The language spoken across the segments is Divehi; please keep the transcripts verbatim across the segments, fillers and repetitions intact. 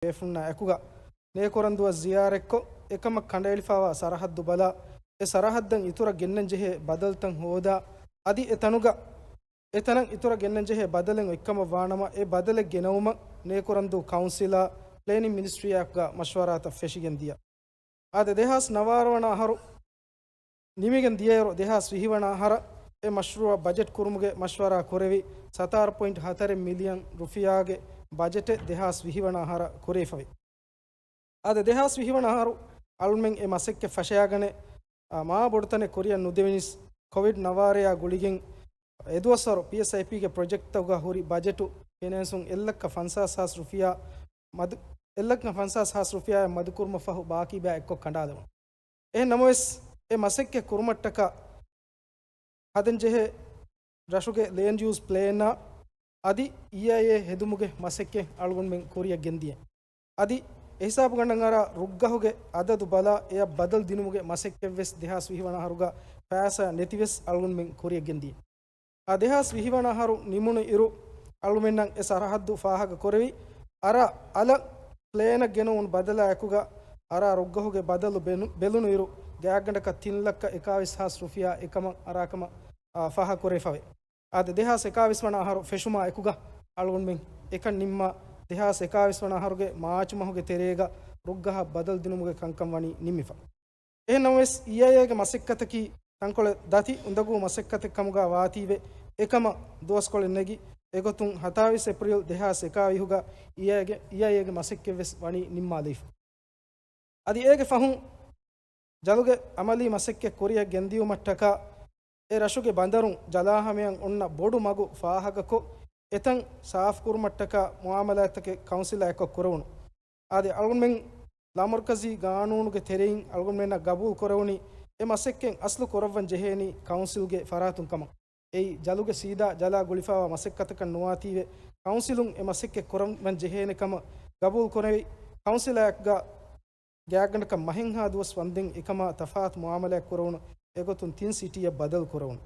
ބޭފުޅުންނާ އެކުގަ ނޭކުރަންދުއަށް ޒިޔާރަތްކޮށް، އެކަމަށް ކަނޑައެޅިފައިވާ ސަރަހައްދު ބަލާ، އެ ސަރަހައްދަށް އިތުރަށް ގެންނަން ޖެހޭ ބަދަލުތައް ހޯދާ، އަދި އެ ތަނުގަ، އެ ތަނަށް އިތުރަށް ގެންނަން ޖެހޭ ބަދަލެއް އޮތްކަމަށް ވާނަމަ، އެ ބަދަލެއް ގެނައުމަށް ނޭކުރަންދޫ ކައުންސިލާ ޕްލޭނިން މިނިސްޓްރީއާއެކުގަ މަޝްވަރާތައް ފެށިގެން ދިޔަ. އާދެ، ދެހާސް ނަވާރަ ވަނަ އަހަރު ނިމިގެން ދިޔައިރު، ދެހާސް ވިހި ވަނަ އަހަރަށް އެ މަޝްރޫއަށް ބަޖެޓް ކުރުމުގެ މަޝްވަރާ ކުރެވި، ސަތާރަ ޕޮއިންޓް ހަތަރެއް މިލިއަން ރުފިޔާގެ ބަޖެޓެއް ދެހާސް ވިހި ވަނަ އަހަރަށް ކުރެވިފަވި. އާދެ، ދެހާސް ވިހި ވަނަ އަހަރު އަޅުމެން އެ މަސައްކަތް ފަށައިގަނެ، އާ، މާ ބޮޑުތަނެއް ކުރިއަށް ނުދެވިނީސް، ކޮވިޑް ނަވާރަޔާ ގުޅިގެން އެދުވަސްވަރު ޕީއެސްއައިޕީގެ ޕްރޮޖެކްޓްތަކުގަ ހުރި ބަޖެޓު ފިނޭންސުން އެއްލައްކަ ފަންސާސް ހާސް ރުފިޔާ މަދު، އެއްލައްކަ ފަންސާސް ހާސް ރުފިޔާއަށް މަދުކުރުމަށް ފަހު ބާކީބާ އެއްކޮށް ކަނޑާލެވުނު. އެހެން ނަމަވެސް، އެ މަސައްކަތް ކުރުމަށްޓަކާ ހަދަންޖެހޭ ރަށުގެ ލޭންޑް ޔޫސް ޕްލޭނާ އަދި އީއައިއޭ ހެދުމުގެ މަސައްކަތް އަޅުގަނޑުމެން ކުރިއަށް ގެންދިޔަ. އަދި އެހިސާބުގަނޑަށް އަރާ ރުއްގަހުގެ އަދަދު ބަލާ އެއަށް ބަދަލު ދިނުމުގެ މަސައްކަތްވެސް ދެހާސް ވިހި ވަނަ އަހަރުގަ ފައިސާ ނެތިވެސް އަޅުގަނޑުމެން ކުރިއަށް ގެންދިޔަ. އާ، ދެހާސް ވިހި ވަނަ އަހަރު ނިމުނު އިރު، އަޅުމެންނަށް އެ ސަރަހައްދު ފާހަގަ ކުރެވި، އަރާ އަލަށް ޕްލޭނަށް ގެނައުނު ބަދަލާ އެކުގަ އަރާ ރުއްގަހުގެ ބަދަލު ބެލު، ބެލުނު އިރު، ގާތްގަނޑަކަށް ތިން ލައްކަ އެކާވީސް ހާސް ރުފިޔާ އެކަމަށް އަރާކަމަށް، އާ، ފާހަގަ ކުރެވިފަވޭ. އާދެ، ދެހާސް އެކާވީސް ވަނަ އަހަރު ފެށުމާ އެކުގަ އަޅުގަނޑުމެން އެކަން ނިންމާ، ދެހާސް އެކާވީސް ވަނަ އަހަރުގެ މާޗު މަހުގެ ތެރޭގަ ރުއްގަހަށް ބަދަލު ދިނުމުގެ ކަންކަން ވަނީ ނިންމިފަ. އެހެން ނަމަވެސް، އީއައިއޭގެ މަސައްކަތަކީ ތަންކޮޅެއް ދަތި އުނދަގޫ މަސައްކަތެއް ކަމުގަ ވާތީވެ، އެކަމަށް ދުވަސްކޮޅެއް ނެގި، އެގޮތުން ހަތާވީސް އޭޕްރީލް ދެހާސް އެކާވީހުގަ އީއައިގެ، އީއައިއޭގެ މަސައްކަތްވެސް ވަނީ ނިންމާލައިފަ. އަދި އޭގެ ފަހުން ޖަލުގެ އަމަލީ މަސައްކަތް ކުރިއަށް ގެންދިޔުމަށްޓަކާ، އެ ރަށުގެ ބަނދަރުން ޖަލާ ހަމަޔަށް އޮންނަ ބޮޑު މަގު ފާހަގަކޮށް، އެތަން ސާފުކުރުމަށްޓަކާ މުއާމަލާތްތަކެއް ކައުންސިލާ އެއްކޮށް ކުރެވުނު. އާދެ، އަޅުގަނޑުމެން ލާމަރުކަޒީ ގާނޫނުގެ ތެރެއިން އަޅުގަނޑުމެންނަށް ގަބޫލު ކުރެވުނީ، އެ މަސައްކަތް އަސްލު ކުރައްވަން ޖެހޭނީ ކައުންސިލްގެ ފަރާތުން ކަމަށް. އެއީ، ޖަލުގެ ސީދާ ޖަލާ ގުޅިފައިވާ މަސައްކަތަކަށް ނުވާތީވެ، ކައުންސިލުން އެ މަސައްކަތް ކުރަން ޖެހޭނެ ކަމަށް ގަބޫލު ކުރެވި، ކައުންސިލާއެކުގަ ގާތްގަނޑަކަށް މަހެއްހާ ދުވަސް ވަންދެން އެކަމާ ތަފާތު މުއާމަލާތް ކުރެވުނު، އެގޮތުން ތިން ސިޓީއަށް ބަދަލު ކުރެވުނު.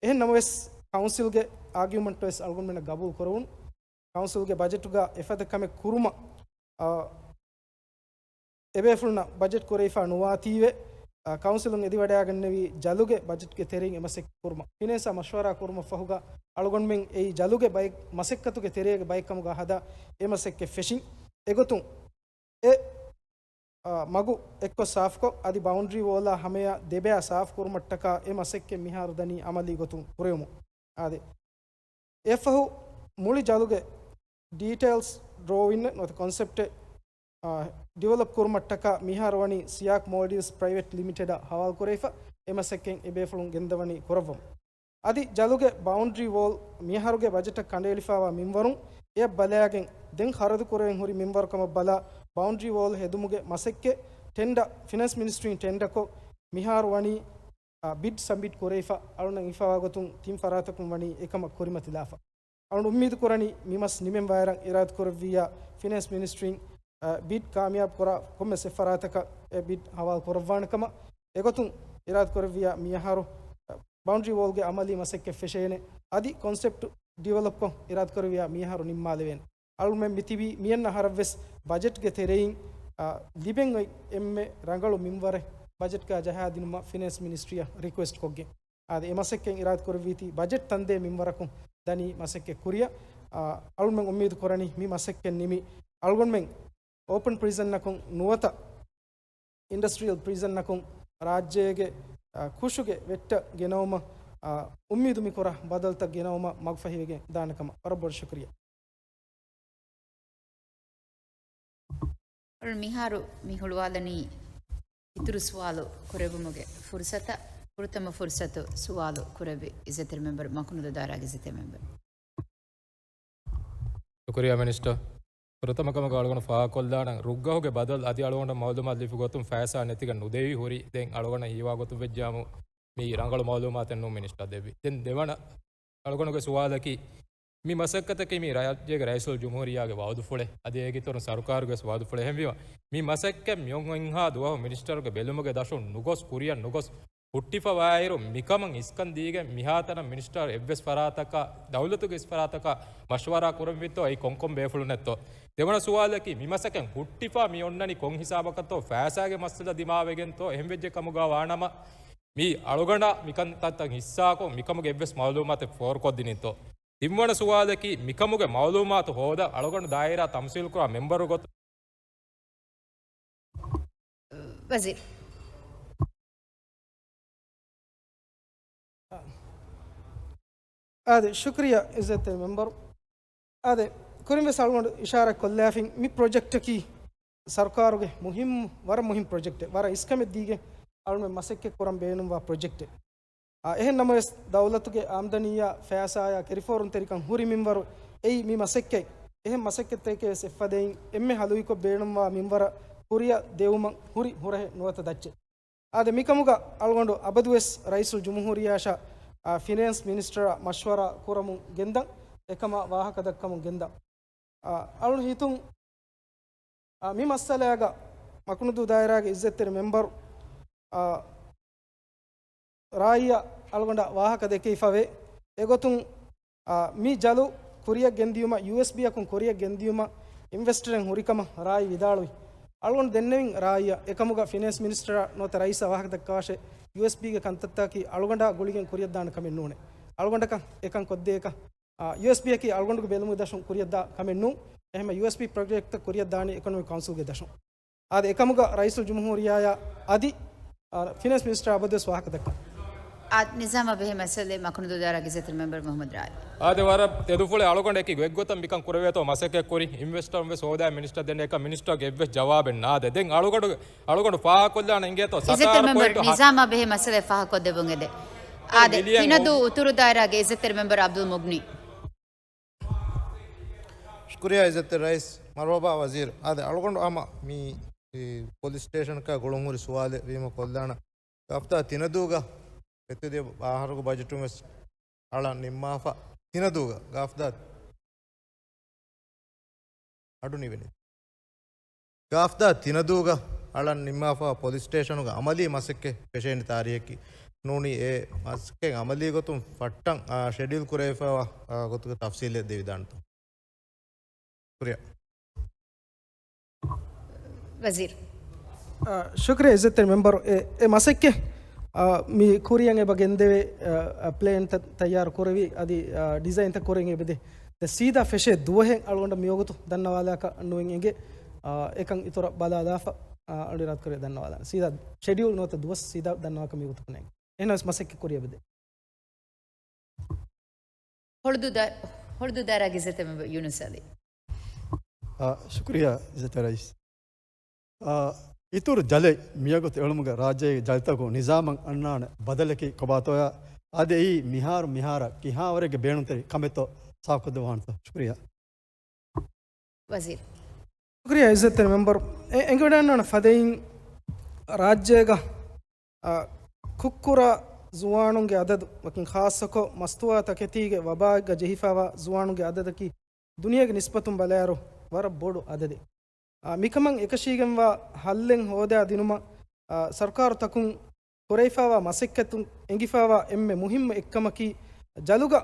އެހެން ނަމަވެސް، ކައުންސިލްގެ އާގިއުމަންޓުވެސް އަޅުގަނޑުމެންނަށް ގަބޫލު ކުރެވުނު. ކައުންސިލްގެ ބަޖެޓުގަ އެފަދަ ކަމެއް ކުރުމަށް، އާ، އެބޭފުޅުންނަށް ބަޖެޓް ކުރެވިފަ ނުވާތީވެ، އާ، ކައުންސިލުން އެދިވަޑައިގަންނެވީ ޖަލުގެ ބަޖެޓްގެ ތެރެއިން އެ މަސައްކަތް ކުރުމަށް. ފިނޭންސާ މަޝްވަރާ ކުރުމަށް ފަހުގަ އަޅުގަނޑުމެން އެއީ ޖަލުގެ ބައެއް މަސައްކަތުގެ ތެރޭގެ ބައެއް ކަމުގަ ހަދާ އެ މަސައްކަތް ފެށިން. އެގޮތުން އެ، އާ، މަގު އެއްކޮށް ސާފުކޮށް، އަދި ބައުންޑްރީ ވޯލާ ހަމަޔަށް ދެބަޔަށް ސާފު ކުރުމަށްޓަކާ އެ މަސައްކަތް މިހާރު ދަނީ އަމަލީ ގޮތުން ކުރެވުމުން. އާދެ، އެއަށްފަހު މުޅި ޖަލުގެ ޑީޓެއިލްސް ޑްރޯއިން ނުވަތަ ކޮންސެޕްޓެއް، އާ، ޑިވެލޮޕް ކުރުމަށްޓަކާ މިހާރު ވަނީ ސިޔާކް މޯލްޑިވްސް ޕްރައިވެޓް ލިމިޓެޑަށް ހަވާލު ކުރެވިފަ، އެ މަސައްކަތް އެބޭފުޅުން ގެންދަވަނީ ކުރައްވަމުން. އަދި ޖަލުގެ ބައުންޑްރީ ވޯލް މިއަހަރުގެ ބަޖެޓަށް ކަނޑައެޅިފައިވާ މިންވަރުން އެއަށް ބަލާގެން ދެން ޚަރަދު ކުރެވެން ހުރި މިންވަރު ކަމަށް ބަލާ، ބައުންޑްރީ ވޯލް ހެދުމުގެ މަސައްކަތް ޓެންޑަ، ފިނޭންސް މިނިސްޓްރީން ޓެންޑަކޮށް، މިހާރު ވަނީ، އާ، ބިޑް ސަބްމިޓް ކުރެވިފަ، އަޅުންނަށް ހިފަވާ ގޮތުން ތިން ފަރާތަކުން ވަނީ އެކަމަށް ކުރިމަތިލާފަ. އަޅުން އުއްމީދު ކުރަނީ މި މަސް ނިމެން ވާއިރަށް އިރާދަކުރެއްވިއްޔާ ފިނޭންސް މިނިސްޓްރީން، އަ، ބިޑް ކާމިޔާބު ކުރާ ކޮންމެސް އެއް ފަރާތަކަށް އެ ބިޑް ހަވާލު ކުރައްވާނެ ކަމަށް. އެގޮތުން އިރާދަކުރެއްވިއްޔާ މިއަހަރު، އަ، ބައުންޑްރީ ވޯލްގެ އަމަލީ މަސައްކަތް ފެށޭނެ. އަދި ކޮންސެޕްޓް ޑިވެލޮޕްކޮށް އިރާދަކުރެއްވިއްޔާ މިއަހަރު ނިންމާލެވޭނެ. އަޅުމެން މިތިބީ މިއަންނަ އަހަރަށްވެސް ބަޖެޓްގެ ތެރެއިން، އަ، ލިބެން އޮތް އެންމެ ރަނގަޅު މިންވަރެއް ބަޖެޓްގަ ޖަހާދިނުމަށް ފިނޭންސް މިނިސްޓްރީއަށް ރިކުއެސްޓް ކޮށްގެން. އާދެ، އެ މަސައްކަތް އިރާދަކުރެއްވީތީ ބަޖެޓް ތަންދޭ މިންވަރަކުން ދަނީ މަސައްކަތް ކުރިއަށް. އާ، އަޅުމެން އުއްމީދު ކުރަނީ މި މަސައްކަތް ނިމި އަޅުގަނޑުމެން އޯޕަން ޕްރިޒަންއަކުން ނުވަތަ އިންޑަސްޓްރިއަލް ޕްރިޒަންއަކުން ރާއްޖޭގެ، އާ، ކުށުގެ ވެއްޓަށް ގެނައުމަށް، އާ، އުއްމީދު މި ކުރާ ބަދަލުތައް ގެނައުމަށް މަގުފަހިވެގެން ދާނެ ކަމަށް ވަރަށް ބޮޑަށް ޝުކުރިއްޔާ. އަޅުން މިހާރު މި ހުޅުވާލަނީ އިތުރު ސުވާލު ކުރެއްވުމުގެ ފުރުސަތަށް. ފުރަތަމަ ފުރުސަތު ސުވާލު ކުރެއްވި އިއްޒަތްތެރި މެމްބަރު މަކުނުލު ދާއިރާގެ އިއްޒަތްތެރި މެމްބަރު. ޝުކުރިއްޔާ މިނިސްޓަރ. ފުރަތަމަ ކަމަކަށް އަޅުގަނޑު ފާހަގަކޮށްލާނަން، ރުއްގަހުގެ ބަދަލު އަދި އަޅުގަނޑަށް މައުލޫމާތު ލިބި ގޮތުން ފައިސާ ނެތިގެން ނުދެވި ހުރި. ދެން އަޅުގަނޑަށް ހީވާ ގޮތުން ވެއްޖާމު، މީ ރަނގަޅު މައުލޫމާތެއް ނޫން މިނިސްޓަރ ދެއްވި. ދެން ދެވަނަ އަޅުގަނޑުގެ ސުވާލަކީ، މި މަސައްކަތަކީ މި ރާއްޖޭގެ ރައީސުލްޖުމްހޫރިއްޔާގެ ވައުދުފުޅެއް، އަދި އޭގެ އިތުރުން ސަރުކާރުގެ ވެސް ވައުދުފުޅެއް. އެހެންވީމަ، މި މަސައްކަތް މި އޮންހާ ދުވަހު މިނިސްޓަރުގެ ބެލުމުގެ ދަށުން ނުގޮސް، ކުރިއަށް ނުގޮސް، ހުއްޓިފަވާއިރު، މިކަމަށް އިސްކަން ދީގެން މިހާތަނަށް މިނިސްޓަރ އެއްވެސް ފަރާތަކަށް، ދައުލަތުގެ އިސް ފަރާތަކަށް މަޝްވަރާ ކުރެއްވިތޯ؟ އެއީ ކޮންކޮން ބޭފުޅުންނެއްތޯ؟ ދެވަނަ ސުވާލަކީ، މި މަސައްކަތް ހުއްޓިފަ މި އޮންނަނީ ކޮން ހިސާބަކަށްތޯ؟ ފައިސާގެ މައްސަލަ ދިމާވެގެންތޯ؟ އެހެންވެއްޖެ ކަމުގަ ވާނަމަ، މި އަޅުގަނޑަށް މިކަންތައްތައް ހިއްސާކޮށް، މިކަމުގެ އެއްވެސް މައުލޫމާތެއް ފޯރުކޮށްދިނީތޯ؟ ތިންވަނަ ސުވާލަކީ، މިކަމުގެ މައުލޫމާތު ހޯދަން އަޅުގަނޑު ދާއިރާ ތަމްސީލްކުރާ މެމްބަރު ގޮތުން. ވަޒީރު. އާދެ، ޝުކުރިއްޔާ އިއްޒަތްތެރި މެމްބަރު. އާދެ، ކުރިން ވެސް އަޅުގަނޑު އިޝާރާތް ކޮށްލާފިން، މި ޕްރޮޖެކްޓަކީ ސަރުކާރުގެ މުހިއްމު، ވަރަށް މުހިއްމު ޕްރޮޖެކްޓެއް. ވަރަށް އިސްކަމެއް ދީގެން އަޅުމެން މަސައްކަތް ކުރަން ބޭނުންވާ ޕްރޮޖެކްޓެއް. އާ، އެހެން ނަމަވެސް، ދައުލަތުގެ އާމްދަނީއާ ފައިސާއާ ކެރިފޯރުންތެރިކަން ހުރި މިންވަރު އެއީ މި މަސައްކަތް. އެހެން މަސައްކަތްތަކެއް ވެސް އެއްފަދައިން އެންމެ ހަލުވިކޮށް ބޭނުންވާ މިންވަރަށް ކުރިއަށް ދެވުމަށް ހުރި ހުރަހެއް ނުވަތަ ދައްޗެއް. އާދެ، މިކަމުގަ އަޅުގަނޑު އަބަދުވެސް ރައީސުލް ޖުމްހޫރިއްޔާއަށާ، އާ، ފިނޭންސް މިނިސްޓަރާ މަޝްވަރާ ކުރަމުން ގެންދަން، އެކަމާ ވާހަކަ ދައްކަމުން ގެންދަން. އާ، އަޅުން ހިތުން، އާ، މި މައްސަލާގަ މަކުނުދޫ ދާއިރާގެ އިއްޒަތްތެރި މެމްބަރު، އާ، ރާއީއަށް އަޅުގަނޑަށް ވާހަކަ ދެކެވިފަވޭ. އެގޮތުން، އާ، މި ޖަލު ކުރިއަށް ގެންދިޔުމަށް، ޔޫއެސްބީއަކުން ކުރިއަށް ގެންދިޔުމަށް އިންވެސްޓަރެއް ހުރިކަމަށް ރާއީ ވިދާޅުވި. އަޅުގަނޑު ދެންނެވިން ރާއީއަށް، އެކަމުގަ ފިނޭންސް މިނިސްޓަރާ ނުވަތަ ރައީސާ ވާހަކަ ދައްކަވާށޭ، ޔޫއެސްބީގެ ކަންތައްތަކަކީ އަޅުގަނޑާ ގުޅިގެން ކުރިއަށްދާނެ ކަމެއް ނޫނޭ. އަޅުގަނޑަކަށް އެކަން ކޮށްދޭކަށް، އާ، ޔޫއެސްބީއަކީ އަޅުގަނޑުގެ ބެލުމުގެ ދަށުން ކުރިއަށްދާ ކަމެއް ނޫން. އެހެންމަ ޔޫއެސްބީ ޕްރޮޖެކްޓްތައް ކުރިއަށްދާނީ އިކޮނޮމިކް ކައުންސިލްގެ ދަށުން. އާދެ، އެކަމުގަ ރައީސުލް ޖުމްހޫރިއްޔާއާ އަދި، އާ، ފިނޭންސް މިނިސްޓަރާ އަބަދުވެސް ވާހަކަ ދައްކަން. އާދެ، ނިޒާމާ ބެހޭ މައްސަލައެއް މަކުނުދޫ ދާއިރާގެ އިއްޒަތްތެރި މެމްބަރު މުހައްމަދު ރާއީ. އާދެ، ވަރަށް ތެދުފުޅެއް. އަޅުގަނޑަކީ އެއްގޮތަށް މިކަން ކުރެވޭތޯ މަސައްކަތް ކުރި، އިންވެސްޓަރުން ވެސް ހޯދާ މިނިސްޓަރ ދެން އެކަން މިނިސްޓަރުގެ އެއްވެސް ޖަވާބެއް ނާދެ. ދެން އަޅުގަނޑު، އަޅުގަނޑު ފާހަގަކޮށްލާނަން އިނގޭތޯ އިއްޒަތްތެރި ސަތާރަ މެމްބަރު، ޕޮއިންޓު ހަ- ނިޒާމާ ބެހޭ މައްސަލައެއް ފާހަގަކޮށްދެއްވުން އެދެ. އާދެ، މިލިއަން ތިނަދޫ އުތުރު ދާއިރާގެ އިއްޒަތްތެރި މެމްބަރު އަބްދުލް މުޣްނީ. ޝުކުރިއްޔާ އިއްޒަތްތެރި ރައީސް. މަރުހަބާ ވަޒީރު. އާދެ، އަޅުގަނޑު ހަމަ މި، އެ، ޕޮލިސް ސްޓޭޝަނަކާ ގުޅުންހުރި ސުވާލެއް ވީމަ ކޮށްލާނަން. ގާފްދާ ތިނަދޫގަ އެތުދިޔަ އަހަރުގެ ބަޖެޓުން ވެސް އަޅަން ނިންމާފަ. ތިނަދޫގަ ގާފްދާ އަޑު ނިވެނި. ގާފްދާ ތިނަދޫގަ އަޅަން ނިންމާފަ ޕޮލިސް ސްޓޭޝަނުގަ އަމަލީ މަސައްކަތް ފެށޭނެ ތާރީހަކީ ނޫނީ އެ މަސައްކަތް އަމަލީ ގޮތުން ފައްޓަން، އާ، ޝެޑިއުލް ކުރެވިފައިވާ، އާ، ގޮތުގެ ތަފްސީލެއް ދެވިދާނެތޯ؟ ޝުކުރިއްޔާ. ވަޒީރު. އާ، ޝުކުރިއްޔާ އިއްޒަތްތެރި މެމްބަރު. އެ، އެ މަސައްކަތް، އާ، މި ކުރިއަށް އެބަ ގެންދެވޭ، އާ، ޕްލޭންތައް ތައްޔާރު ކުރެވި، އަދި، އާ، ޑިޒައިންތައް ކުރެވެން އެބަދޭ. ދެން ސީދާ ފެށޭ ދުވަހެއް އަޅުގަނޑަށް މިވަގުތު ދަންނަވާލާކަށް ނުވެން އެނގޭ. އާ، އެކަން އިތުރަށް ބަލާލާފަ، އާ، އަޅު އިރާދަކުރޭ ދަންނަވާލާން. ސީދާ ޝެޑިއުލް ނުވަތަ ދުވަސް ސީދާ ދަންނަވާކަށް މިވަގުތު ނެން. އެހެނަސް މަސައްކަތް ކުރިއަށް އެބަދޭ. ހޮޅުދޫ ދާ-، ހޮޅުދޫ ދާއިރާގެ އިއްޒަތްތެރި މެމްބަރު ޔޫނުސް އަލީ. އާ، ޝުކުރިއްޔާ އިއްޒަތްތެރި ރައީސް. އާ، އިތުރު ޖަލެއް މިވަގުތު އެޅުމުގަ ރާއްޖޭގެ ޖަލިތަކުން ނިޒާމަށް އަންނާނެ ބަދަލަކީ ކޮބާތޯޔާ؟ އާދެ، އެއީ މިހާރު މިހާރަށް ކިހާވަރެއްގެ ބޭނުންތެރި ކަމެއްތޯ ސާފުކޮށްދެއްވާނެތޯ؟ ޝުކުރިއްޔާ. ވަޒީރު. ޝުކުރިއްޔާ އިއްޒަތްތެރި މެމްބަރު. އެ-، އެނގިވަޑައިގަންނަވާނެ ފަދައިން ރާއްޖޭގަ، އާ، ކުށްކުރާ ޒުވާނުންގެ އަދަދު، ވަކިން ޚާއްޞަކޮށް މަސްތުވާ ތަކެތީގެ ވަބާއެއްގަ ޖެހިފައިވާ ޒުވާނުންގެ އަދަދަކީ ދުނިޔޭގެ ނިސްބަތުން ބަލާއިރު ވަރަށް ބޮޑު އަދަދެއް. އާ، މިކަމަށް އެކަށީގެންވާ ހައްލެއް ހޯދާދިނުމަށް، އާ، ސަރުކާރުތަކުން ކުރެވިފައިވާ މަސައްކަތުން އެނގިފައިވާ އެންމެ މުހިއްމު އެއްކަމަކީ، ޖަލުގަ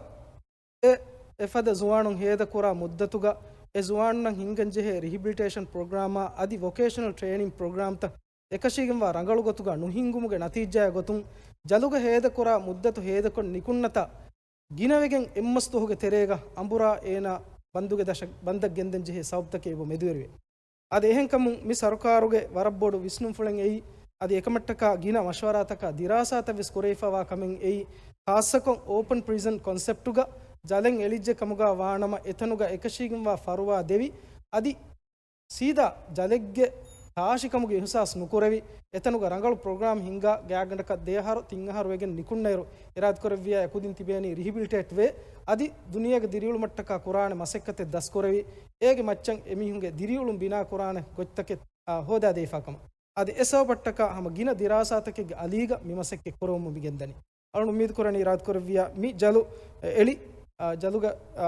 އެ، އެފަދަ ޒުވާނުން ހޭދަކުރާ މުއްދަތުގަ އެ ޒުވާނުންނަށް ހިންގަންޖެހޭ ރިހިބިލިޓޭޝަން ޕްރޮގްރާމާ އަދި ވޮކޭޝަނަލް ޓްރޭނިން ޕްރޮގްރާމްތައް އެކަށީގެންވާ ރަނގަޅު ގޮތުގަ ނުހިންގުމުގެ ނަތީޖާއެއް ގޮތުން، ޖަލުގަ ހޭދަކުރާ މުއްދަތު ހޭދަކޮށް ނިކުންނަތާ، ގިނަވެގެން އެއްމަސް ދުވަހުގެ ތެރޭގަ އަނބުރާ އޭނާ ބަންދުގެ ދަށަށް ބަންދަށް ގެންދަން ޖެހޭ ސަބަބުތަކެއް އެބަ މެދުވެރިވޭ. އަދި އެހެންކަމުން މި ސަރުކާރުގެ ވަރަށް ބޮޑު ވިސްނުންފުޅެއް އެއީ، އަދި އެކަމަށްޓަކާ ގިނަ މަޝްވަރާތަކާ ދިރާސާތައް ވެސް ކުރެވިފައިވާ ކަމެއް އެއީ، ޚާއްޞަކޮށް އޯޕަން ޕްރިޒަން ކޮންސެޕްޓުގަ ޖަލެއް އެޅިއްޖެ ކަމުގަ ވާނަމަ، އެތަނުގަ އެކަށީގެންވާ ފަރުވާ ދެވި، އަދި ސީދާ ޖަލެއްގެ ތާށިކަމުގެ އިހުސާސް ނުކުރެވި، އެތަނުގަ ރަނގަޅު ޕްރޮގްރާމް ހިންގާ ގާތްގަނޑަކަށް ދެއަހަރު ތިން އަހަރު ވެގެން ނިކުންނައިރު، އިރާދަކުރެއްވިޔާ އެކުދިން ތިބޭނީ ރިހިބިލިޓޭޓް ވޭ، އަދި ދުނިޔޭގެ ދިރިއުޅުމަށްޓަކާ ކުރާނެ މަސައްކަތެއް ދަސްކުރެވި، އޭގެ މައްޗަށް އެމީހުންގެ ދިރިއުޅުން ބިނާ ކުރާނެ ގޮތްތަކެއް، އާ، ހޯދާދެވިފާ ކަމަށް. އަދި އެ ސަބަބަށްޓަކާ ހަމަ ގިނަ ދިރާސާތަކެއްގެ އަލީގަ މި މަސައްކަތް ކުރަމުން މި ގެންދަނީ. އަޅުން އުއްމީދު ކުރަނީ އިރާދަކުރެއްވިޔާ މި ޖަލު އެޅި، އާ، ޖަލުގަ، އާ،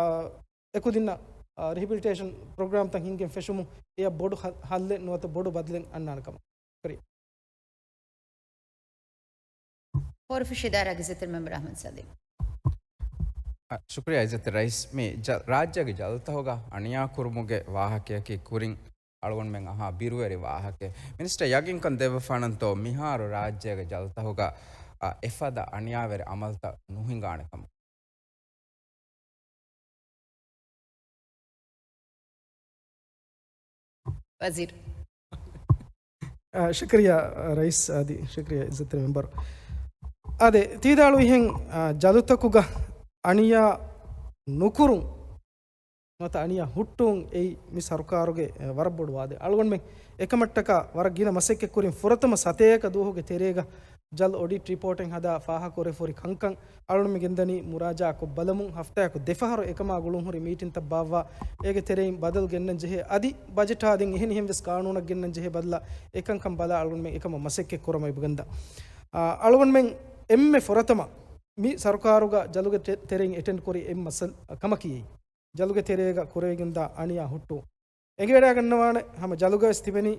އެކުދިންނަށް، އާ، ރިހިބިލިޓޭޝަން ޕްރޮގްރާމްތައް ހިންގެން ފެށުމުން އެޔަށް ބޮޑު ހަ-، ހައްލެއް ނުވަތަ ބޮޑު ބަދަލެއް އަންނާނެ ކަމަށް. ޝުކުރިއްޔާ. ހޯރަފުށި އިދާރާގެ އިއްޒަތްތެރި މެމްބަރު އަޙްމަދު ސަލީމް. އަ، ޝުކުރިއްޔާ އިއްޒަތްތެރި ރައީސް. މި ޖަ-، ރާއްޖޭގެ ޖަލުތަހުގަ އަނިޔާކުރުމުގެ ވާހަކަޔަކީ ކުރިން އަޅުގަނޑުމެން އަހާ ބިރުވެރި ވާހަކައެއް. މިނިސްޓަރ ޔަގީންކަން ދެއްވަފާނަންތޯ މިހާރު ރާއްޖޭގެ ޖަލުތަހުގަ، އަ، އެފަދަ އަނިޔާވެރި އަމަލުތައް ނުހިނގާނެ ކަމަށް؟ ވަޒީރު. އާ، ޝުކުރިއްޔާ، ރައީސް އަދި ޝުކުރިއްޔާ އިއްޒަތްތެރި މެމްބަރު. އާދެ، ތީދާޅުވިހެން، އާ، ޖަލުތަކުގަ އަނިޔާ ނުކުރުން ނުވަތަ އަނިޔާ ހުއްޓުން އެއީ މި ސަރުކާރުގެ، އެ، ވަރަށް ބޮޑު ވާދައެއް. އަޅުގަނޑުމެން އެކަމަށްޓަކާ ވަރަށް ގިނަ މަސައްކަތް ކުރިން ފުރަތަމަ ސަތޭކަ ދުވަހުގެ ތެރޭގަ ޖަލް އޮޑިޓް ރިޕޯޓެއް ހަދާ ފާހަގަކުރެފަ ހުރި ކަންކަން އަޅުގަނޑުމެން ގެންދަނީ މުރާޖާ ކޮށްބަލަމުން ހަފްތާއަކު ދެފަހަރު އެކަމާ ގުޅުން ހުރި މީޓިންތައް ބާއްވާ އޭގެ ތެރެއިން ބަދަލު ގެންނަން ޖެހޭ އަދި ބަޖެޓާ ދެން އެހެނިހެން ވެސް ގާނޫނަށް ގެންނަން ޖެހޭ ބަދަލާ އެކަންކަން ބަލާ އަޅުގަނޑުމެން އެކަމަށް މަސައްކަތް ކުރަމަށް އެބަގަންދާ. އާ، އަޅުގަނޑުމެން އެންމެ ފުރަތަމަ މި ސަރުކާރުގަ ޖަލުގެ ތެ-، ތެރެއިން އެޓެންޑް ކުރި އެއް މައްސަލަ ކަމަކީ އެއީ. ޖަލުގެ ތެރޭގަ ކުރެވިގެންދާ އަނިޔާ ހުއްޓު އެނގިވަޑައިގަންނަވާނެ. ހަމަ ޖަލުގަ ވެސް ތިބެނީ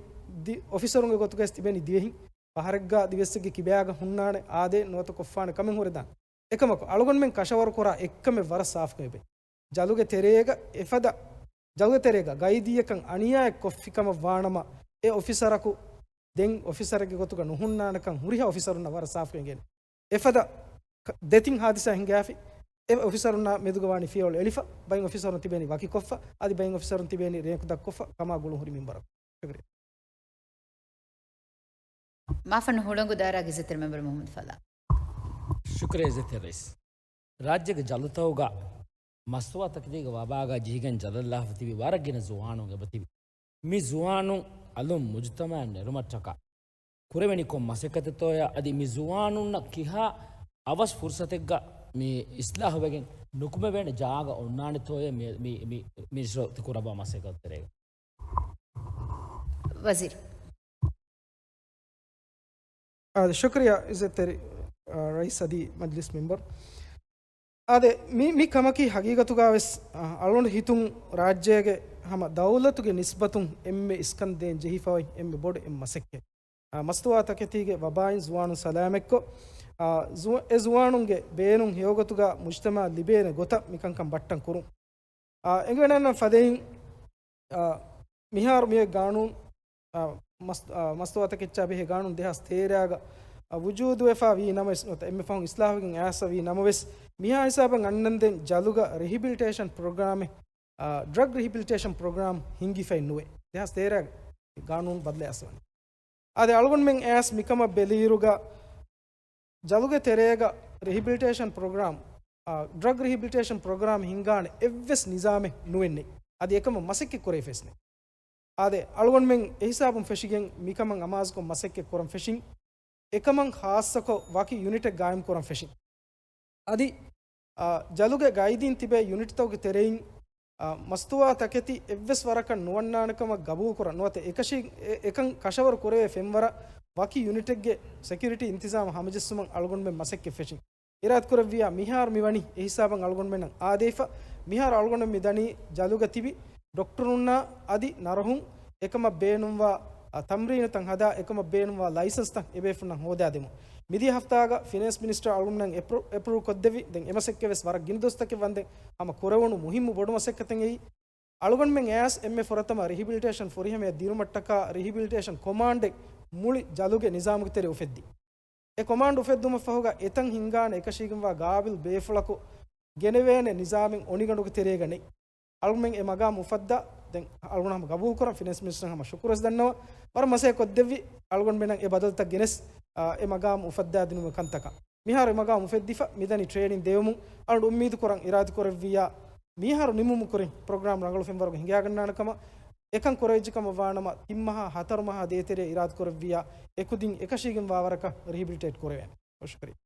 ދި-، އޮފިސަރުންގެ ގޮތުގަ ވެސް ތިބެނީ ދިވެހިން. ފަހަރެއްގަ ދިވެއްސެއްގެ ކިބާގަ ހުންނާނެ އާދޭ ނުވަތަ ކޮށްފާނެ ކަމެއް ހުރެދާނެ. އެކަމަކު، އަޅުގަނޑުމެން ކަށަވަރު ކުރާ އެއްކަމެއް ވަރަށް ސާފުކަން އެބަ. ޖަލުގެ ތެރޭގަ އެފަދަ، ޖަލުގެ ތެރޭގަ ގައިދީއަކަށް އަނިޔާއެއް ކޮށްފި ކަމަށް ވާނަމަ، އެ އޮފިސަރަކު ދެން އޮފިސަރެއްގެ ގޮތުގަ ނުހުންނާނެކަން ހުރިހާ އޮފިސަރުންނަށް ވަރަށް ސާފުކޮށް އެނގޭނެ. އެފަދަ ކަ-، ދެތިން ހާދިސާ ހިނގާފި، އެ އޮފިސަރުންނާ މެދުގަ ވާނީ ފިޔަވަޅު އެޅިފަ، ބައެއް އޮފިސަރުން ތިބޭނީ ވަކިކޮށްފަ، އަދި ބައެއް އޮފިސަރުން ތިބޭނީ ރޭންކު ދަށްކޮށްފަ ކަމާ ގުޅުން ހުރި މިންވަރަކު. ޝުކުރިއްޔާ. މާފަންނު ހުޅަނގު ދާއިރާގެ އިއްޒަތްތެރި މެމްބަރު މުހައްމަދު ފަލާ. ޝުކުރިއްޔާ އިއްޒަތްތެރި ރައީސް. ރާއްޖޭގެ ޖަލުތަހުގަ މަސްތުވާތަކެތީގެ ވަބާގަ ޖެހިގެން ޖަލަށްލާފަ ތިބި ވަރަށް ގިނަ ޒުވާނުން އެބަތިބި. މި ޒުވާނުން އަލުން މުޖުތަމަޢަށް ނެރުމަށްޓަކާ ކުރެވެނި ކޮން މަސައްކަތެއްތޯޔާ އަދި މި ޒުވާނުންނަށް ކިހާ އަވަސް ފުރުސަތެއްގަ މި އިސްލާހުވެގެން ނުކުމެވޭނެ ޖާގަ އޮންނާނެތޯޔޭ މި، މި، މި، މި ތި ކުރައްވާ މަސައްކަތް ތެރޭގަ؟ ވަޒީރު. އާދެ، ޝުކުރިއްޔާ އިއްޒަތްތެރި، އާ، ރައީސް އަދި މަޖިލިސް މެމްބަރު. އާދެ، މި، މި ކަމަކީ ހަގީގަތުގަ ވެސް، އާ، އަޅުގަނޑު ހިތުން ރާއްޖޭގެ ހަމަ ދައުލަތުގެ ނިސްބަތުން އެންމެ އިސްކަން ދޭން ޖެހިފައި އޮތް އެންމެ ބޮޑު އެއް މަސައްކަތް. އާ، މަސްތުވާތަކެތީގެ ވަބާއިން ޒުވާނުން ސަލާމަތްކޮށް، އާ، ޒު-، އެ ޒުވާނުންގެ ބޭނުން ހެޔޮގޮތުގަ މުޖްތަމަޢަށް ލިބޭނެ ގޮތަށް މިކަންކަން ބައްޓަން ކުރުން. އާ، އެނގިވަޑައިގަންނަވާ ފަދައިން، އާ، މިހާރު މިއޮތް ގާނޫނު، އާ، މަސް-، އާ، މަސްތުވާތަކެއްޗާ ބެހޭ ގާނޫނު ދެހާސް ތޭރައަށް ވުޖޫދުވެފަ ވީ ނަމަވެސް، ނުވަތަ އެންމެ ފަހުން އިސްލާހުވެގެން އައިސްފަ ވީ ނަމަވެސް، މިހާ ހިސާބަށް އަންނަންދެން ޖަލުގަ ރިހިބިލިޓޭޝަން ޕްރޮގްރާމެއް، އާ، ޑްރަގް ރިހިބިލިޓޭޝަން ޕްރޮގްރާމް ހިންގިފައެއް ނުވޭ. ދެހާސް ތޭރައަށް ގާނޫނު ބަދަލެއް އައިސްފަ ވަނީ. އާދެ، އަޅުގަނޑުމެން އައިސް މިކަމަށް ބެލިއިރުގަ، ޖަލުގެ ތެރޭގަ ރިހިބިލިޓޭޝަން ޕްރޮގްރާމް، އާ، ޑްރަގް ރިހިބިލިޓޭޝަން ޕްރޮގްރާމް ހިންގާނެ އެއްވެސް ނިޒާމެއް ނުވެންނެ. އަދި އެކަމަށް މަސައްކަތް ކުރެވިފަވެސް ނެތް. އާދެ، އަޅުގަނޑުމެން އެހިސާބުން ފެށިގެން މިކަމަށް އަމާޒުކޮށް މަސައްކަތް ކުރަން ފެށިން. އެކަމަށް ޚާއްޞަކޮށް ވަކި ޔުނިޓެއް ގާއިމް ކުރަން ފެށިން. އަދި، އާ، ޖަލުގެ ގައިދީން ތިބޭ ޔުނިޓްތަކުގެ ތެރެއިން، އާ، މަސްތުވާ ތަކެތި އެއްވެސް ވަރަކަށް ނުވަންނާނެ ކަމަށް ގަބޫލުކުރަން ނުވަތަ އެކަށީ، އެ-، އެކަން ކަށަވަރު ކުރެވޭ ފެންވަރަށް ވަކި ޔުނިޓެއްގެ ސެކިއުރިޓީ އިންތިޒާމް ހަމަޖެއްސުމަށް އަޅުގަނޑުމެން މަސައްކަތް ފެށިން. އިރާދަކުރެއްވިޔާ މިހާރު މިވަނީ އެހިސާބަށް އަޅުގަނޑުމެންނަށް އާދެވިފަ. މިހާރު އަޅުގަނޑުމެން މިދަނީ ޖަލުގަ ތިބި ޑޮކްޓަރުންނާ އަދި ނަރުހުން އެކަމަށް ބޭނުންވާ، އަ، ތަމްރީނުތައް ހަދާ އެކަމަށް ބޭނުންވާ ލައިސަންސްތައް އެބޭފުޅުންނަށް ހޯދާދެމުން. މިދިޔަ ހަފްތާގަ ފިނޭންސް މިނިސްޓަރ އަޅުގަނޑުމެން އެޕްރޫ-، އެޕްރޫވް ކޮށްދެއްވި. ދެން އެމަސައްކަތް ވެސް ވަރަށް ގިނަ ދުވަސްތަކެއް ވަންދެން ހަމަ ކުރެވުނު މުހިއްމު ބޮޑު މަސައްކަތެއް އެއީ. އަޅުގަނޑުމެން އައިސް އެންމެ ފުރަތަމަ ރިހިބިލިޓޭޝަން ފުރިހަމަޔަށް ދިނުމަށްޓަކާ ރިހިބިލިޓޭޝަން ކޮމާންޑެއް މުޅި ޖަލުގެ ނިޒާމުގެ ތެރެ އުފެއްދި. އެ ކޮމާންޑް އުފެއްދުމަށްފަހުގަ އެތަން ހިންގާނެ އެކަށީގެންވާ ގާބިލް ބޭފުޅަކު ގެނެވޭނެ ނިޒާމެއް އޮނިގަނޑުގެ ތެރޭގަ ނެތް. އަޅުގަނޑުމެން އެ މަގާމް އުފައްދާ، ދެން އަޅުގަނޑު ހަމަ ގަބޫލުކުރަން ފިނޭންސް މިނިސްޓަރަށް ހަމަ ޝުކުރުވެސް ދަންނަވަން. ވަރަށް މަސައްކަތް ކޮށްދެއްވި އަޅުގަނޑުމެންނަށް އެ ބަދަލުތައް ގެނެސް، އާ، އެ މަގާމް އުފައްދާދިނުމުގެ ކަންތަކަށް. މިހާރު އެ މަގާމް އުފެއްދިފަ މިދަނީ ޓްރޭނިން ދެވެމުން. އަޅުގަނޑު އުއްމީދު ކުރަން އިރާދަކުރެއްވިއްޔާ، މިހާރު ނިމުމުގެ ކުރިން ޕްރޮގްރާމް ރަނގަޅު ފެންވަރަކު ހިނގާގަންނާނެ ކަމަށް. އެކަން ކުރެވިއްޖެ ކަމަށް ވާނަމަ، ތިން މަހާ ހަތަރު މަހާ ދޭތެރޭ އިރާދަކުރެއްވިއްޔާ، އެކުދިން އެކަށީގެންވާ ވަރަކަށް ރިހިބިލިޓޭޓް ކުރެވޭނެ. ޝުކުރިއްޔާ.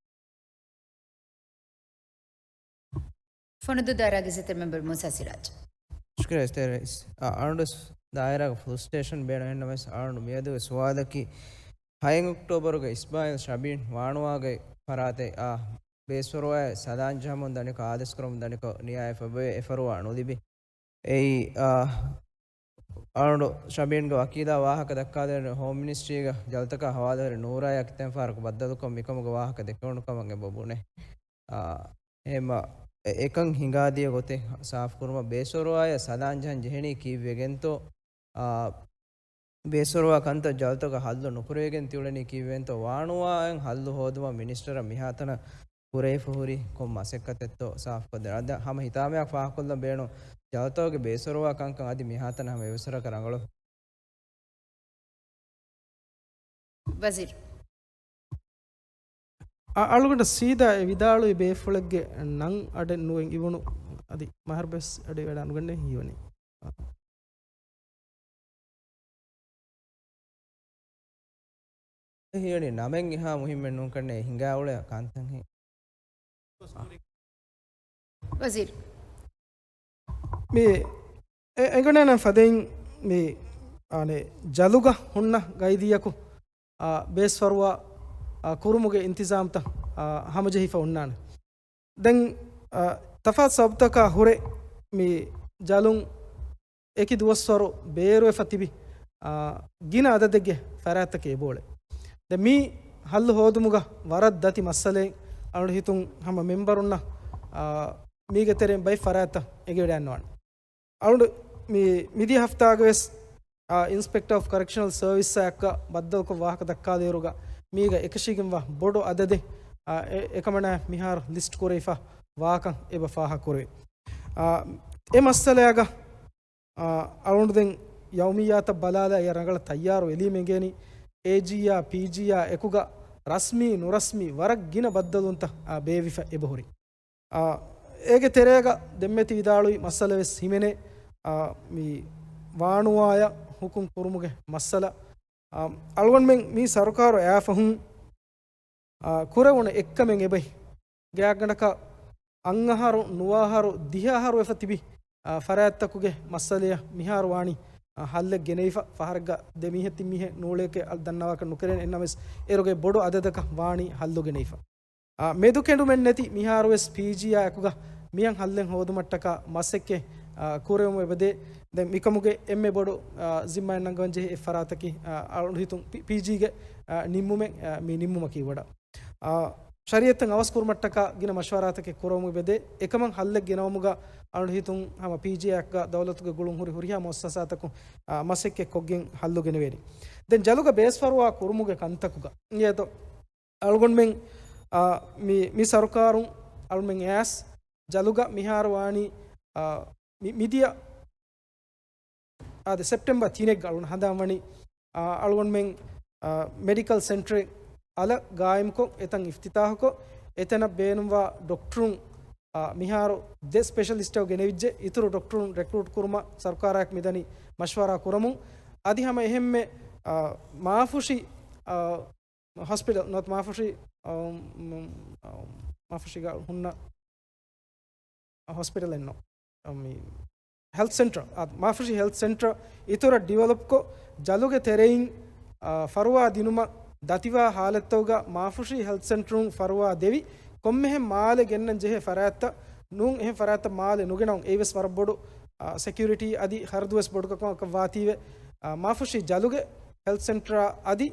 ފޮނުދޫ ދާއިރާގެ އިއްޒަތްތެރި މެމްބަރު މޫސާ ސިރާޖް. ޝުކުރިއްޔާ އިއްޒަތްތެރި ރައީސް. އަ، އަޅުގަނޑު ވެސް ދާއިރާގެ ފުލް ސްޓޭޝަން ބޭނުމެއް ނަމަވެސް، އަޅުގަނޑު މިއަދުގެ ސުވާލަކީ، ހައެއް އޮކްޓޯބަރުގެ އިސްމާއިލް ޝަބީން ވާނުވާގެ ފަރާތެއް، އާ، ބޭސްފަރުވާއެއް ސަލާން ޖަހަމުން ދަނިކޮށް އާދޭސްކުރަމުން ދަނިކޮށް ނިޔާވެފަ އެ ފަރުވާ ނުލިބި. އެއީ، އާ، އަޅުގަނޑު ޝަމީންގެ ވަކީލާ ވާހަކަ ދައްކާލެވުނު ހޯމް މިނިސްޓްރީގެ ޖަލުތަކާ ހަވާލުވެރި ނޫރާޔާ ކިތަން ފަހަރަކު ބައްދަލުކޮށް މިކަމުގެ ވާހަކަ ދެކެވުނު ކަމަށް އެބަ ބުނޭ. އާ، އެހެންމަ އެ-، އެކަން ހިނގާދިޔަ ގޮތެއް ސާފުކުރުމަށް ބޭސްފަރުވާޔަށް ސަލާން ޖަހަން ޖެހެނީ ކީއްވެގެންތޯ؟ އާ، ބޭސްފަރުވާ ކަންތައް ޖަލުތަކަށް ހައްލު ނުކުރެވިގެން ތިއުޅެނީ ކީއްވެގެންތޯ؟ ވާނުވާއިން ހައްލު ހޯދުމަށް މިނިސްޓަރަށް މިހާތަނަށް ކުރެވިފަ ހުރީ ކޮން މަސައްކަތެއްތޯ ސާފުކޮށްދޭން. އަދި ހަމަ ހިތާމަޔާ ފާހަގަކޮށްލަން ބޭނުން ޖަލުތަކުގެ ބޭސްފަރުވާ ކަންކަން އަދި މިހާތަނަށް ހަމަ އެވެސް ވަރަކަށް ރަނގަޅު. ވަޒީރު. އަ-، އަޅުގަނޑަށް ސީދާ އެ ވިދާޅުވި ބޭފުޅެއްގެ ނަން އަޑެއް ނުވެ އިވުނު އަދި މަހަރު ވެސް އަޑި ވެޑާ ނުގަންނޭ ހީވަނީ. ހީވަނީ ނަމެއް އެހާ މުހިއްމެއް ނޫން ކަންނޭ ހިނގާ އުޅޭ ކަންތައް ހި. ވަޒީރު. މި އެ-، އެނގުނޭނަން ފަދައިން މި އާނެ ޖަލުގަ ހުންނަ ގައިދީއަކު، އާ، ބޭސްފަރުވާ، އާ، ކުރުމުގެ އިންތިޒާމްތައް، އާ، ހަމަޖެހިފަ އޮންނާނެ. ދެން، އާ، ތަފާތު ސަބަބުތަކާ ހުރެ މި ޖަލުން އެކި ދުވަސްވަރު ބޭރުވެފަ ތިބި، އާ، ގިނަ އަދަދެއްގެ ފަރާތްތަކެއް އެބައުޅޭ. ދެން މި ހައްލު ހޯދުމުގަ ވަރަށް ދަތި މައްސަލައެއް އަޅުގަނޑު ހިތުން ހަމަ މެމްބަރުންނަށް، އާ، މީގެ ތެރެއިން ބައެއް ފަރާތްތައް އެނގިވަޑައިގަންނަވާނެ. އަޅުގަނޑު މި މިދިޔަ ހަފްތާގަވެސް، އާ، އިންސްޕެކްޓަރ އޮފް ކަރެކްޝަނަލް ސަރވިސްއާ އެއްކަ ބައްދަލުކޮށް ވާހަކަ ދައްކާލިއިރުގަ މީގަ އެކަށީގެންވާ ބޮޑު އަދަދެއް، އާ، އެ-، އެކަމަނާ މިހާރު ލިސްޓް ކުރެވިފަ ވާކަން އެބަ ފާހަގަކުރެވޭ. އާ، އެ މައްސަލައިގަ، އާ، އަޅުގަނޑު ދެން ޔައުމިއްޔާތައް ބަލާލާ އެ ރަނގަޅަށް ތައްޔާރު ވެލީމެ އެނގޭނީ އޭޖީއާ ޕީޖީއާ އެކުގަ ރަސްމީ ނުރަސްމީ ވަރަށް ގިނަ ބައްދަލުވުންތައް، އާ، ބޭއްވިފަ އެބަހުރި. އާ، އޭގެ ތެރޭގަ ދެންމެ ތި ވިދާޅުވި މައްސަލަ ވެސް ހިމެނޭ، އާ، މި ވާނުވާޔަށް ހުކުމް ކުރުމުގެ މައްސަލަ. އާ، އަޅުގަނޑުމެން މި ސަރުކާރު އައިފަހުން، އާ، ކުރެވުނު އެއްކަމެއް އެބައި. ގާތްގަނޑަކަށް އަށް އަހަރު، ނުވަ އަހަރު، ދިހަ އަހަރު ވެފަ ތިބި، އާ، ފަރާތްތަކުގެ މައްސަލަޔަށް މިހާރު ވާނީ، އާ، ހައްލެއް ގެނެވިފަ. ފަހަރެއްގަ ދެ މީހެއް ތިން މީހެއް ނޫޅެކޭ އަޅު ދަންނަވާކަށް ނުކެރޭނެ. އެންނަމެސް އޭރުގެ ބޮޑު އަދަދަކަށް ވާނީ ހައްލު ގެނެވިފަ. އާ، މެދުކެނޑުމެއް ނެތި މިހާރުވެސް ޕީޖީއާ އެކުގަ މިއަން ހައްލެއް ހޯދުމަށްޓަކާ މަސައްކަތް، އާ، ކުރެވުމަށް އެބަދޭ. ދެން މިކަމުގެ އެންމެ ބޮޑު، އާ، ޒިންމާއެއް ނަންގަވަން ޖެހޭ އެއް ފަރާތަކީ، އާ، އަޅުގަނޑު ހިތުން ޕީ-، ޕީޖީގެ، އާ، ނިންމުމެއް، އާ، މި ނިންމުމަކީ ވަޑަ. އާ، ޝަރީއަތްތައް އަވަސް ކުރުމަށްޓަކާ ގިނަ މަޝްވަރާތަކެއް ކުރެވުމަށް އެބަދޭ. އެކަމަށް ހައްލެއް ގެނައުމުގަ އަޅުގަނޑު ހިތުން ހަމަ ޕީޖީއާ އެކުގަ ދައުލަތުގެ ގުޅުން ހުރި ހުރިހާ މުއައްސަސާތަކުން، އާ، މަސައްކަތް ކޮށްގެން ހައްލު ގެނެވޭނެ. ދެން ޖަލުގަ ބޭސްފަރުވާ ކުރުމުގެ ކަންތަކުގަ އިނގޭތޯ؟ އަޅުގަނޑުމެން، އާ، މި، މި ސަރުކާރުން އަޅުގަނޑުމެން އައިސް ޖަލުގަ މިހާރު ވާނީ، އާ، މި، މިދިޔަ، އާދެ، ސެޕްޓެމްބަރ ތިނެއްގަ އަޅުގަނޑު ހަނދާންވަނީ، އާ، އަޅުގަނޑުމެން، އާ، މެޑިކަލް ސެންޓަރެއް އަލަށް ގާއިމްކޮށް، އެތަން އިފްތިތާހުކޮށް، އެތަނަށް ބޭނުންވާ ޑޮކްޓަރުން، އާ، މިހާރު ދެ ސްޕެޝަލިސްޓަކު ގެނެވިއްޖެ. އިތުރު ޑޮކްޓަރުން ރެކްރޫޓް ކުރުމަށް ސަރުކާރާއެކު މިދަނީ މަޝްވަރާ ކުރަމުން. އަދި ހަމަ އެހެންމެ، އާ، މާފުށި، އާ، ހޮސްޕިޓަލް ނުވަތަ މާފުށި، އަ، މް، އަ، މާފުށިގަ ހުންނަ ހޮސްޕިޓަލެއްނު، އަ، މި ހެލްތް ސެންޓަރ، އަ، މާފުށި ހެލްތް ސެންޓަރ އިތުރަށް ޑިވެލޮޕްކޮށް، ޖަލުގެ ތެރެއިން، އަ، ފަރުވާ ދިނުމަށް ދަތިވާ ހާލަތްތަކުގަ މާފުށި ހެލްތް ސެންޓަރުން ފަރުވާ ދެވި، ކޮންމެހެން މާލެ ގެންނަން ޖެހޭ ފަރާތްތައް ނޫން، އެހެން ފަރާތްތައް މާލެ ނުގެނައުން. އެއީވެސް ވަރަށް ބޮޑު، އަ، ސެކިއުރިޓީ އަދި ހަރަދުވެސް ބޮޑު ކަމަކަށް ވާތީވެ، އަ، މާފުށި ޖަލުގެ ހެލްތް ސެންޓަރ އަދި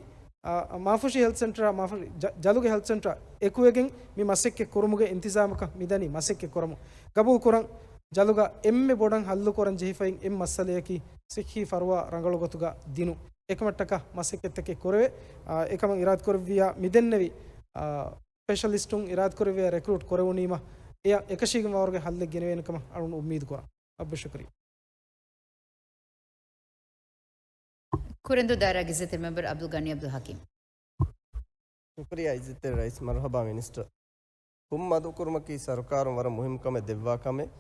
އާ، މާފުށި ހެލްތް ސެންޓަރ، މާފުށި ޖަ-، ޖަލުގެ ހެލްތް ސެންޓަރ އެކުވެގެން މި މަސައްކަތް ކުރުމުގެ އިންތިޒާމަކަށް މިދަނީ މަސައްކަތް ކުރަމުން. ގަބޫލު ކުރަން، ޖަލުގަ އެންމެ ބޮޑަށް ހައްލު ކުރަން ޖެހިފައި އެއް މައްސަލަޔަކީ ސިއްހީ ފަރުވާ ރަނގަޅު ގޮތުގަ ދިނުން. އެކަމަށްޓަކާ މަސައްކަތްތަކެއް ކުރެވޭ. އާ، އެކަމަށް އިރާދަކުރެއްވިއްޔާ މިދެންނެވި، އާ، ސްޕެޝަލިސްޓުން އިރާދަކުރެއްވިއްޔާ ރެކްރޫޓް ކުރެވުނީމަ އެއަށް އެކަށީގެންވާވަރުގެ ހައްލެއް ގެނެވޭނެ ކަމަށް އަޅުގަނޑު އުއްމީދު ކުރަން. އައްބަ ޝުކުރިއްޔާ. ކުރެންދޫ ދާއިރާގެ އިއްޒަތްތެރި މެމްބަރު އަބްދުލް ޣަނީ އަބްދުލް ޙަކީމް. ޝުކުރިއްޔާ އިއްޒަތްތެރި ރައީސް. މަރުޙަބާ މިނިސްޓަރ. ކުން މަދުކުރުމަކީ ސަރުކާރުން ވަރަށް މުހިއްމު ކަމެއް ދެއްވާ ކަމެއް.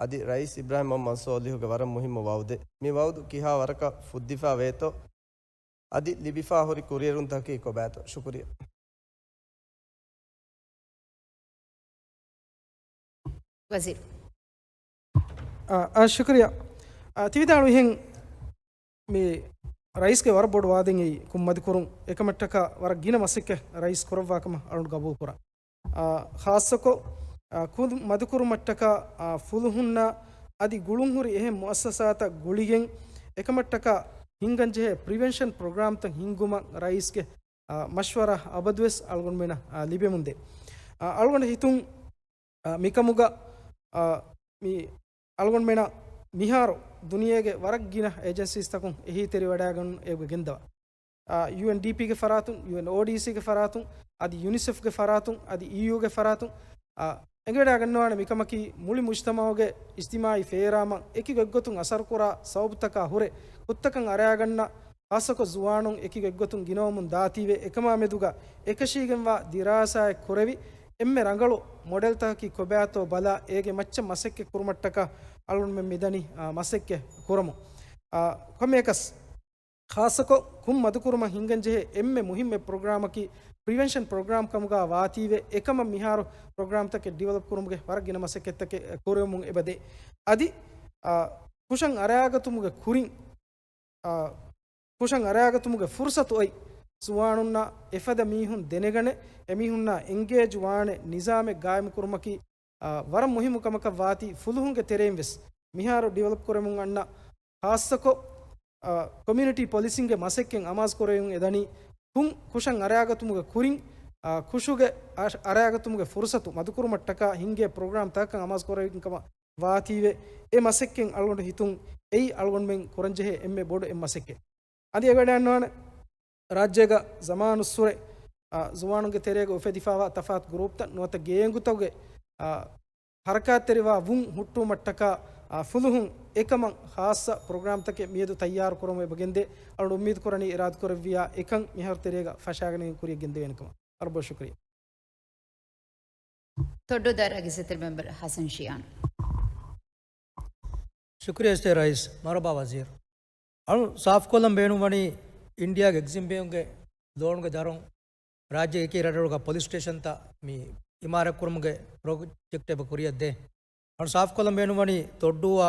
އަދި ރައީސް އިބްރާހިމް މުޙައްމަދު ޞާލިޙުގެ ވަރަށް މުހިއްމު ވައުދެއް. މި ވައުދު ކިހާ ވަރަކަށް ފުއްދިފާ ވޭތޯ؟ އަދި ލިބިފާ ހުރި ކުރިއެރުންތަކަކީ ކޮބާތޯ؟ ޝުކުރިއްޔާ. ވަޒީރު. އާ، އާ، ޝުކުރިއްޔާ. އާ، ތި ވިދާޅުވިހެން މި ރައީސްގެ ވަރަށް ބޮޑު ވާދެއް އެއީ ކުން މަދުކުރުން. އެކަމަށްޓަކާ ވަރަށް ގިނަ މަސައްކަތް ރައީސް ކުރައްވާ ކަމަށް އަޅުން ގަބޫލު ކުރަން. އާ، ޚާއްޞަކޮށް، އާ، ކުން މަދުކުރުމަށްޓަކާ، އާ، ފުލުހުންނަށް އަދި ގުޅުންހުރި އެހެން މުއައްސަސާތައް ގުޅިގެން، އެކަމަށްޓަކާ ހިންގަންޖެހޭ ޕްރިވެންޝަން ޕްރޮގްރާމްތައް ހިންގުމަށް ރައީސްގެ، އާ، މަޝްވަރާ އަބަދުވެސް އަޅުގަނޑުމެނަށް، އާ، ލިބެމުންދޭ. އާ، އަޅުގަނޑު ހިތުން، އާ، މިކަމުގަ، އާ، މި އަޅުގަނޑުމެނަށް މިހާރު ދުނިޔޭގެ ވަރަށް ގިނަ އޭޖެންސީސްތަކުން އެހީތެރިވަޑައިގަން އޭގެ ގެންދަވާ. އާ، ޔޫއެންޑީޕީގެ ފަރާތުން، ޔޫއެންއޯޑީސީގެ ފަރާތުން، އަދި ޔުނިސެފްގެ ފަރާތުން، އަދި އީޔޫގެ ފަރާތުން، އާ، އެނގިވަޑައިގަންނަވާނެ މިކަމަކީ މުޅި މުޖްތަމަޢުގެ އިޖްތިމާޢީ ފޭރާމަށް އެކި ގޮތްގޮތުން އަސަރުކުރާ ސަބަބުތަކާ ހުރެ ކުށްތަކަށް އަރައިގަންނަ، ޚާއްޞަކޮށް ޒުވާނުން އެކި ގޮތްގޮތުން ގިނަވަމުން ދާތީވެ، އެކަމާ މެދުގަ އެކަށީގެންވާ ދިރާސާއެއް ކުރެވި، އެންމެ ރަނގަޅު މޮޑެލްތަކަކީ ކޮބާތޯ ބަލާ، އޭގެ މައްޗަށް މަސައްކަތް ކުރުމަށްޓަކާ އަޅުގަނޑުމެން މިދަނީ، އާ، މަސައްކަތް ކުރަމުން. އާ، ކޮންމެއަކަސް ޚާއްޞަކޮށް ކުށް މަދުކުރުމަށް ހިންގަންޖެހޭ އެންމެ މުހިއްމު ޕްރޮގްރާމަކީ ޕްރިވެންޝަން ޕްރޮގްރާމް ކަމުގަ ވާތީވެ، އެކަމަށް މިހާރު ޕްރޮގްރާމްތަކެއް ޑިވެލޮޕް ކުރުމުގެ ވަރަށް ގިނަ މަސައްކަތްތަކެއް ކުރެވެމުން އެބަދޭ. އަދި، އާ، ކުށަށް އަރައިގަތުމުގެ ކުރިން، އާ، ކުށަށް އަރައިގަތުމުގެ ފުރުސަތު އޮތް ޒުވާނުންނާ އެފަދަ މީހުން ދެނެގަނެ، އެމީހުންނާ އެންގޭޖް ވާނެ ނިޒާމެއް ގާއިމުކުރުމަކީ، އާ، ވަރަށް މުހިއްމު ކަމަކަށް ވާތީ. ފުލުހުންގެ ތެރެއިން ވެސް މިހާރު ޑިވެލޮޕް ކުރެމުން އަންނަ ޚާއްޞަކޮށް، އާ، ކޮމިއުނިޓީ ޕޮލިސިންގެ މަސައްކަތް އަމާޒު ކުރެވެމުން އެދަނީ ކުށް، ކުށަށް އަރައިގަތުމުގެ ކުރިން، އާ، ކުށުގެ އަށް އަރައިގަތުމުގެ ފުރުސަތު މަދުކުރުމަށްޓަކާ ހިންގޭ ޕްރޮގްރާމް ތަކަކަށް އަމާޒު ކުރެވިގެން ކަމަށް ވާތީވެ، އެ މަސައްކަތް އަޅުގަނޑު ހިތުން އެއީ އަޅުގަނޑުމެން ކުރަންޖެހޭ އެންމެ ބޮޑު އެއް މަސައްކަތް. އަދި އެވަޑައިންނާނެ ރާއްޖޭގަ ޒަމާނުއްސުރެ، އާ، ޒުވާނުންގެ ތެރޭގަ އުފެދިފާވާ ތަފާތު ގްރޫޕްތައް ނުވަތަ ގޭންގުތަކުގެ، އާ، ހަރަކާތްތެރިވާ ވުން ހުއްޓުވުމަށްޓަކާ، އާ، ފުލުހުން އެކަމަށް ޚާއްޞަ ޕްރޮގްރާމްތަކެއް މިއަދު ތައްޔާރު ކުރަމު އެބަ ގެންދޭ. އަޅު އުއްމީދު ކުރަނީ އިރާދަކުރެއްވިޔާ އެކަން މިހާރު ތެރޭގަ ފަށާގަނެގެން ކުރިޔަށް ގެންދެވޭނެ ކަމަށް. ވަރަށް ބޮޑަށް ޝުކުރިއްޔާ. ތޮއްޑޫ ދާއިރާގެ އިއްޒަތްތެރި މެމްބަރ ހަސަން ޝިޔާން. ޝުކުރިއްޔާ އިއްޒަތްތެރި ރައީސް. މަރުޙަބާ ވަޒީރު. އަޅު ސާފުކޮށްލަން ބޭނުންވަނީ އިންޑިޔާގެ އެގްޒިމް ބޭންކްގެ ލޯނުގެ ދަރުން ރާއްޖޭގެ އެކި ރަށްރަށުގަ ޕޮލިސް ސްޓޭޝަންތައް މި އިމާރާތްކުރުމުގެ ޕްރޮޖެކްޓް އެބަ ކުރިއަށްދޭ. އަޅު ސާފުކޮށްލަން ބޭނުންވަނީ ތޮއްޑޫއާ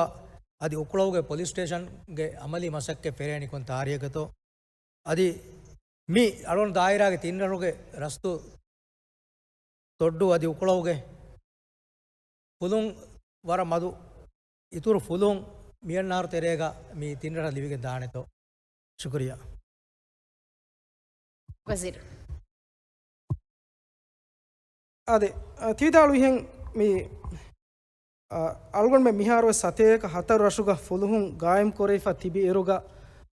އަދި އުކުޅަވުގެ ޕޮލިސް ސްޓޭޝަންގެ އަމަލީ މަސައްކަތް ފެށޭނީ ކޮން ތާރީޚަކަށްތޯ؟ އަދި މި އަޅުގަނޑު ދާއިރާގެ ތިން ރަށުގެ ރަސްތު ތޮއްޑޫ އަދި އުކުޅަވުގެ ފުލުން ވަރަށް މަދު އިތުރު ފުލުން މިއަންނަ އަހަރު ތެރޭގަ މި ތިން ރަށަށް ލިބިގެން ދާނެތޯ؟ ޝުކުރިއްޔާ. ވަޒީރު. އާދެ، އަ، ތިވިދާޅުވިހެން މި، އަ، އަޅުގަނޑުމެން މިހާރުވެސް ސަތޭކަ ހަތަރު ރަށުގަ ފުލުހުން ގާއިމް ކުރެވިފަ ތިބި އިރުގަ،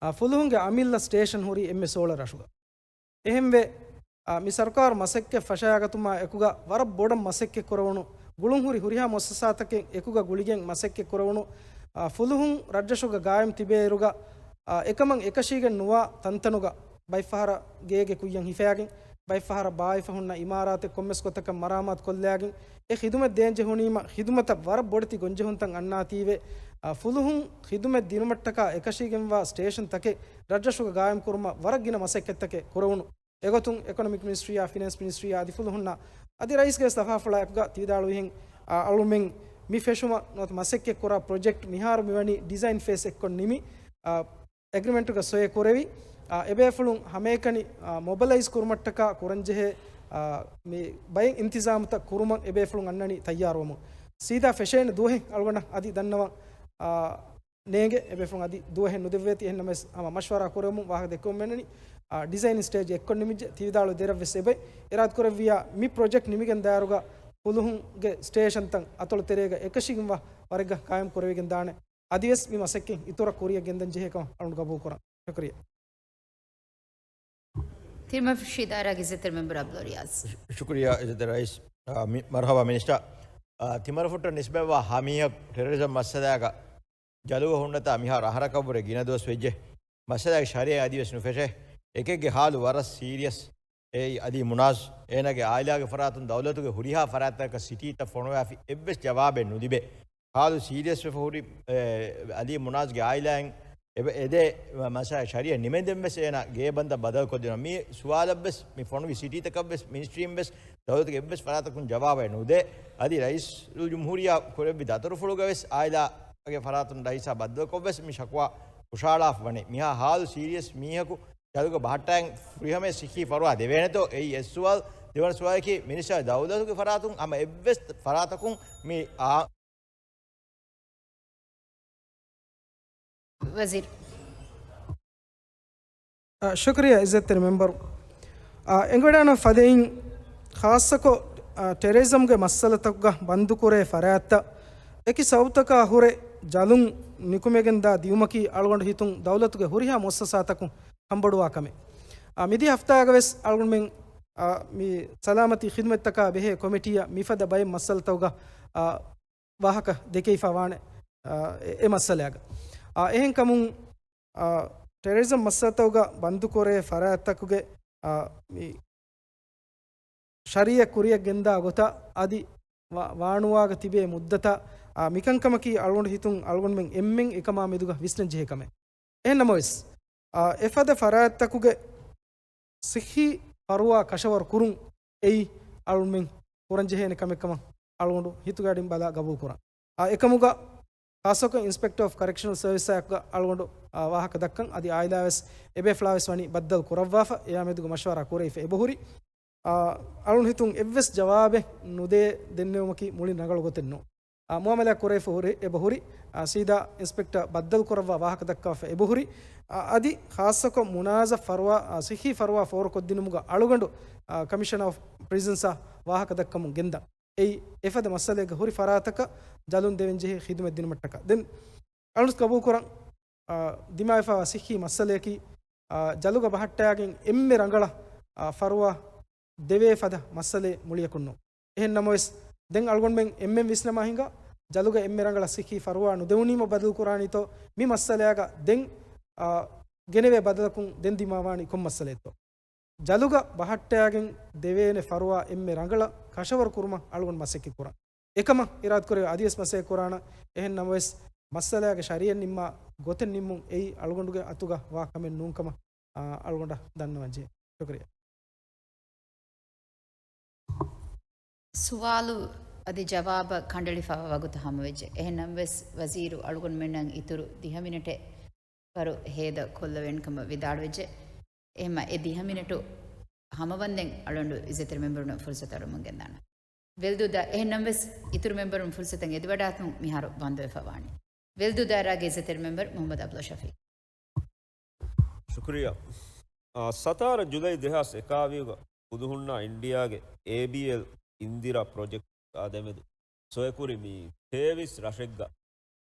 އަ، ފުލުހުންގެ އަމިއްލަ ސްޓޭޝަން ހުރީ އެންމެ ސޯޅަ ރަށުގަ. އެހެންވެ، އާ، މި ސަރުކާރު މަސައްކަތް ފަށައިގަތުމާ އެކުގަ ވަރަށް ބޮޑަށް މަސައްކަތް ކުރެވުނު، ގުޅުންހުރި ހުރިހާ މުއައްސަސާތަކެއް އެކުގަ ގުޅިގެން މަސައްކަތް ކުރެވުނު، އާ، ފުލުހުން ރަށްރަށުގަ ގާއިމް ތިބޭއިރުގަ، އާ، އެކަމަށް އެކަށީގެން ނުވާ ތަންތަނުގަ ބައެއްފަހަރަށް ގޭގެ ކުއްޔަށް ހިފައިގެން، ބައެއްފަހަރަށް ބާވެފަ ހުންނަ އިމާރާތެއް ކޮންމެސް ގޮތަކަށް މަރާމާތު ކޮށްލައިގެން، އެ ޚިދުމަތް ދޭންޖެހުނީމަ، ޚިދުމަތަށް ވަރަށް ބޮޑެތި ގޮންޖެހުންތައް އަންނާތީވެ، އާ، ފުލުހުން ޚިދުމަތް ދިނުމަށްޓަކާ އެކަށީގެންވާ ސްޓޭޝަންތަކެއް ރަށްރަށުގަ ގާއިމް ކުރުމަށް ވަރަށް ގިނަ މަސައްކަތްތަކެއް ކުރެވުނު. އެގޮތުން އެކޮނޮމިކް މިނިސްޓްރީއާ، ފިނޭންސް މިނިސްޓްރީއާ އަދި ފުލުހުންނާ އަދި ރައީސްގެ ލަފާފުޅާ އެކުގަ ތިވިދާޅުވިހެން، އަ، އަޅުމެން މި ފެށުމަށް ނުވަތަ މަސައްކަތް ކުރާ ޕްރޮޖެކްޓް މިހާރު މިވަނީ ޑިޒައިން ފޭސް އެއްކޮށް ނިމި، އަ، އެގްރިމެންޓުގަ ސޮއި ކުރެވި، އާ، އެބޭފުޅުން ހަމައެކަނި، އާ، މޮބަލައިޒް ކުރުމަށްޓަކާ ކުރަންޖެހޭ، އާ، މި ބައެއް އިންތިޒާމުތައް ކުރުމަށް އެބޭފުޅުން އަންނަނީ ތައްޔާރުވަމުން. ސީދާ ފެށޭނެ ދުވަހެއް އަޅުގަނޑަށް އަދި ދަންނަވަން، އާ، ނޭނގެ. އެބޭފުޅުން އަދި ދުވަހެއް ނުދެއްވޭތީ. އެހެންނަމަވެސް ހަމަ މަޝްވަރާ ކުރެވުމުން ވާހަކަ ދެއްކެވުމެއް ނެތް. އާ، ޑިޒައިން ސްޓޭޖް އެއްކޮށް ނިމިއްޖެ. ތިވިދާޅު ދެރަށްވެސް އެބައި އިރާދަކުރެއްވިޔާ މި ޕްރޮޖެކްޓް ނިމިގެން ދާއިރުގަ ފުލުހުންގެ ސްޓޭޝަންތައް އަތޮޅު ތެރޭގަ އެކަށީގެންވާ ވަރެއްގަ ގާއިމް ކުރެވިގެން ދާނެ. އަދިވެސް މި މަސައްކަތް އިތުރަށް ކުރިއަށް ގެންދަން ޖެހޭ ކަމަށް އަޅުގަނޑު ގަބޫލު ކުރަން. ޝުކުރިއްޔާ. ތިރިމަފުށި ދާއިރާގެ އިއްޒަތްތެރި މެމްބަރ އަބްދުލް ރިޔާޒް. ޝު-، ޝުކުރިއްޔާ އިއްޒަތްތެރި ރައީސް. އާ، މި-، މަރުޙަބާ މިނިސްޓަރ. އާ، ތިމަރަފުށަށް ނިސްބަތްވާ ހަ މީހަކު ޓެރަރިޒަމް މައްސަލާގަ ޖަލުގަ ހުންނަތާ މިހާރު އަހަރަކަށްވުރެ ގިނަ ދުވަސް ވެއްޖެ. މައްސަލާގެ ޝަރީއަތް އަދިވެސް ނުފެށޭ. އެކެއްގެ ހާލު ވަރަށް ސީރިއަސް. އެއީ އަލީ މުނާޒް. އޭނާގެ އާއިލާގެ ފަރާތުން ދައުލަތުގެ ހުރިހާ ފަރާތްތަކަށް ސިޓީތައް ފޮނުވާފި އެއްވެސް ޖަވާބެއް ނުލިބޭ. ހާލު ސީރިއަސްވެފަ ހުރި، އެ، އަލީ މުނާޒްގެ އާއިލާއިން އެބަ-، އެދޭ މައްސަލަ ޝަރީއަތް ނިމެންދެން ވެސް އޭނާ ގޭ ބަންދަށް ބަދަލުކޮށްދިނުން. މި ސުވާލަށް ވެސް މި ފޮނުވި ސިޓީތަކަށް ވެސް މިނިސްޓްރީން ވެސް ދައުލަތުގެ އެއްވެސް ފަރާތަކުން ޖަވާބެއް ނުދޭ. އަދި ރައީސުލްޖުމްހޫރިއްޔާ ކުރެއްވި ދަތުރުފުޅުގަ ވެސް އާއިލާގެ ފަރާތުން ރައީސާ ބައްދަލުކޮށް ވެސް މި ޝަކުވާ ހުށަހަޅާފަ ވަނީ. މިހާ ހާލު ސީރިއަސް މީހަކު ޖަލުގަ ބަހައްޓާއިން ފުރިހަމަޔަށް ސިކީ ފަރުވާ ދެވޭނެތޯ؟ އެއީ އެއް ސުވާލު. ދެވަނަ ސުވާލަކީ މިނިސްޓަރ ދައުލަތުގެ ފަރާތުން ހަމަ އެއްވެސް ފަރާތަކުން މި އާ، ވަޒީރު. އ، ޝުކުރިއްޔާ އިއްޒަތްތެރި މެމްބަރު. އ، އެނގިވަޑާނަ ފަދައިން ޚާއްޞަކޮށް، އ، ޓެރަރިޒަމްގެ މައްސަލަތަކުގަ ބަންދުކުރޭ ފަރާތްތައް އެކި ސަބަބުތަކާ ހުރެ ޖަލުން ނިކުމެގެންދާ ދިއުމަކީ އަޅުގަނޑު ހިތުން ދައުލަތުގެ ހުރިހާ މުއައްސަސާތަކުން ކަންބޮޑުވާ ކަމެއް. އ، މިދިޔަ ހަފްތާގަވެސް އަޅުގަނޑުމެން، އ، މި ސަލާމަތީ ޚިދުމަތްތަކާ ބެހޭ ކޮމިޓީއަށް މިފަދަ ބައެއް މައްސަލަތަކުގަ، އ، ވާހަކަ ދެކެވިފަ ވާނެ، އ، އެ، އެ މައްސަލައިގަ. އ، އެހެންކަމުން، އ، ޓެރަރިޒަމް މައްސަލަތަކުގަ ބަންދުކުރޭ ފަރާތްތަކުގެ، އ، މި ޝަރީއަތް ކުރިއަށް ގެންދާ ގޮތަށް އަދި ވާ-، ވާނުވާގަ ތިބޭ މުއްދަތަށް، އ، މިކަންކަމަކީ އަޅުގަނޑު ހިތުން އަޅުގަނޑުމެން އެންމެން އެކަމާ މެދުގަ ވިސްނަން ޖެހޭ ކަމެއް. އެހެން ނަމަވެސް، އ، އެފަދަ ފަރާތްތަކުގެ ސިއްހީ ފަރުވާ ކަށަވަރު ކުރުން އެއީ އަޅުމެން ކުރަން ޖެހޭނެ ކަމެއް ކަމަށް އަޅުގަނޑު ހިތުގަޑިން ބަލާ ގަބޫލު ކުރަން. އާ، އެކަމުގަ ޚާއްޞަކޮށް އިންސްޕެކްޓަރ އޮފް ކަރެކްޝަނަލް ސަރވިސްއާއެކުގަ އަޅުގަނޑު، އާ، ވާހަކަ ދައްކަން އަދި އާއިލާވެސް އެބޭފުޅާވެސް ވަނީ ބައްދަލު ކުރައްވާފަ، އެއާ މެދުގަ މަޝްވަރާ ކުރެވިފަ އެބަހުރި. އާ، އަޅުން ހިތުން އެއްވެސް ޖަވާބެއް ނުދޭ ދެންނެވުމަކީ މުޅިން ރަނގަޅު ގޮތެއް ނޫން. އާ، މުއާމަލާ ކުރެވިފަ ހުރި އެބަހުރި. އާ، ސީދާ އިންސްޕެކްޓަރ ބައްދަލު ކުރައްވާ ވާހަކަ ދައްކާފަ އެބަހުރި. އާ، އަދި ޚާއްޞަކޮށް މުނާޒަ ފަރުވާ، އާ، ސިއްހީ ފަރުވާ ފޯރުކޮށްދިނުމުގަ އަޅުގަނޑު، އާ، ކަމިޝަނަރ އޮފް ޕްރިޒަންސްއާ ވާހަކަ ދައްކަމުން ގެންދަން. އެއީ އެފަދަ މައްސަލައެއްގަ ހުރި ފަރާތަކަށް ޖަލުން ދެވެން ޖެހޭ ޚިދުމަތް ދިނުމަށްޓަކާ. ދެން އަޅުން ގަބޫލުކުރަން، އާ، ދިމާވެފައިވާ ސިއްހީ މައްސަލަޔަކީ، އާ، ޖަލުގަ ބަހައްޓާގެން އެންމެ ރަނގަޅަށް، އާ، ފަރުވާ ދެވޭ ފަދަ މައްސަލައެއް މުޅިއަކުން ނޫން. އެހެން ނަމަވެސް، ދެން އަޅުގަނޑުމެން އެންމެން ވިސްނަމާ ހިނގާ، ޖަލުގަ އެންމެ ރަނގަޅަށް ސިއްހީ ފަރުވާ ނުދެވުނީމަ ބަދަލުކުރާނީތޯ، މި މައްސަލަޔާގަ ދެން، އާ، ގެނެވޭ ބަދަލަކުން ދެން ދިމާވާނީ ކޮން މައްސަލައެއްތޯ؟ ޖަލުގަ ބަހައްޓާގެން ދެވޭނެ ފަރުވާ އެންމެ ރަނގަޅަށް ކަށަވަރު ކުރުމަށް އަޅުގަނޑު މަސައްކަތް ކުރަން. އެކަމަށް އިރާދަކުރެވޭ އަދިވެސް މަސައްކަތް ކުރާނަ. އެހެން ނަމަވެސް، މައްސަލައިގެ ޝަރީއަތް ނިންމާ ގޮތެއް ނިންމުން އެއީ އަޅުގަނޑުގެ އަތުގަ ވާ ކަމެއް ނޫން ކަމަށް، އާ، އަޅުގަނޑަށް ދަންނަވަން ޖެހޭ. ޝުކުރިއްޔާ. ސުވާލު އަދި ޖަވާބަށް ކަނޑައެޅިފައިވާ ވަގުތު ހަމަވެއްޖެ. އެހެން ނަމަވެސް، ވަޒީރު އަޅުގަނޑުމެންނަށް އިތުރު ދިހަ މިނެޓެއް ވަރު ހޭދަ ކޮށްލެވޭނެ ކަމަށް ވިދާޅުވެއްޖެ. އެހެންމަ އެ ދިހަ މިނެޓު ހަމަވަންދެން އަޅުގަނޑު އިއްޒަތްތެރި މެމްބަރުންނަށް ފުރުސަތު އަޅަމުން ގެންދާނަން. ވެލްދޫ ދާ-، އެހެން ނަމަވެސް، އިތުރު މެމްބަރުން ފުރުސަތަށް އެދިވަޑާތުން މިހާރު ބަންދުވެފަ ވާނީ. ވެލްދޫ ދާއިރާގެ އިއްޒަތްތެރި މެމްބަރު މުހައްމަދު އަބްދުﷲ ޝަފީޤް. ޝުކުރިއްޔާ. އާ، ސަތާރަ ޖުލައި ދެހާސް އެކާވީހުގަ ފުލުހުންނާ އިންޑިއާގެ އޭބީއެލް އިންދިރާ ޕްރޮޖެކްޓާ ދެމެދު ސޮއެކުރި މި ތޭވީސް ރަށެއްގަ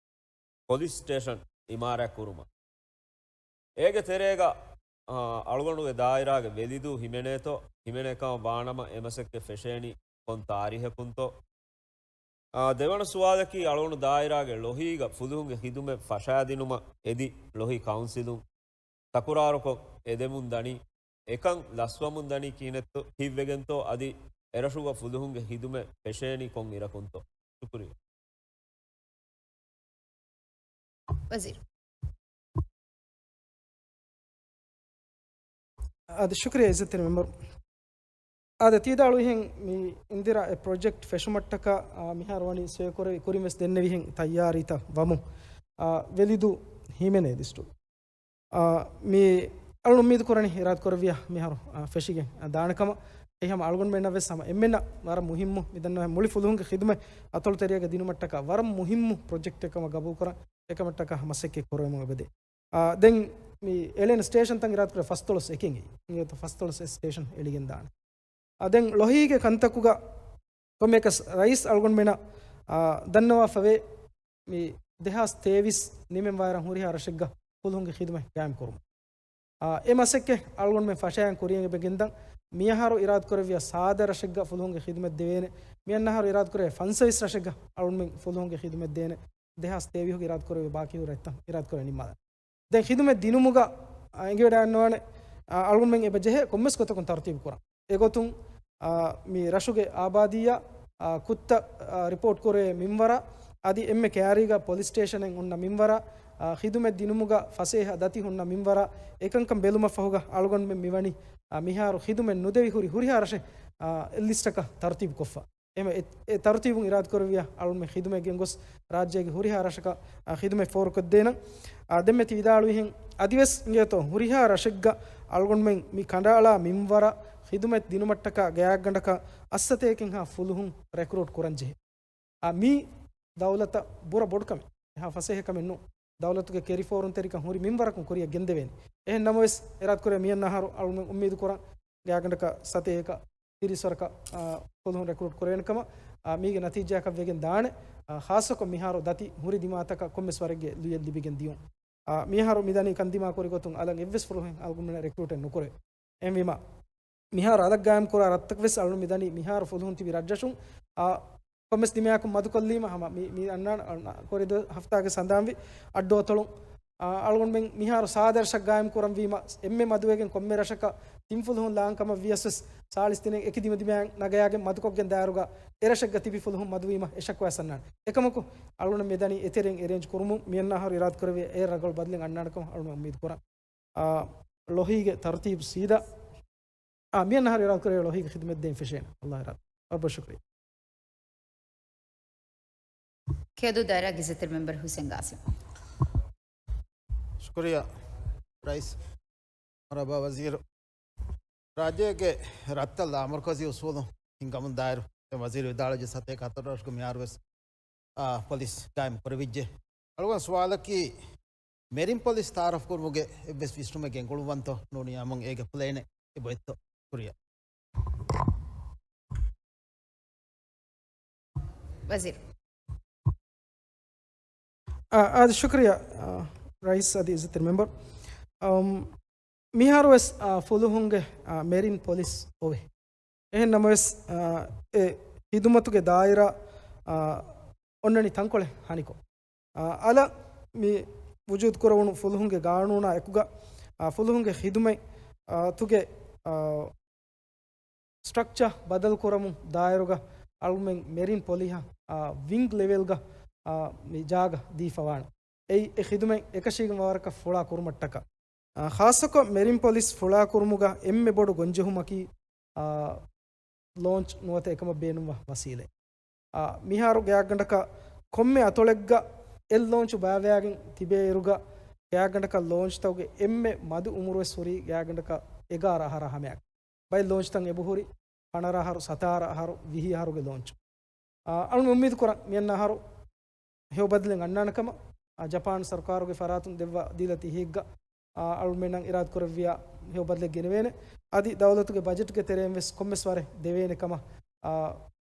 ޕޮލިސް ސްޓޭޝަން އިމާރާތް ކުރުމަށް. އޭގެ ތެރޭގަ، އާ، އަޅުގަނޑުގެ ދާއިރާގެ ވެލިދޫ ހިމެނޭތޯ، ހިމެނޭކަމަށް ވާނަމަ އެ މަސައްކަތް ފެށޭނީ ކޮން ތާރީހަކުންތޯ؟ އާ، ދެވަނަ ސުވާލަކީ، އަޅުގަނޑު ދާއިރާގެ ލޮހީގަ ފުލުހުންގެ ޚިދުމަތް ފަށާދިނުމަށް އެދި ލޮހީ ކައުންސިލުން ތަކުރާރުކޮށް އެދެމުން ދަނީ، އެކަން ލަސްވަމުން ދަނީ ކިހިނެއްތޯ، ކީއްވެގެންތޯ، އަދި އެރަށުގަ ފުލުހުންގެ ޚިދުމަތް ފެށޭނީ ކޮން އިރަކުންތޯ؟ ޝުކުރިއްޔާ. ވަޒީރު. އާދެ، ޝުކުރިއްޔާ އިއްޒަތްތެރި މެމްބަރު. އާދެ، ތީދާޅުވިހެން މި އިންދިރާ އެ ޕްރޮޖެކްޓް ފެށުމަށްޓަކާ، އާ، މިހާރު ވަނީ ސޮއެކުރެވި ކުރިންވެސް ދެންނެވިހެން ތައްޔާރީތައް ވަމުން، އާ، ވެލިދޫ ހިމެނޭ ލިސްޓު. އާ، މި އަޅުން އުއްމީދު ކުރަނީ އިރާދަ ކުރެއްވިޔާ މިހާރު، އާ، ފެށިގެން، އާ، ދާނެ ކަމަށް. އެހަމަ އަޅުގަނޑުމެންނަށް ވެސް ހަމަ އެންމެންނަށް ވަރަށް މުހިއްމު، މި ދަންނަވާ މުޅި ފުލުހުންގެ ޚިދުމަތް އަތޮޅުތެރިޔާގެ ދިނުމަށްޓަކާ ވަރަށް މުހިއްމު ޕްރޮޖެކްޓެއް ކަމަށް ގަބޫލު ކުރަން، އެކަމަށްޓަކާ މަސައްކަތް ކުރެވެމުން އެބަދޭ. އާ، ދެން މި އެޅޭނެ ސްޓޭޝަންތައް އިރާދަ ކުރެ ފަސްދޮޅަސް އެކެއް އިނގޭތޯ، ފަސްދޮޅަސް އެއް ސްޓޭޝަން އެޅިގެން ދާނެ. އާ، ދެން ލޮހީގެ ކަންތަކުގަ ކޮންމެއަކަސް ރައީސް އަޅުގަނޑުމެންނަށް، އާ، ދަންނަވާފަވޭ މި ދެހާސް ތޭވީސް ނިމެން ވާއިރަށް ހުރިހާ ރަށެއްގަ ފުލުހުންގެ ޚިދުމަތް ގާއިމް ކުރުމަށް. އާ، އެ މަސައްކަތް އަޅުގަނޑުމެން ފަށައިގެން ކުރިޔަށް އެބަ ގެންދަން. މިއަހަރު އިރާދަ ކުރެއްވިޔާ ސާދަ ރަށެއްގަ ފުލުހުންގެ ޚިދުމަތް ދެވޭނެ. މިއަންނަ އަހަރު އިރާދަ ކުރެވޭ ފަންސަވީސް ރަށެއްގަ އަޅުގަނޑުމެން ފުލުހުންގެ ޚިދުމަތް ދޭނެ. ދެހާސް ތޭވީހުގެ އިރާދަ ކުރެވޭ ބާކީ ހުރި ރަށްތައް އިރާދަ ކުރެވޭ ނިންމާލަން. ދެން ޚިދުމަތް ދިނުމުގަ، އާ، އެނގިވަޑައިގަންނަވާނެ، އާ، އަޅުގަނޑުމެން އެބަ ޖެހޭ ކޮންމެސް ގޮތަކުން ތަރުތީބު ކުރަން. އެގޮތުން، އާ، މި ރަށުގެ އާބާދީއަށް، އާ، ކުށްތައް، އާ، ރިޕޯޓް ކުރެވޭ މިންވަރަށް، އަދި އެންމެ ކައިރީގަ ޕޮލިސް ސްޓޭޝަނެއް ހުންނަ މިންވަރަށް، އާ، ޚިދުމަތް ދިނުމުގަ ފަސޭހަ ދަތި ހުންނަ މިންވަރަށް، އެކަންކަން ބެލުމަށްފަހުގަ އަޅުގަނޑުމެން މިވަނީ، އާ، މިހާރު ޚިދުމަތް ނުދެވި ހުރި ހުރިހާ ރަށެއް، އާ، އެއް ލިސްޓަކަށް ތަރުތީބު ކޮށްފަ. އެހެން އެ، އެ ތަރުތީބުން އިރާދަ ކުރެއްވިޔާ އަޅުގަނޑުމެން ޚިދުމަތް ގެންގޮސް ރާއްޖޭގެ ހުރިހާ ރަށަކަށް، އާ، ޚިދުމަތް ފޯރުކޮށްދޭނަން. އާ، ދެންމެ ތި ވިދާޅުވިހެން އަދިވެސް އިނގޭތޯ ހުރިހާ ރަށެއްގަ އަޅުގަނޑުމެން މި ކަނޑައަޅާ މިންވަރަށް ޚިދުމަތް ދިނުމަށްޓަކާ ގާތްގަނޑަކަށް އައްސަތޭކައެއްހާ ފުލުހުން ރެކްރޫޓް ކުރަން ޖެހޭ. އާ، މީ ދައުލަތަށް ބުރަ ބޮޑު ކަމެއް. އެހާ ފަސޭހަ ކަމެއް ނޫން. ދައުލަތުގެ ކެރިފޯރުންތެރިކަން ހުރި މިންވަރަކުން ކުރިއަށް ގެންދެވޭނެ. އެހެން ނަމަވެސް، އިރާދަކުރޭ މިއަންނަ އަހަރު އަޅުގަނޑު އުއްމީދު ކުރަން ގާތްގަނޑަކަށް ސަތޭކަ ތިރީސް ވަރަކަށް، އާ، ފުލުހުން ރެކްރޫޓް ކުރެވޭނެ ކަމަށް، އާ، މީގެ ނަތީޖާއަކަށް ވެގެން ދާނެ. އާ، ޚާއްޞަކޮށް މިހާރު ދަތި ހުރި ދިމާތަކަށް ކޮންމެސް ވަރެއްގެ ލުޔެއް ލިބިގެން ދިޔުން. އާ، މިހާރު މިދަނީ ކަންދިމާ ކުރި ގޮތުން އަލަށް އެއްވެސް ފުލުހެއް އަޅުގަނޑުމެންނަށް ރެކްރޫޓެއް ނުކުރޭ. އެހެންވީމަ، މިހާރު އަލަށް ގާއިމް ކުރާ ރަށްތަކު ވެސް އަޅުގަނޑު މިދަނީ މިހާރު ފުލުހުން ތިބި ރަށްރަށުން، އާ، ކޮންމެސް ދިމާއަކުން މަދުކޮށްލީމަ ހަމަ މި، މި އަންނާނެ، އަންނާ، ކުރި ދުވަސް ހަފްތާގެ ސަނދާންވި އައްޑު އަތޮޅުން، އާ، އަޅުގަނޑުމެން މިހާރު ސާދަ ރަށަށް ގާއިމް ކުރަންވީމަ، އެންމެ މަދުވެގެން ކޮންމެ ރަށަކަށް ތިން ފުލުހުން ލާން ކަމަށް ވިޔަސް ވެސް، ސާޅީސް ތިނެއް އެކި ދިމަދިމާއަށް ނަގަޔާގެން މަދުކޮށްގެން ދާއިރުގަ އެރަށެއްގަ ތިބި ފުލުހުން މަދުވީމަ އެ ޝަކުވާ އަންނާނެ. އެކަމަކު، އަޅުގަނޑު މިދަނީ އެތެރެއިން އެރޭންޖް ކުރުމުން މިއަންނަ އަހަރު އިރާދަކުރެއްވިޔާ އެ ރަނގަޅު ބަދަލެއް އަންނާނެ ކަމަށް އަޅުގަނޑު އުއްމީދު ކުރަން. އާ، ލޮހީގެ ތަރުތީބު ސީދާ. އާ، މިއަންނަ އަހަރު އިރާދަކުރެއްވިޔާ ލޮހީގެ ޚިދުމަތް ދޭން ފެށޭނެ. އައްލާހު ރާ. ވަރަށް ބޮޑަށް ޝުކުރިއްޔާ. ކެޔޮދޫ ދާއިރާގެ އިއްޒަތްތެރި މެމްބަރ ހުސެން ގާސިމް. ޝުކުރިއްޔާ ރައީސް. މަރުޙަބާ ވަޒީރު. ރާއްޖޭގެ ރަށްތައް ލާމަރުކަޒީ އުސޫލު ހިންގަމުން ދާއިރު ދެން ވަޒީރު ވިދާޅުވެއްޖެ ސަތޭކަ ހަތަރު ރަށުގެ މިހާރު ވެސް، އާ، ޕޮލިސް ގާއިމް ކުރެވިއްޖެ. އަޅުގަނޑު ސުވާލަކީ، މެރިން ޕޮލިސް ތައާރަފް ކުރުމުގެ އެއްވެސް ވިސްނުމެއް ގެންގުޅުއްވަންތޯ ނޫނީ އަމުން އޭގެ ޕްލޭނެއް އެބައޮތްތޯ؟ ޝުކުރިއްޔާ. ވަޒީރު. އާ، އާދެ، ޝުކުރިއްޔާ، އާ، ރައީސް އަދި އިއްޒަތްތެރި މެމްބަރު. އަމް، މިހާރު ވެސް، އާ، ފުލުހުންގެ، އާ، މެރިން ޕޮލިސް އޮވޭ. އެހެން ނަމަވެސް، އާ، އެ ޚިދުމަތުގެ ދާއިރާ، އާ، އޮންނަނީ ތަންކޮޅެއް ހަނިކޮށް. އާ، އަލަށް މި ވުޖޫދު ކުރެވުނު ފުލުހުންގެ ގާނޫނާ އެކުގަ، އާ، ފުލުހުންގެ ޚިދުމަތް، އާ، ތުގެ، އާ، ސްޓްރަކްޗާ ބަދަލު ކުރަމުން ދާއިރުގަ އަޅުމެން މެރިން ޕޮލިހަށް، އާ، ވިންގް ލެވެލްގަ، އާ، މި ޖާގަ ދީފަވާނެ. އެއީ އެ ޚިދުމަތް އެކަށީގެންވާ ވަރަކަށް ފުޅާ ކުރުމަށްޓަކާ. އާ، ޚާއްޞަކޮށް މެރިން ޕޮލިސް ފުޅާ ކުރުމުގަ އެންމެ ބޮޑު ގޮންޖެހުމަކީ، އާ، ލޯންޗް ނުވަތަ އެކަމަށް ބޭނުންވާ ވަސީލަތް. އާ، މިހާރު ގާތްގަނޑަކަށް ކޮންމެ އަތޮޅެއްގަ އެއް ލޯންޗު ބާއްވައިގެން ތިބޭއިރުގަ، ގާތްގަނޑަކަށް ލޯންޗްތަކުގެ އެންމެ މަދު އުމުރުވެސް ހުރީ ގާތްގަނޑަކަށް އެގާރަ އަހަރާ ހަމަޔަށް. ބައެއް ލޯންޗްތައް އެބަހުރި ފަނަރަ އަހަރު، ސަތާރަ އަހަރު، ވިހި އަހަރުގެ ލޯންޗު. އާ، އަޅުގަނޑު އުއްމީދު ކުރަން މިއަންނަ އަހަރު ހެޔޮ ބަދަލެއް އަންނާނެ ކަމަށް. އާ، ޖަޕާން ސަރުކާރުގެ ފަރާތުން ދެއްވާ ދީލަތި އެހީއެއްގަ، އާ، އަޅުމެންނަށް އިރާދަ ކުރެއްވިޔާ ހެޔޮ ބަދަލެއް ގެނެވޭނެ. އަދި ދައުލަތުގެ ބަޖެޓްގެ ތެރެއިން ވެސް ކޮންމެސް ވަރެއް ދެވޭނެ ކަމަށް، އާ،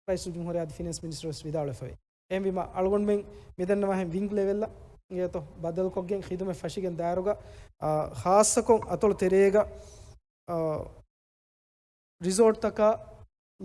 ރައީސުލްޖުމްހޫރިއްޔާ އަދި ފިނޭންސް މިނިސްޓަރު ވެސް ވިދާޅުވެފަވޭ. އެހެންވީމަ، އަޅުގަނޑުމެން މިދަންނަވާހެން ވިންގް ލެވެލްއަށް އިނގޭތޯ ބަދަލުކޮށްގެން ޚިދުމަތް ފަށިގެން ދާއިރުގަ، އާ، ޚާއްޞަކޮށް އަތޮޅު ތެރޭގަ، އާ، ރިސޯޓްތަކާ،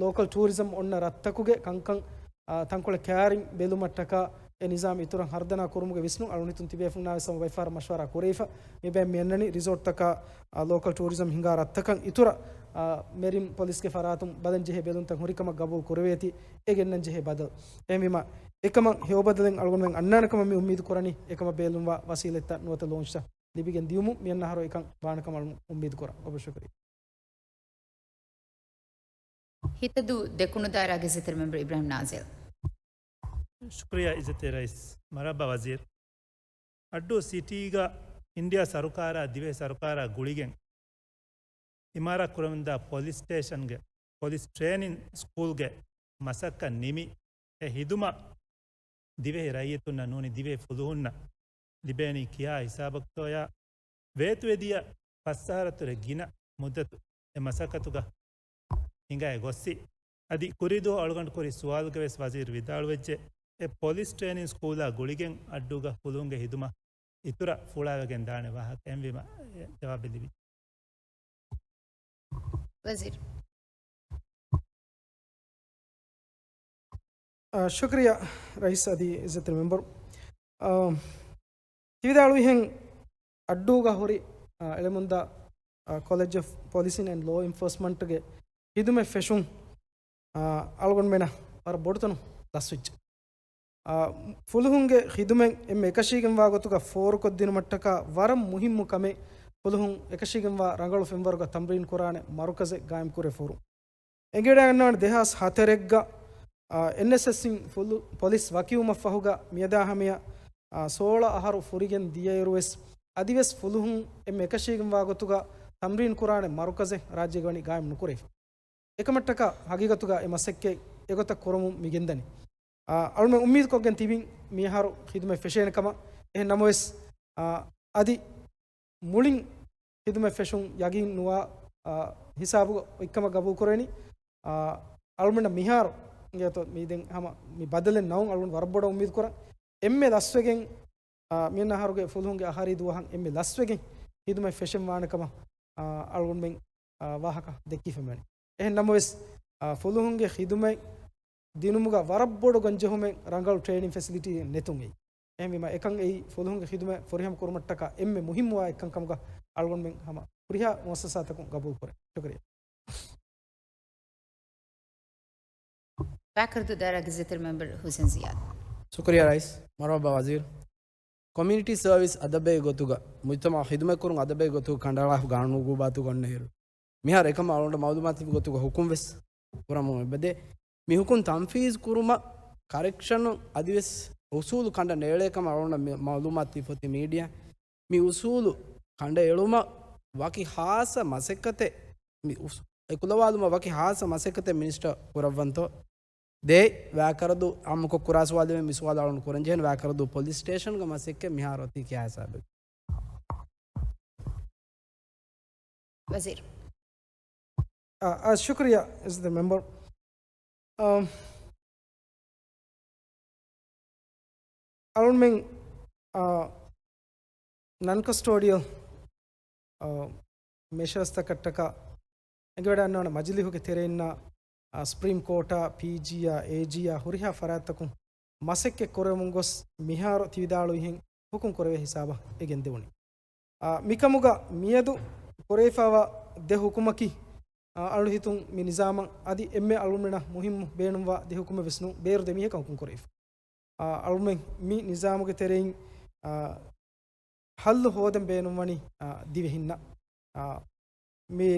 ލޯކަލް ޓޫރިޒަމް އޮންނަ ރަށްތަކުގެ ކަންކަން، އާ، ތަންކޮޅެއް ކައިރިން ބެލުމަށްޓަކާ އެ ނިޒާމް އިތުރަށް ހަރުދަނާ ކުރުމުގެ ވިސްނުން އަޅުގަނޑު ތިބޭފުޅުންނާ ވެސް ހަމަ ބައެއްފަހަރަށް މަޝްވަރާ ކުރެވިފަ. މި ބައި މި އަންނަނީ ރިސޯޓްތަކާ، އާ، ލޯކަލް ޓޫރިޒަމް ހިނގާ ރަށްތަކަށް އިތުރަށް، އާ، މެރިން ޕޮލިސްގެ ފަރާތުން ބަލަން ޖެހޭ ބެލުންތައް ހުރި ކަމަށް ގަބޫލު ކުރެވޭތީ އެ ގެންނަން ޖެހޭ ބަދަލު. އެހެންވީމަ، އެކަމަށް ހެޔޮ ބަދަލެއް އަޅުގަނޑުމެން އަންނާނެ ކަމަށް މި އުއްމީދު ކުރަނީ. އެކަމަށް ބޭލުންވާ ވަސީލަތްތައް ނުވަތަ ލޯންޗްތައް ލިބިގެން ދިޔުމުން މިއަންނަ އަހަރު އެކަން ވާނެ ކަމަށް އަޅުގަނޑު އުއްމީދު ކުރަން. އޮބަށް ޝުކުރިއްޔާ. ހިތަދޫ ދެކުނު ދާއިރާގެ އިއްޒަތްތެރި މެމްބަރު އިބްރާހިމް ނާޒިރު. ޝުކުރިއްޔާ އިއްޒަތްތެރި ރައީސް. މަރުޙަބާ ވަޒީރު. އައްޑޫ ސިޓީގަ އިންޑިއާ ސަރުކާރާ ދިވެހި ސަރުކާރާ ގުޅިގެން އިމާރާތް ކުރަމުންދާ ޕޮލިސް ސްޓޭޝަންގެ، ޕޮލިސް ޓްރޭނިން ސްކޫލްގެ މަސައްކަތް ނިމި، އެ ހިދުމަތް ދިވެހި ރައްޔިތުންނަށް ނޫނީ ދިވެހި ފުލުހުންނަށް ލިބޭނީ ކިހާ ހިސާބަކަށްތޯޔާ، ވޭތުވެދިޔަ ފަސް އަހަރަށް ތުރެ ގިނަ މުއްދަތު އެ މަސައްކަތުގަ ހިނގައި ގޮއްސި. އަދި ކުރީދުވަހު އަޅުގަނޑު ކުރި ސުވާލުގަ ވެސް ވަޒީރު ވިދާޅުވެއްޖެ، އެ ޕޮލިސް ޓްރޭނިން ސްކޫލާ ގުޅިގެން އައްޑޫގަ ފުލުހުންގެ ހިދުމަތް އިތުރަށް ފުޅާވެގެން ދާނެ ވާހަކަ. އެހެންވީމަ، އެ ޖަވާބެއް ލިބި. ވަޒީރު. އާ، ޝުކުރިއްޔާ ރައީސް އަދި އިއްޒަތްތެރި މެމްބަރު. އާ، ތިވިދާޅުވިހެން އައްޑޫގަ ހުރި، އާ، އެޅެމުންދާ، އާ، ކޮލެޖް އޮފް ޕޮލިސިން އެންޑް ލޯ އެންފޯސްމަންޓްގެ ޚިދުމަތް ފެށުން، އާ، އަޅުގަނޑުމެނަށް ވަރަށް ބޮޑުތަނުން ލަސްވެއްޖެ. އާ، ފުލުހުންގެ ޚިދުމަތް އެންމެ އެކަށީގެންވާ ގޮތުގަ ފޯރުކޮށްދިނުމަށްޓަކާ ވަރަށް މުހިއްމު ކަމެއް ފުލުހުން އެކަށީގެންވާ ރަނގަޅު ފެންވަރުގަ ތަމްރީން ކުރާނެ މަރުކަޒެއް ގާއިމްކުރެ ފޯރުން. އެނގިވަޑައިގަންނަވާނެ ދެހާސް ހަތަރެއްގަ، އާ، އެންއެސްއެސްއިން ފުލު-، ޕޮލިސް ވަކިވުމަށްފަހުގަ މިއަދާ ހަމަޔަށް، އާ، ސޯޅަ އަހަރު ފުރިގެން ދިޔައިރުވެސް، އަދިވެސް ފުލުހުން އެންމެ އެކަށީގެންވާ ގޮތުގަ ތަމްރީން ކުރާނެ މަރުކަޒެއް ރާއްޖޭގަ ވަނީ ގާއިމް ނުކުރެވިފަ. އެކަމަށްޓަކާ ހަގީގަތުގަ އެ މަސައްކަތް އެގޮތަށް ކުރަމުން މި ގެންދަނީ. އާ، އަޅުމެން އުއްމީދުކޮށްގެން ތިބިން މިއަހަރު ޚިދުމަތް ފެށޭނެ ކަމަށް. އެހެން ނަމަވެސް، އާ، އަދި މުޅިން ޚިދުމަތް ފެށުން ޔަގީން ނުވާ، އާ، ހިސާބުގަ އޮތްކަމަށް ގަބޫލު ކުރެވެނީ. އާ، އަޅުމެންނަށް މިހާރު އިނގޭތޯ މީ ދެން ހަމަ މި ބަދަލެއް ނައުން އަޅުގަނޑު ވަރަށް ބޮޑަށް އުއްމީދު ކުރަން. އެންމެ ލަސްވެގެން، އާ، މިއަންނަ އަހަރުގެ ފުލުހުންގެ އަހަރީ ދުވަހަށް އެންމެ ލަސްވެގެން ޚިދުމަތް ފެށެން ވާނެ ކަމަށް، އާ، އަޅުގަނޑުމެން، އާ، ވާހަކަ ދެއްކިފަ މިވަނީ. އެހެން ނަމަވެސް، އާ، ފުލުހުންގެ ޚިދުމަތް ދިނުމުގަ ވަރަށް ބޮޑު ގޮންޖެހުމެއް ރަނގަޅު ޓްރޭނިން ފެސިލިޓީއެއް ނެތުން އެއީ. އެހެންވީމަ އެކަން އެއީ ފުލުހުންގެ ޚިދުމަތް ފުރިހަމަ ކުރުމަށްޓަކާ އެންމެ މުހިއްމުވާ އެއްކަން ކަމުގަ އަޅުގަނޑުމެން ހަމަ ހުރިހާ މުއައްސަސާތަކުން ގަބޫލު ކުރޭ. ޝުކުރިއްޔާ. ވާކަރުދޫ ދާއިރާގެ އިއްޒަތްތެރި މެމްބަރ ހުސެން ޒިޔާދު. ޝުކުރިއްޔާ ރައީސް، މަރުޙަބާ ވަޒީރު. ކޮމިއުނިޓީ ސަރވިސް އަދަބެއް ގޮތުގަ، މުޖްތަމަޢަށް ޚިދުމަތް ކުރުން އަދަބެއް ގޮތުގަ ކަނޑައަޅާފަ ގާނޫނު އުގޫބާތުގަ އޮންނައިރު، މިހާރު އެކަމަށް އަޅުގަނޑަށް މަޢުލޫމާތު ގޮތުގަ ހުކުމް ވެސް ކުރަމުން އެބަދޭ. މި ހުކުމް ތަންފީޒު ކުރުމަށް ކަރެކްޝަނުން އަދިވެސް އުސޫލު ކަނޑަ ނޭޅޭ ކަމަށް އަޅުގަނޑަށް މި މަޢުލޫމާތު ދީފަ އޮތީ މީޑިއާ. މި އުސޫލު ކަނޑަ އެޅުމަށް ވަކި ޚާއްޞަ މަސައްކަތެއް، މި އުސް-، އެކުލަވާލުމަށް ވަކި ޚާއްޞަ މަސައްކަތެއް މިނިސްޓަރ ކުރައްވަންތޯ؟ ދޭ ވާކަރުދޫ އާއްމުކޮށް ކުރާ ސުވާލެވެ. މި ސުވާލު އަޅުން ކުރަން ޖެހެން ވާކަރުދޫ ޕޮލިސް ސްޓޭޝަންގެ މަސައްކަތް މިހާރު އޮތީ ކިހާ ހިސާބެއް؟ ވަޒީރު. އާ، އާ، ޝުކުރިއްޔާ އިއްޒަތްތެރި މެމްބަރު. އާ، އަޅުންމެން، އާ، ނަން ކަސްޓޯޑިއަލް، އާ، މެޝާސްތަކަށްޓަކާ އެނގިވަޑައިގަންނަވާނެ މަޖިލީހުގެ ތެރެއިންނާ، އާ، ސްޕްރީމް ކޯޓާ، ޕީޖީއާ، އޭޖީއާ ހުރިހާ ފަރާތްތަކުން މަސައްކަތް ކުރެވެމުން ގޮސް މިހާރު ތިވިދާޅުވިހެން ހުކުމް ކުރެވޭ ހިސާބަށް އެ ގެންދެވުނީ. އާ، މިކަމުގަ މިއަދު ކުރެވިފައިވާ ދެ ހުކުމަކީ، އާ، އަޅު ހިތުން މި ނިޒާމަށް އަދި އެންމެ އަޅުމެންނަށް މުހިއްމު ބޭނުންވާ ދެ ހުކުމެއް ވެސް ނޫން، ބޭރު ދެ މީހަކަށް ހުކުމް ކުރެވިފަ. އާ، އަޅުމެން މި ނިޒާމުގެ ތެރެއިން، އާ، ހައްލު ހޯދަން ބޭނުންވަނީ، އާ، ދިވެހިންނަށް. އާ، މި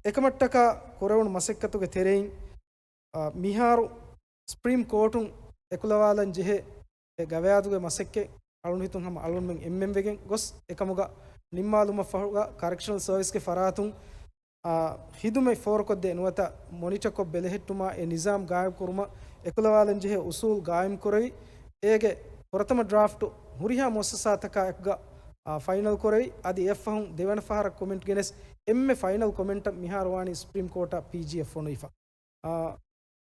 އެކަމަށްޓަކާ ކުރެވުނު މަސައްކަތުގެ ތެރެއިން، އާ، މިހާރު ސްޕްރީމް ކޯޓުން އެކުލަވާލަން ޖެހޭ އެ ގަވާއިދުގެ މަސައްކަތް އަޅުން ހިތުން ހަމަ އަޅުންމެން އެންމެން ވެގެން ގޮސް އެކަމުގަ ނިންމާލުމަށްފަހުގަ ކަރެކްޝަނަލް ސަރވިސްގެ ފަރާތުން، އާ، ޚިދުމަތް ފޯރުކޮށްދޭ ނުވަތަ މޮނިޓަކޮށް ބެލެހެއްޓުމާ އެ ނިޒާމް ގާއިމް ކުރުމަށް އެކުލަވާލަން ޖެހޭ އުސޫލް ގާއިމް ކުރެވި، އޭގެ ފުރަތަމަ ޑްރާފްޓު ހުރިހާ މުއައްސަސާތަކާ އެކުގަ، އާ، ފައިނަލް ކުރެވި، އަދި އެއަށްފަހުން ދެވަނަ ފަހަރަށް ކޮމެންޓް ގެނެސް އެންމެ ފައިނަލް ކޮމެންޓަށް މިހާރު ވާނީ ސްޕްރީމް ކޯޓާ ޕީޖީއަށް ފޮނުވިފަ. އާ،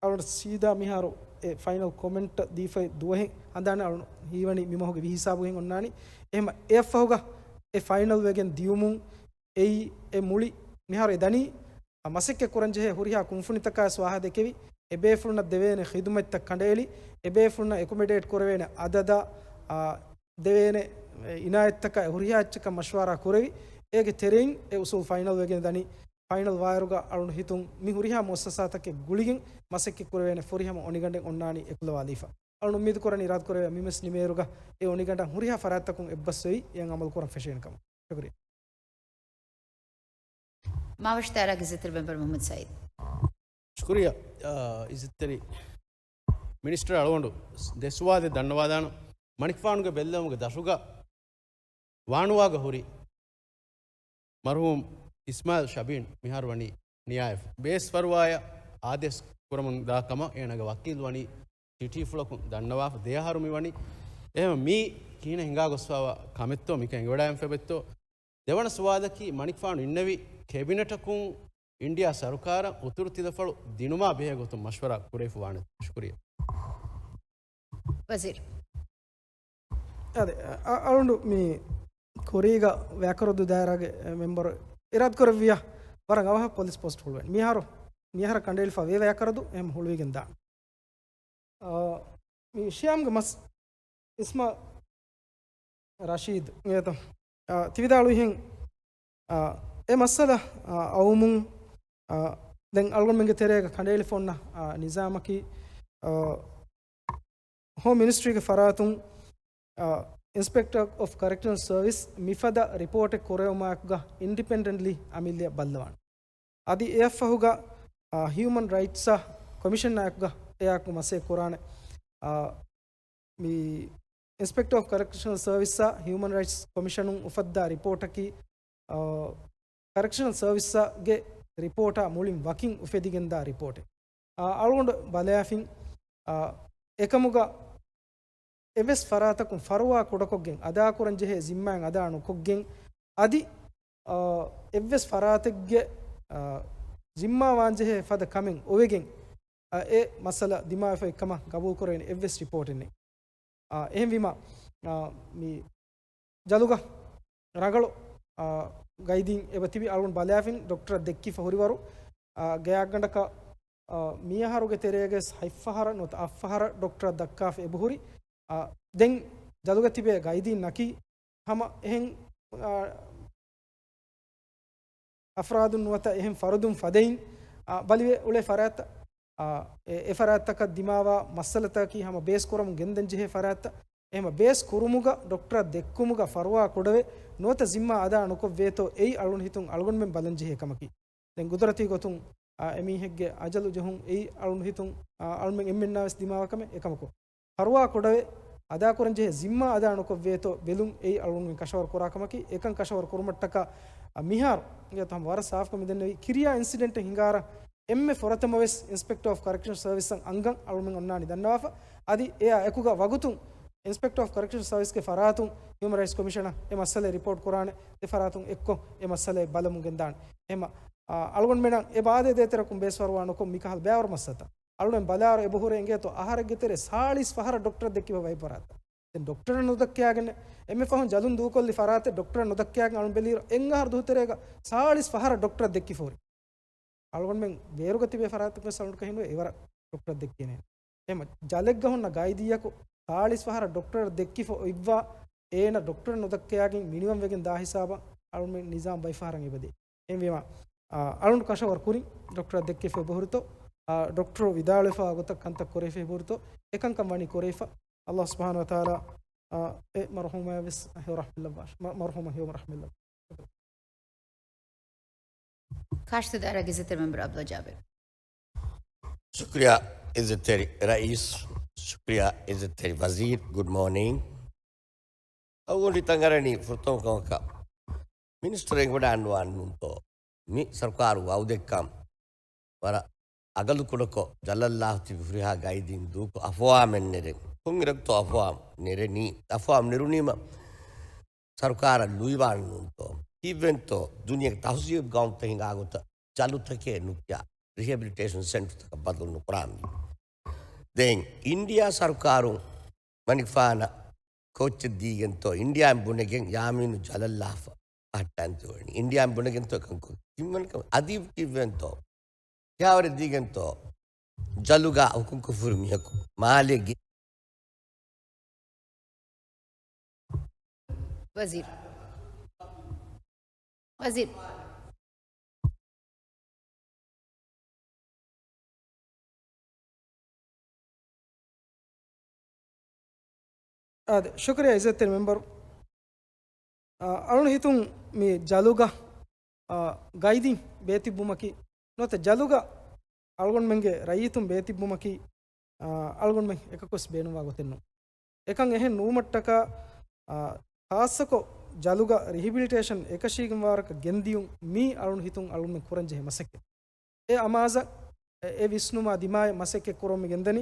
އަޅުން ސީދާ މިހާރު އެ ފައިނަލް ކޮމެންޓް ދީފައި ދުވަހެއް ހަނދާނެ އަޅުން ހީވަނީ މި މަހުގެ ވިހި ހިސާބުގެ އޮންނާނީ. އެހެމަ އެއަށްފަހުގަ އެ ފައިނަލް ވެގެން ދިޔުމުން އެއީ އެ މުޅި މިހާރު އެ ދަނީ މަސައްކަތް ކުރަން ޖެހޭ ހުރިހާ ކުންފުނިތަކާ ވެސް ވާހަކަ ދެކެވި، އެބޭފުޅުންނަށް ދެވޭނެ ޚިދުމަތްތައް ކަނޑައެޅި، އެބޭފުޅުންނަށް އެކޮމެޑޭޓް ކުރެވޭނެ އަދަދާ، އާ، ދެވޭނެ އިނާޔަތްތަކާ ހުރިހާ އެއްޗަކަށް މަޝްވަރާ ކުރެވި، އޭގެ ތެރެއިން އެ އުސޫލް ފައިނަލް ވެގެން ދަނީ. ފައިނަލް ވާއިރުގަ އަޅުން ހިތުން މި ހުރިހާ މުއައްސަސާތަކެއް ގުޅިގެން މަސައްކަތް ކުރެވޭނެ ފުރިހަމަ އޮނިގަނޑެއް އޮންނާނީ އެކުލަވާލީފަ. އަޅުން އުއްމީދު ކުރަނީ އިރާދަ ކުރެވޭ މި މަސް ނިމޭއިރުގަ އެ އޮނިގަނޑަށް ހުރިހާ ފަރާތްތަކުން އެއްބަސްވެވި އެއަށް އަމަލު ކުރަން ފެށޭނެ ކަމަށް. ޝުކުރިއްޔާ. މާވަށު ދާއިރާގެ އިއްޒަތްތެރި މެމްބަރު މުޙައްމަދު ސައީދު. ޝުކުރިއްޔާ، އާ، އިއްޒަތްތެރި މިނިސްޓަރ އަޅުގަނޑު ދެ ސުވާލެއް ދަންނަވާލާނަން. މަނިކުފާނުގެ ބެއްލެވުމުގެ ދަށުގަ ވާނުވާގަ ހުރި މަރުޙޫމް އިސްމާޢީލް ޝަބީން މިހާރު ވަނީ ނިޔާވެފަ. ބޭސް ފަރުވާއަށް އާދޭސް ކުރަމުން ދާ ކަމަށް އޭނާގެ ވަކީލު ވަނީ ސިޓީފުޅަކުން ދަންނަވާފަ. ދެ އަހަރު މި ވަނީ. އެހެން މީ ކިހިނެއް ހިނގާ ގޮސްފައިވާ ކަމެއްތޯ މިކަން އެނގިވަޑައިގެންފަ އެބައްތޯ؟ ދެވަނަ ސުވާލަކީ، މަނިކުފާނު އިންނެވި ކެބިނެޓަކުން އިންޑިއާ ސަރުކާރަށް އުތުރު ތިލަފަޅު ދިނުމާ ބެހޭ ގޮތުން މަޝްވަރާ ކުރެވިފަ ވާނެ. ޝުކުރިއްޔާ. ވަޒީރު. އާދެ، އަ-، އަޅުނޑު މި ކުރީގަ ވާކަރުދޫ ދާއިރާގެ މެމްބަރު އިރާދަކުރެއްވިއްޔާ ވަރަށް އަވަހަށް ޕޮލިސް ޕޯސްޓް ހުޅުވޭނެ. މިހާރު، މިހާރަށް ކަނޑައެޅިފަ ވޭ ވާކަރުދޫ އެހެން ހުޅުވިގެން ދާނެ. އާ، މި ޝިޔާމްގެ މަސް އިސްމާ ރަޝީދު އިނގޭތޯ، އާ، ތިވިދާޅުވިހެން، އާ، އެ މައްސަލަ، އާ، އައުމުން، އާ، ދެން އަޅުގަނޑުމެންގެ ތެރޭގަ ކަނޑައެޅިފަ އޮންނަ، އާ، ނިޒާމަކީ، އާ، ހޯމް މިނިސްޓްރީގެ ފަރާތުން، އާ، އިންސްޕެކްޓަރ އޮފް ކަރެކްޝަނަލް ސަރވިސް މިފަދަ ރިޕޯޓެއް ކުރެވުމާއެކުގަ އިންޑިޕެންޑެންޓްލީ އަމިއްލައަށް ބައްލަވާނެ. އަދި އެއަށްފަހުގަ، އާ، ހިއުމަން ރައިޓްސްއާ ކޮމިޝަނާއެކުގަ އެއާއެކު މަސައްކަތް ކުރާނެ. އާ، މި އިންސްޕެކްޓަރ އޮފް ކަރެކްޝަނަލް ސަރވިސްއާ ހިއުމަން ރައިޓްސް ކޮމިޝަނުން އުފައްދާ ރިޕޯޓަކީ، އާ، ކަރެކްޝަނަލް ސަރވިސްގެ ރިޕޯޓާ މުޅިން ވަކިން އުފެދިގެންދާ ރިޕޯޓެއް. އާ، އަޅުގަނޑު ބަލާފިން، އާ، އެކަމުގަ އެއްވެސް ފަރާތަކުން ފަރުވާ ކުޑަކޮށްގެން އަދާކުރަން ޖެހޭ ޒިންމާއެއް އަދާ ނުކޮށްގެން އަދި އާ، އެއްވެސް ފަރާތެއްގެ، އާ، ޒިންމާ ވާންޖެހޭ ފަދަ ކަމެއް އޮވެގެން، އާ، އެ މައްސަލަ ދިމާވެފައި ކަމަށް ގަބޫލުކުރެވޭނެ އެއްވެސް ރިޕޯޓެއް ނެތް. އާ، އެހެންވީމަ، އާ، މި ޖަލުގަ ރަނގަޅު، އާ، ގައިދީން އެބަ ތިބި އަޅުގަނޑު ބަލާފިން ޑޮކްޓަރަށް ދެއްކިފަ ހުރިވަރު، އާ، ގާތްގަނޑަކަށް، އާ، މިއަހަރުގެ ތެރޭގަސް ހަތްފަހަރަށް ނުވަތަ އަށްފަހަރަށް ޑޮކްޓަރަށް ދައްކާފަ އެބަހުރި. އާ، ދެން ޖަލުގަ ތިބޭ ގައިދީން ނަކީ ހަމަ އެހެން، އާ، އަފްރާދުން ނުވަތަ އެހެން ފަރުދުން ފަދައިން، އާ، ބަލިވެ އުޅޭ ފަރާތްތައް، އާ، އެ، އެ ފަރާތްތަކަށް ދިމާވާ މައްސަލަތަކަކީ ހަމަ ބޭސް ކުރަމުން ގެންދަން ޖެހޭ ފަރާތްތައް. އެހެމަ ބޭސް ކުރުމުގަ ޑޮކްޓަރަށް ދެއްކުމުގަ ފަރުވާ ކުޑަވެ ނުވަތަ ޒިންމާ އަދާ ނުކޮށްވޭތޯ އެއީ އަޅުގަނޑު ހިތުން އަޅުގަނޑުމެން ބަލަން ޖެހޭ ކަމަކީ. ދެން ގުދުރަތީ ގޮތުން، އާ، އެމީހެއްގެ އަޖަލު ޖެހުން އެއީ އަޅުގަނޑު ހިތުން، އާ، އަޅުމެން އެންމެންނާވެސް ދިމާވާ ކަމެއް. އެކަމަކު ފަރުވާ ކުޑަވެ އަދާކުރަން ޖެހޭ ޒިންމާ އަދާ ނުކޮށްވޭތޯ ބެލުން އެއީ އަޅުގަނޑުމެން ކަށަވަރު ކުރާ ކަމަކީ. އެކަން ކަށަވަރު ކުރުމަށްޓަކާ، އަ، މިހާރު އިނގޭތޯ ހަމަ ވަރަށް ސާފުކޮށް މިދެންނެވި ކިރިޔާ އިންސިޑެންޓެއް ހިނގާރަ އެންމެ ފުރަތަމަވެސް އިންސްޕެކްޓަރ އޮފް ކަރެކްޝަން ސަރވިސްއަށް އަންގަން އަޅުމެން އޮންނާނީ ދަންނަވާފަ. އަދި އެއާ އެކުގަ ވަގުތުން އިންސްޕެކްޓަރ އޮފް ކަރެކްޝަން ސަރވިސްގެ ފަރާތުން ހިއުމަން ރައިޓްސް ކޮމިޝަނަށް އެ މައްސަލައެއް ރިޕޯޓް ކުރާނެ. ދެ ފަރާތުން އެއްކޮށް އެ މައްސަލައެއް ބަލަމުން ގެންދާނެ. އެހެމަ، އަ، އަޅުގަނޑުމެނަށް އެ ބާދޭ ދޭތެރަކުން ބޭސްވަރުވާ ނުކޮށް މިކަހަލަ ބައިވަރު މައްސަލަތައް. އަޅުގަނޑު ބަލާއިރު އެބަހުރޭ އިނގޭތޯ އަހަރެއްގެ ތެރޭ ސާޅީސް ފަހަރަށް ޑޮކްޓަރަށް ދެއްކިފަ ބައި ފަރާތްތައް. ދެން ޑޮކްޓަރަށް ނުދައްކާގެން އެންމެ ފަހުން ޖަލުން ދޫކޮށްލި ފަރާތެއް ޑޮކްޓަރަށް ނުދައްކާގެން އަޅުން ބެލިއިރު އެއް އަހަރު ދުހު ތެރޭގަ ސާޅީސް ފަހަރަށް ޑޮކްޓަރަށް ދެއްކިފަ ހުރި. އަޅުގަނޑުމެން ބޭރުގަ ތިބޭ ފަރާތަކުން ވެސް އަޅުގަނޑު ކަހިނުވެ އެވަރަށް ޑޮކްޓަރަށް ދެއްކޭނެ. އެހެމަ ޖަލެއްގަ ހުންނަ ގައިދީއަކު ސާޅީސް ފަހަރަށް ޑޮކްޓަރަށް ދެއްކިފަ އޮތްވާ އޭނަ ޑޮކްޓަރަށް ނުދައްކާގެން މިނިވަން ވެގެން ދާ ހިސާބަށް އަޅުގަނޑުމެން ނިޒާމް ބައި ފަހަރަށް އެބަދޭ. އެހެންވީމަ، އާ، އަޅުން ކަށަވަރު ކުރިން ޑޮކްޓަރަށް ދެއްކެފަ އެބަހުރިތޯ، އާ، ޑޮކްޓަރު ވިދާޅުވެފަ ގޮތަށް ކަންތައް ކުރެވިފަ އެބަހުރިތޯ، އެކަންކަން ވަނީ ކުރެވިފަ. އައްލާހު ސުބްޙާނަހު ވަތަޢާލާ، އާ، އެ މަރުޙޫމާޔަށް ވެސް ހެޔޮ ރަޙްމަތް ލައްވާށި. މަ-، މަރުޙޫމަށް ހެޔޮ ރަޙްމަތް ލައްވާ. ކާށި ދާއިރާގެ އިއްޒަތްތެރި މެމްބަރު ޢަބްދުﷲ ޖާބިރު. ޝުކުރިއްޔާ އިއްޒަތްތެރި ރައީސް، ޝުކުރިއްޔާ އިއްޒަތްތެރި ވަޒީރު، ގުޑް މޯނިން. އަޅުގަނޑު ހިތަށް އަރަނީ ފުރަތަމަ ކަމަކަށް މިނިސްޓަރު އެނގިވަޑައިގަންނަވާނެ ނޫންތޯ؟ މި ސަރުކާރު ވައުދެއްކަން ވަރަށް އަގަލުކުޑަކޮށް، ޖަލަށް ލާފަ ތިބި ހުރިހާ ގައިދީން ދޫކޮށް އަފްވާމެއް ނެރެން. ކޮންއިރަކުތޯ އަފްވާމް ނެރެނީ؟ އަފްވާމް ނެރުނީމަ ސަރުކާރަށް ލުއިވާނެ ނޫންތޯ؟ ކީއްވެންތޯ ދުނިޔޭގެ ތަހުޒީބު ގައުމުތައް ހިނގާ ގޮތަށް ޖަލުތަކޭ ނުކިޔާ ރިހެބިލިޓޭޝަން ސެންޓަރުތަކަށް ބަދަލު ނުކުރާނީ؟ ދެން އިންޑިއާ ސަރުކާރުން މަނިކުފާނަށް ކޯއްޗެއް ދީގެންތޯ އިންޑިއާއިން ބުނެގެން ޔާމީނު ޖަލަށް ލާފަ ބަހައްޓާން ތިއުޅެނީ؟ އިންޑިއާއިން ބުނެގެންތޯ އެކަން ކޮށް ތިންވަނަ ކަމެއް އަދީބު ކީއްވެންތޯ؟ ކިހާވަރެއް ދީގެންތޯ ޖަލުގަ ހުކުމްކޮށްފަ ހުރި މީހަކު މާލޭގެ ވަޒީރު. ވަޒީރު. އާދެ، ޝުކުރިއްޔާ އިއްޒަތްތެރި މެމްބަރު. އާ، އަޅުން ހިތުން މި ޖަލުގަ، އާ، ގައިދިން ބޭތިއްބުމަކީ ނުވަތަ ޖަލުގަ އަޅުގަނޑުމެންގެ ރައްޔިތުން ބޭތިއްބުމަކީ، އާ، އަޅުގަނޑުމެން އެކަކުވެސް ބޭނުންވާ ގޮތެއް ނޫން. އެކަން އެހެން ނުވުމަށްޓަކާ، އާ، ޚާއްޞަކޮށް ޖަލުގަ ރިހިބިލިޓޭޝަން އެކަށީގެންވާވަރަކަށް ގެންދިޔުން މީ އަޅުން ހިތުން އަޅުގަނޑުމެން ކުރަންޖެހޭ މަސައްކަތް. އެ އަމާޒަށް އެ، އެ ވިސްނުމާ ދިމާއެއް މަސައްކަތް ކުރަމުން މި ގެންދަނީ.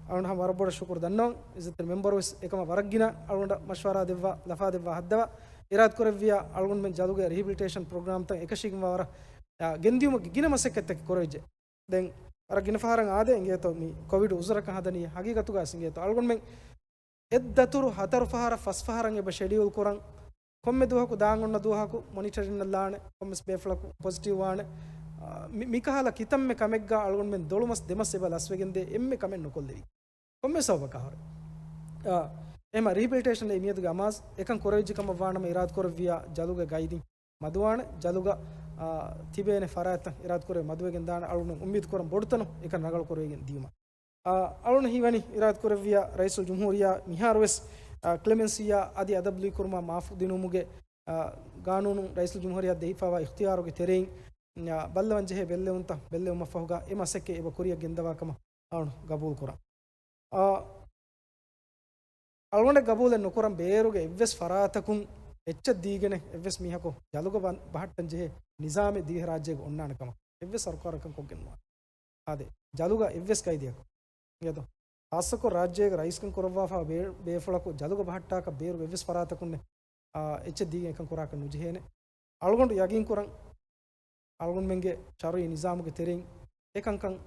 އަޅުން ހަމަ ވަރަށް ބޮޑަށް ޝުކުރު ދަންނަވަން. އިއްޒަތްތެރި މެމްބަރު ވެސް އެކަމަށް ވަރަށް ގިނަ އަޅުގަނޑަށް މަޝްވަރާ ދެއްވާ، ލަފާ ދެއްވާ ހައްދަވާ، އިރާދަކުރެއްވިޔާ އަޅުގަނޑުމެން ޖަލުގެ ރިހިބިލިޓޭޝަން ޕްރޮގްރާމްތައް އެކަށީގެންވާވަރަށް، އާ، ގެންދިޔުމަށް ގިނަ މަސައްކަތްތަކެއް ކުރެވިއްޖެ. ދެން ވަރަށް ގިނަ ފަހަރަށް އާދެ އިނގޭތޯ މި ކޮވިޑް އުޒުރަކަށް ހަދަނީ ހަގީގަތުގަ ވެސް އިނގޭތޯ އަޅުގަނޑުމެން އެއްދަތުރު ހަތަރު ފަހަރަށް ފަސް ފަހަރަށް އެބަ ޝެޑިއުލް ކުރަން، ކޮންމެ ދުވަހަކު ދާން އޮންނަ ދުވަހަކު މޮނިޓަރިން އަށް ލާނެ، ކޮންމެސް ބޭފުޅަކު ޕޮޒިޓިވް ވާނެ. އާ، މި، މިކަހަލަ ކިތަންމެ ކަމެއްގަ އަޅުގަނޑުމެން ދޮޅުމަސް ދެމަސް އެބަ ލަސްވެގެންދޭ އެންމެ ކަމެއް ނުކޮށްލެވި. ކޮންމެ ސަބަބަކާ ހުރެ. އާ، އެހެމަ ރިހިބިލިޓޭޝަން އެ މިއަދުގެ އަމާޒް އެކަން ކުރެވިއްޖެ ކަމަށް ވާނަމަ އިރާދަކުރެއްވިޔާ ޖަލުގެ ގައިދިން މަދުވާނެ، ޖަލުގަ، އާ، ތިބޭނެ ފަރާތްތައް އިރާދަކުރެ މަދުވެގެން ދާނެ. އަޅުގަނޑު އުއްމީދު ކުރަން ބޮޑުތަނުން އެކަން ރަނގަޅު ކުރެވިގެން ދިޔުމަށް. އާ، އަޅުން ހީވަނީ އިރާދަކުރެއްވިޔާ ރައީސުލް ޖުމްހޫރިއްޔާ މިހާރުވެސް، އާ، ކްލެމެންސީއާ އަދި އަދަބު ލުއިކުރުމާ މާފު ދިނުމުގެ، އާ، ގާނޫނު ރައީސުލް ޖުމްހޫރިއްޔާ ދެވިފައިވާ އިޚްތިޔާރުގެ ތެރެއިން، އާ، ބައްލަވަން ޖެހޭ ބެއްލެވުންތައް ބެއްލެވުމަށްފަހުގަ އެ މަސައްކަތް އެބަ ކުރިއަށް ގެންދަވާ ކަމަށް އަޅުން ގަބޫލު ކުރަން. އާ، އަޅުގަނޑަށް ގަބޫލެއް ނުކުރަން ބޭރުގެ އެއްވެސް ފަރާތަކުން އެއްޗެއް ދީގެނެއް އެއްވެސް މީހަކު ޖަލުގަ ބަ-، ބަހައްޓަން ޖެހޭ ނިޒާމެއް ދިވެހިރާއްޖޭގަ އޮންނާނެ ކަމަށް އެއްވެސް ސަރުކާރަކަށް ކޮށްގެން ނުވާނެ. އާދެ، ޖަލުގަ އެއްވެސް ގައިދިއަކު އިނގޭތޯ؟ ޚާއްޞަކޮށް ރާއްޖޭގެ ރައީސްކަން ކުރައްވާފަ ބޭ-، ބޭފުޅަކު ޖަލުގަ ބަހައްޓާކަށް ބޭރުގެ އެއްވެސް ފަރާތަކުންނެއް، އާ، އެއްޗެއް ދީގެން އެކަން ކުރާކަށް ނުޖެހޭނެ. އަޅުގަނޑު ޔަގީންކުރަން އަޅުގަނޑުމެންގެ ޝަރުއީ ނިޒާމުގެ ތެރެއިން އެކަންކަން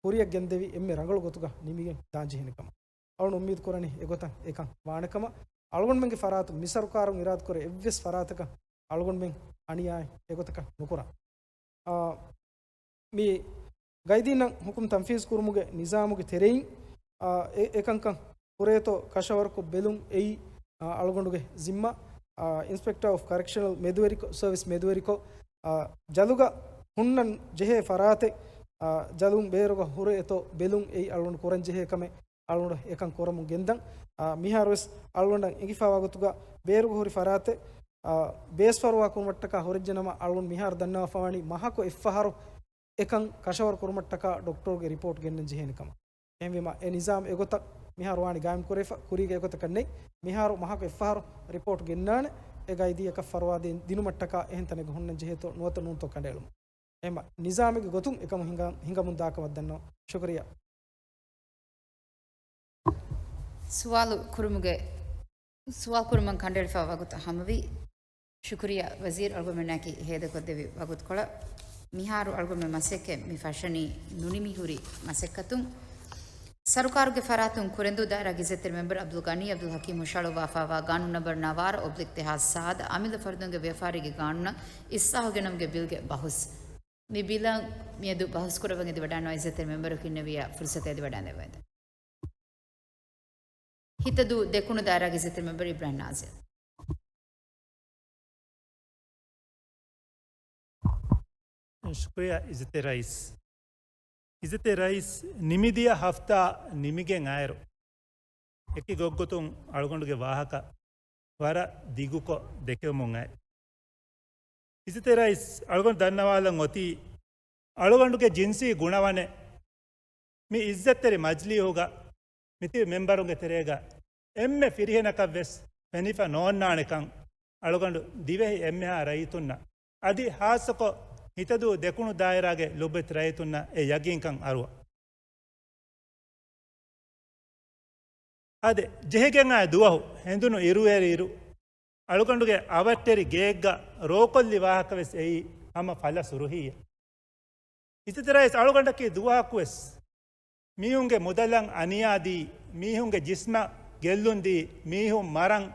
ކުރިއަށް ގެންދެވި އެންމެ ރަނގަޅު ގޮތުގަ ނިމިގެން ދާން ޖެހޭނެ ކަމަށް. އަޅުގަނޑު އުއްމީދު ކުރަނީ އެގޮތަށް އެކަން ވާނެ ކަމަށް. އަޅުގަނޑުމެންގެ ފަރާތުން މި ސަރުކާރުން އިރާދަކުރެ އެއްވެސް ފަރާތަކަށް އަޅުގަނޑުމެން އަނިޔާއެއް އެގޮތަކަށް ނުކުރާ. އާ، މި ގައިދީންނަށް ހުކުމް ތަންފީޒް ކުރުމުގެ ނިޒާމުގެ ތެރެއިން، އާ، އެ، އެކަންކަން ކުރޭތޯ ކަށަވަރުކޮށް ބެލުން އެއީ، އާ، އަޅުގަނޑުގެ ޒިންމާ، އާ، އިންސްޕެކްޓަރ އޮފް ކަރެކްޝަނަލް މެދުވެރިކޮށް، ސަރވިސް މެދުވެރިކޮށް، އާ، ޖަލުގަ ހުންނަން ޖެހޭ ފަރާތެއް، އާ، ޖަލުން ބޭރުގަ ހުރެ އެތޯ ބެލުން އެއީ އަޅުގަނޑު ކުރަން ޖެހޭ ކަމެއް. އަޅުގަނޑު އެކަން ކުރަމުން ގެންދަން. އާ، މިހާރުވެސް އަޅުގަނޑަށް އެނގިފާވާ ގޮތުގަ ބޭރުގަ ހުރި ފަރާތެއް، އާ، ބޭސްފަރުވާ ކުރުމަށްޓަކާ ހުރެއްޖެނަމަ، އަޅުގަނޑު މިހާރު ދަންނަވާފަވަނީ މަހަކު އެއްފަހަރު އެކަން ކަށަވަރު ކުރުމަށްޓަކާ ޑޮކްޓަރުގެ ރިޕޯޓް ގެންނަން ޖެހޭނެ ކަމަށް. އެހެންވީމަ، އެ ނިޒާމް އެގޮތަށް މިހާރު ވާނީ ގާއިމް ކުރެފަ، ކުރީގަ އެގޮތަކަށް ނެތް. މިހާރު މަހަކު އެއްފަހަރު ރިޕޯޓް ގެންނާނެ، އެ ގައިދީއަކަށް ފަރުވާ ދޭން ދިނުމަށްޓަކާ އެހެން ތަނެއްގަ ހުންނަން ޖެހޭތޯ ނުވަތަ ނޫންތޯ ކަނޑައެޅުމަށް. އެހެންވީމަ، ނިޒާމެއްގެ ގޮތުން އެކަމު ހިނގަ، ހިނގަމުން ދާކަމަށް ދަންނަވަން. ޝުކުރިއްޔާ. ސުވާލު ކުރުމުގެ، ސުވާލު ކުރުމަށް ކަނޑައެޅިފައި ވަގުތު ހަމަވި. ޝުކުރިއްޔާ ވަޒީރު އަޅުގަނޑުމެންނާއެކީ ހޭދަކޮށްދެއްވި ވަގުތުކޮޅަށް. މިހާރު އަޅުގަނޑުމެން މަސައްކަތް މި ފަށަނީ ނުނިމިހުރި މަސައްކަތުން. ސަރުކާރުގެ ފަރާތުން ކުރެންދޫ ދާއިރާގެ އިއްޒަތްތެރި މެމްބަރު ޢަބްދުލް ޣަނީ ޢަބްދުލް ޙަކީމް ހުށަހަޅުއްވާފައިވާ ގާނޫނު ނަންބަރު ނަވާރަ އޮބްލިކް ދެހާސް ސާދަ އަމިއްލަ ފަރުދުންގެ ވިޔަފާރީގެ ގާނޫނަށް އިސްލާހު ގެނައުމުގެ ބިލްގެ ބަހުސް. މި ބިލަށް މިއަދު ބަހުސްކުރައްވަން އެދިވަޑައިގަންނަވާ އިއްޒަތްތެރި މެމްބަރަކު އިންނެވިއްޔާ ފުރުސަތު އެދިވަޑައިގަންނަވަން. ހިތަދޫ ދެކުނު ދާއިރާގެ އިއްޒަތްތެރި މެމްބަރު އިބްރާހިމް ނާޒިރު. ޝުކުރިއްޔާ އިއްޒަތްތެރި ރައީސް. އިއްޒަތްތެރި ރައީސް، ނިމިދިޔަ ހަފްތާ ނިމިގެން އައިރު، އެކި ގޮތްގޮތުން އަޅުގަނޑުގެ ވާހަކަ ވަރަށް ދިގުކޮށް ދެކެވެމުން އައި. އިއްޒަތްތެރި ރައީސް، އަޅުގަނޑު ދަންނަވާލަން އޮތީ، އަޅުގަނޑުގެ ޖިންސީ ގުނަވަނެއް މި އިއްޒަތްތެރި މަޖިލީހުގަ މިތިބި މެމްބަރުންގެ ތެރޭގަ އެންމެ ފިރިހެނަކަށް ވެސް ފެނިފަ ނޯންނާނެކަން އަޅުގަނޑު ދިވެހި އެންމެހާ ރައްޔިތުންނަށް، އަދި ހާއްސަކޮށް ހިތަދޫ ދެކުނު ދާއިރާގެ ލޮބުވެތި ރައްޔިތުންނަށް އެ ޔަގީންކަން އަރުވަ. އާދެ، ޖެހިގެން އާ ދުވަހު ހެނދުނު އިރުއެރި އިރު، އަޅުގަނޑުގެ އަވަށްޓެރި ގެއެއްގަ ރޯކޮށްލި ވާހަކަ ވެސް އެއީ ހަމަ ފަލަ ސުރުހީއެއް. އިއްޒަތްތެރި ރައީސް، އަޅުގަނޑަކީ ދުވަހަކު ވެސް މީހުންގެ މުދަލަށް އަނިޔާދީ، މީހުންގެ ޖިސްމަށް ގެއްލުންދީ، މީހުން މަރަން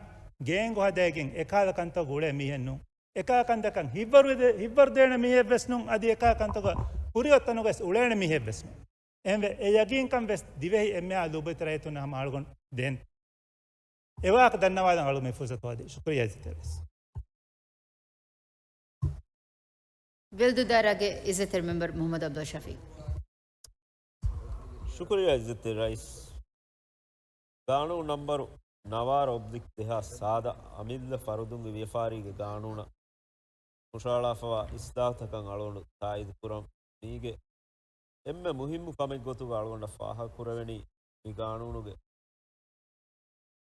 ގޭންގު ހަދައިގެން އެކަހަލަ ކަންތައް އުޅޭ މީހެއް ނޫން. އެކަހަލަ ކަންތަކަށް ހިތްވަރު ދޭ-، ހިތްވަރު ދޭނެ މީހެއް ވެސް ނޫން، އަދި އެކަހަލަ ކަންތަކަށް ކުރިއޮތް ތަނުގަ ވެސް އުޅޭނެ މީހެއް ވެސް ނޫން. އެހެންވެ، އެ ޔަގީންކަން ވެސް ދިވެހި އެންމެހާ ލޮބުވެތި ރައްޔިތުންނަށް ހަމަ އަޅުގަނޑު ދޭން. އެ ވާހަކަ ދަންނަވާލަން އަޅުގަނޑު މި ފުރުސަތު ހޯދީ. ޝުކުރިއްޔާ އިއްޒަތްތެރި ރައީސް. ވެލްދޫ ދާއިރާގެ އިއްޒަތްތެރި މެމްބަރު މުޙައްމަދު ޢަބްދުﷲ ޝަފީޢު. ޝުކުރިއްޔާ އިއްޒަތްތެރި ރައީސް. ގާނޫނު ނަންބަރު ނަވާރަ އޮބްލިކް ދެހާސް ސާދަ އަމިއްލަ ފަރުދުންގެ ވިޔަފާރީގެ ގާނޫނަށް ހުށަހަޅާފައިވާ އިސްލާހުތަކަށް އަޅުގަނޑު ތާއީދު ކުރަން މީގެ އެންމެ މުހިއްމު ކަމެއް ގޮތުގަ އަޅުގަނޑަށް ފާހަގަކުރެވެނީ، މި ގާނޫނުގެ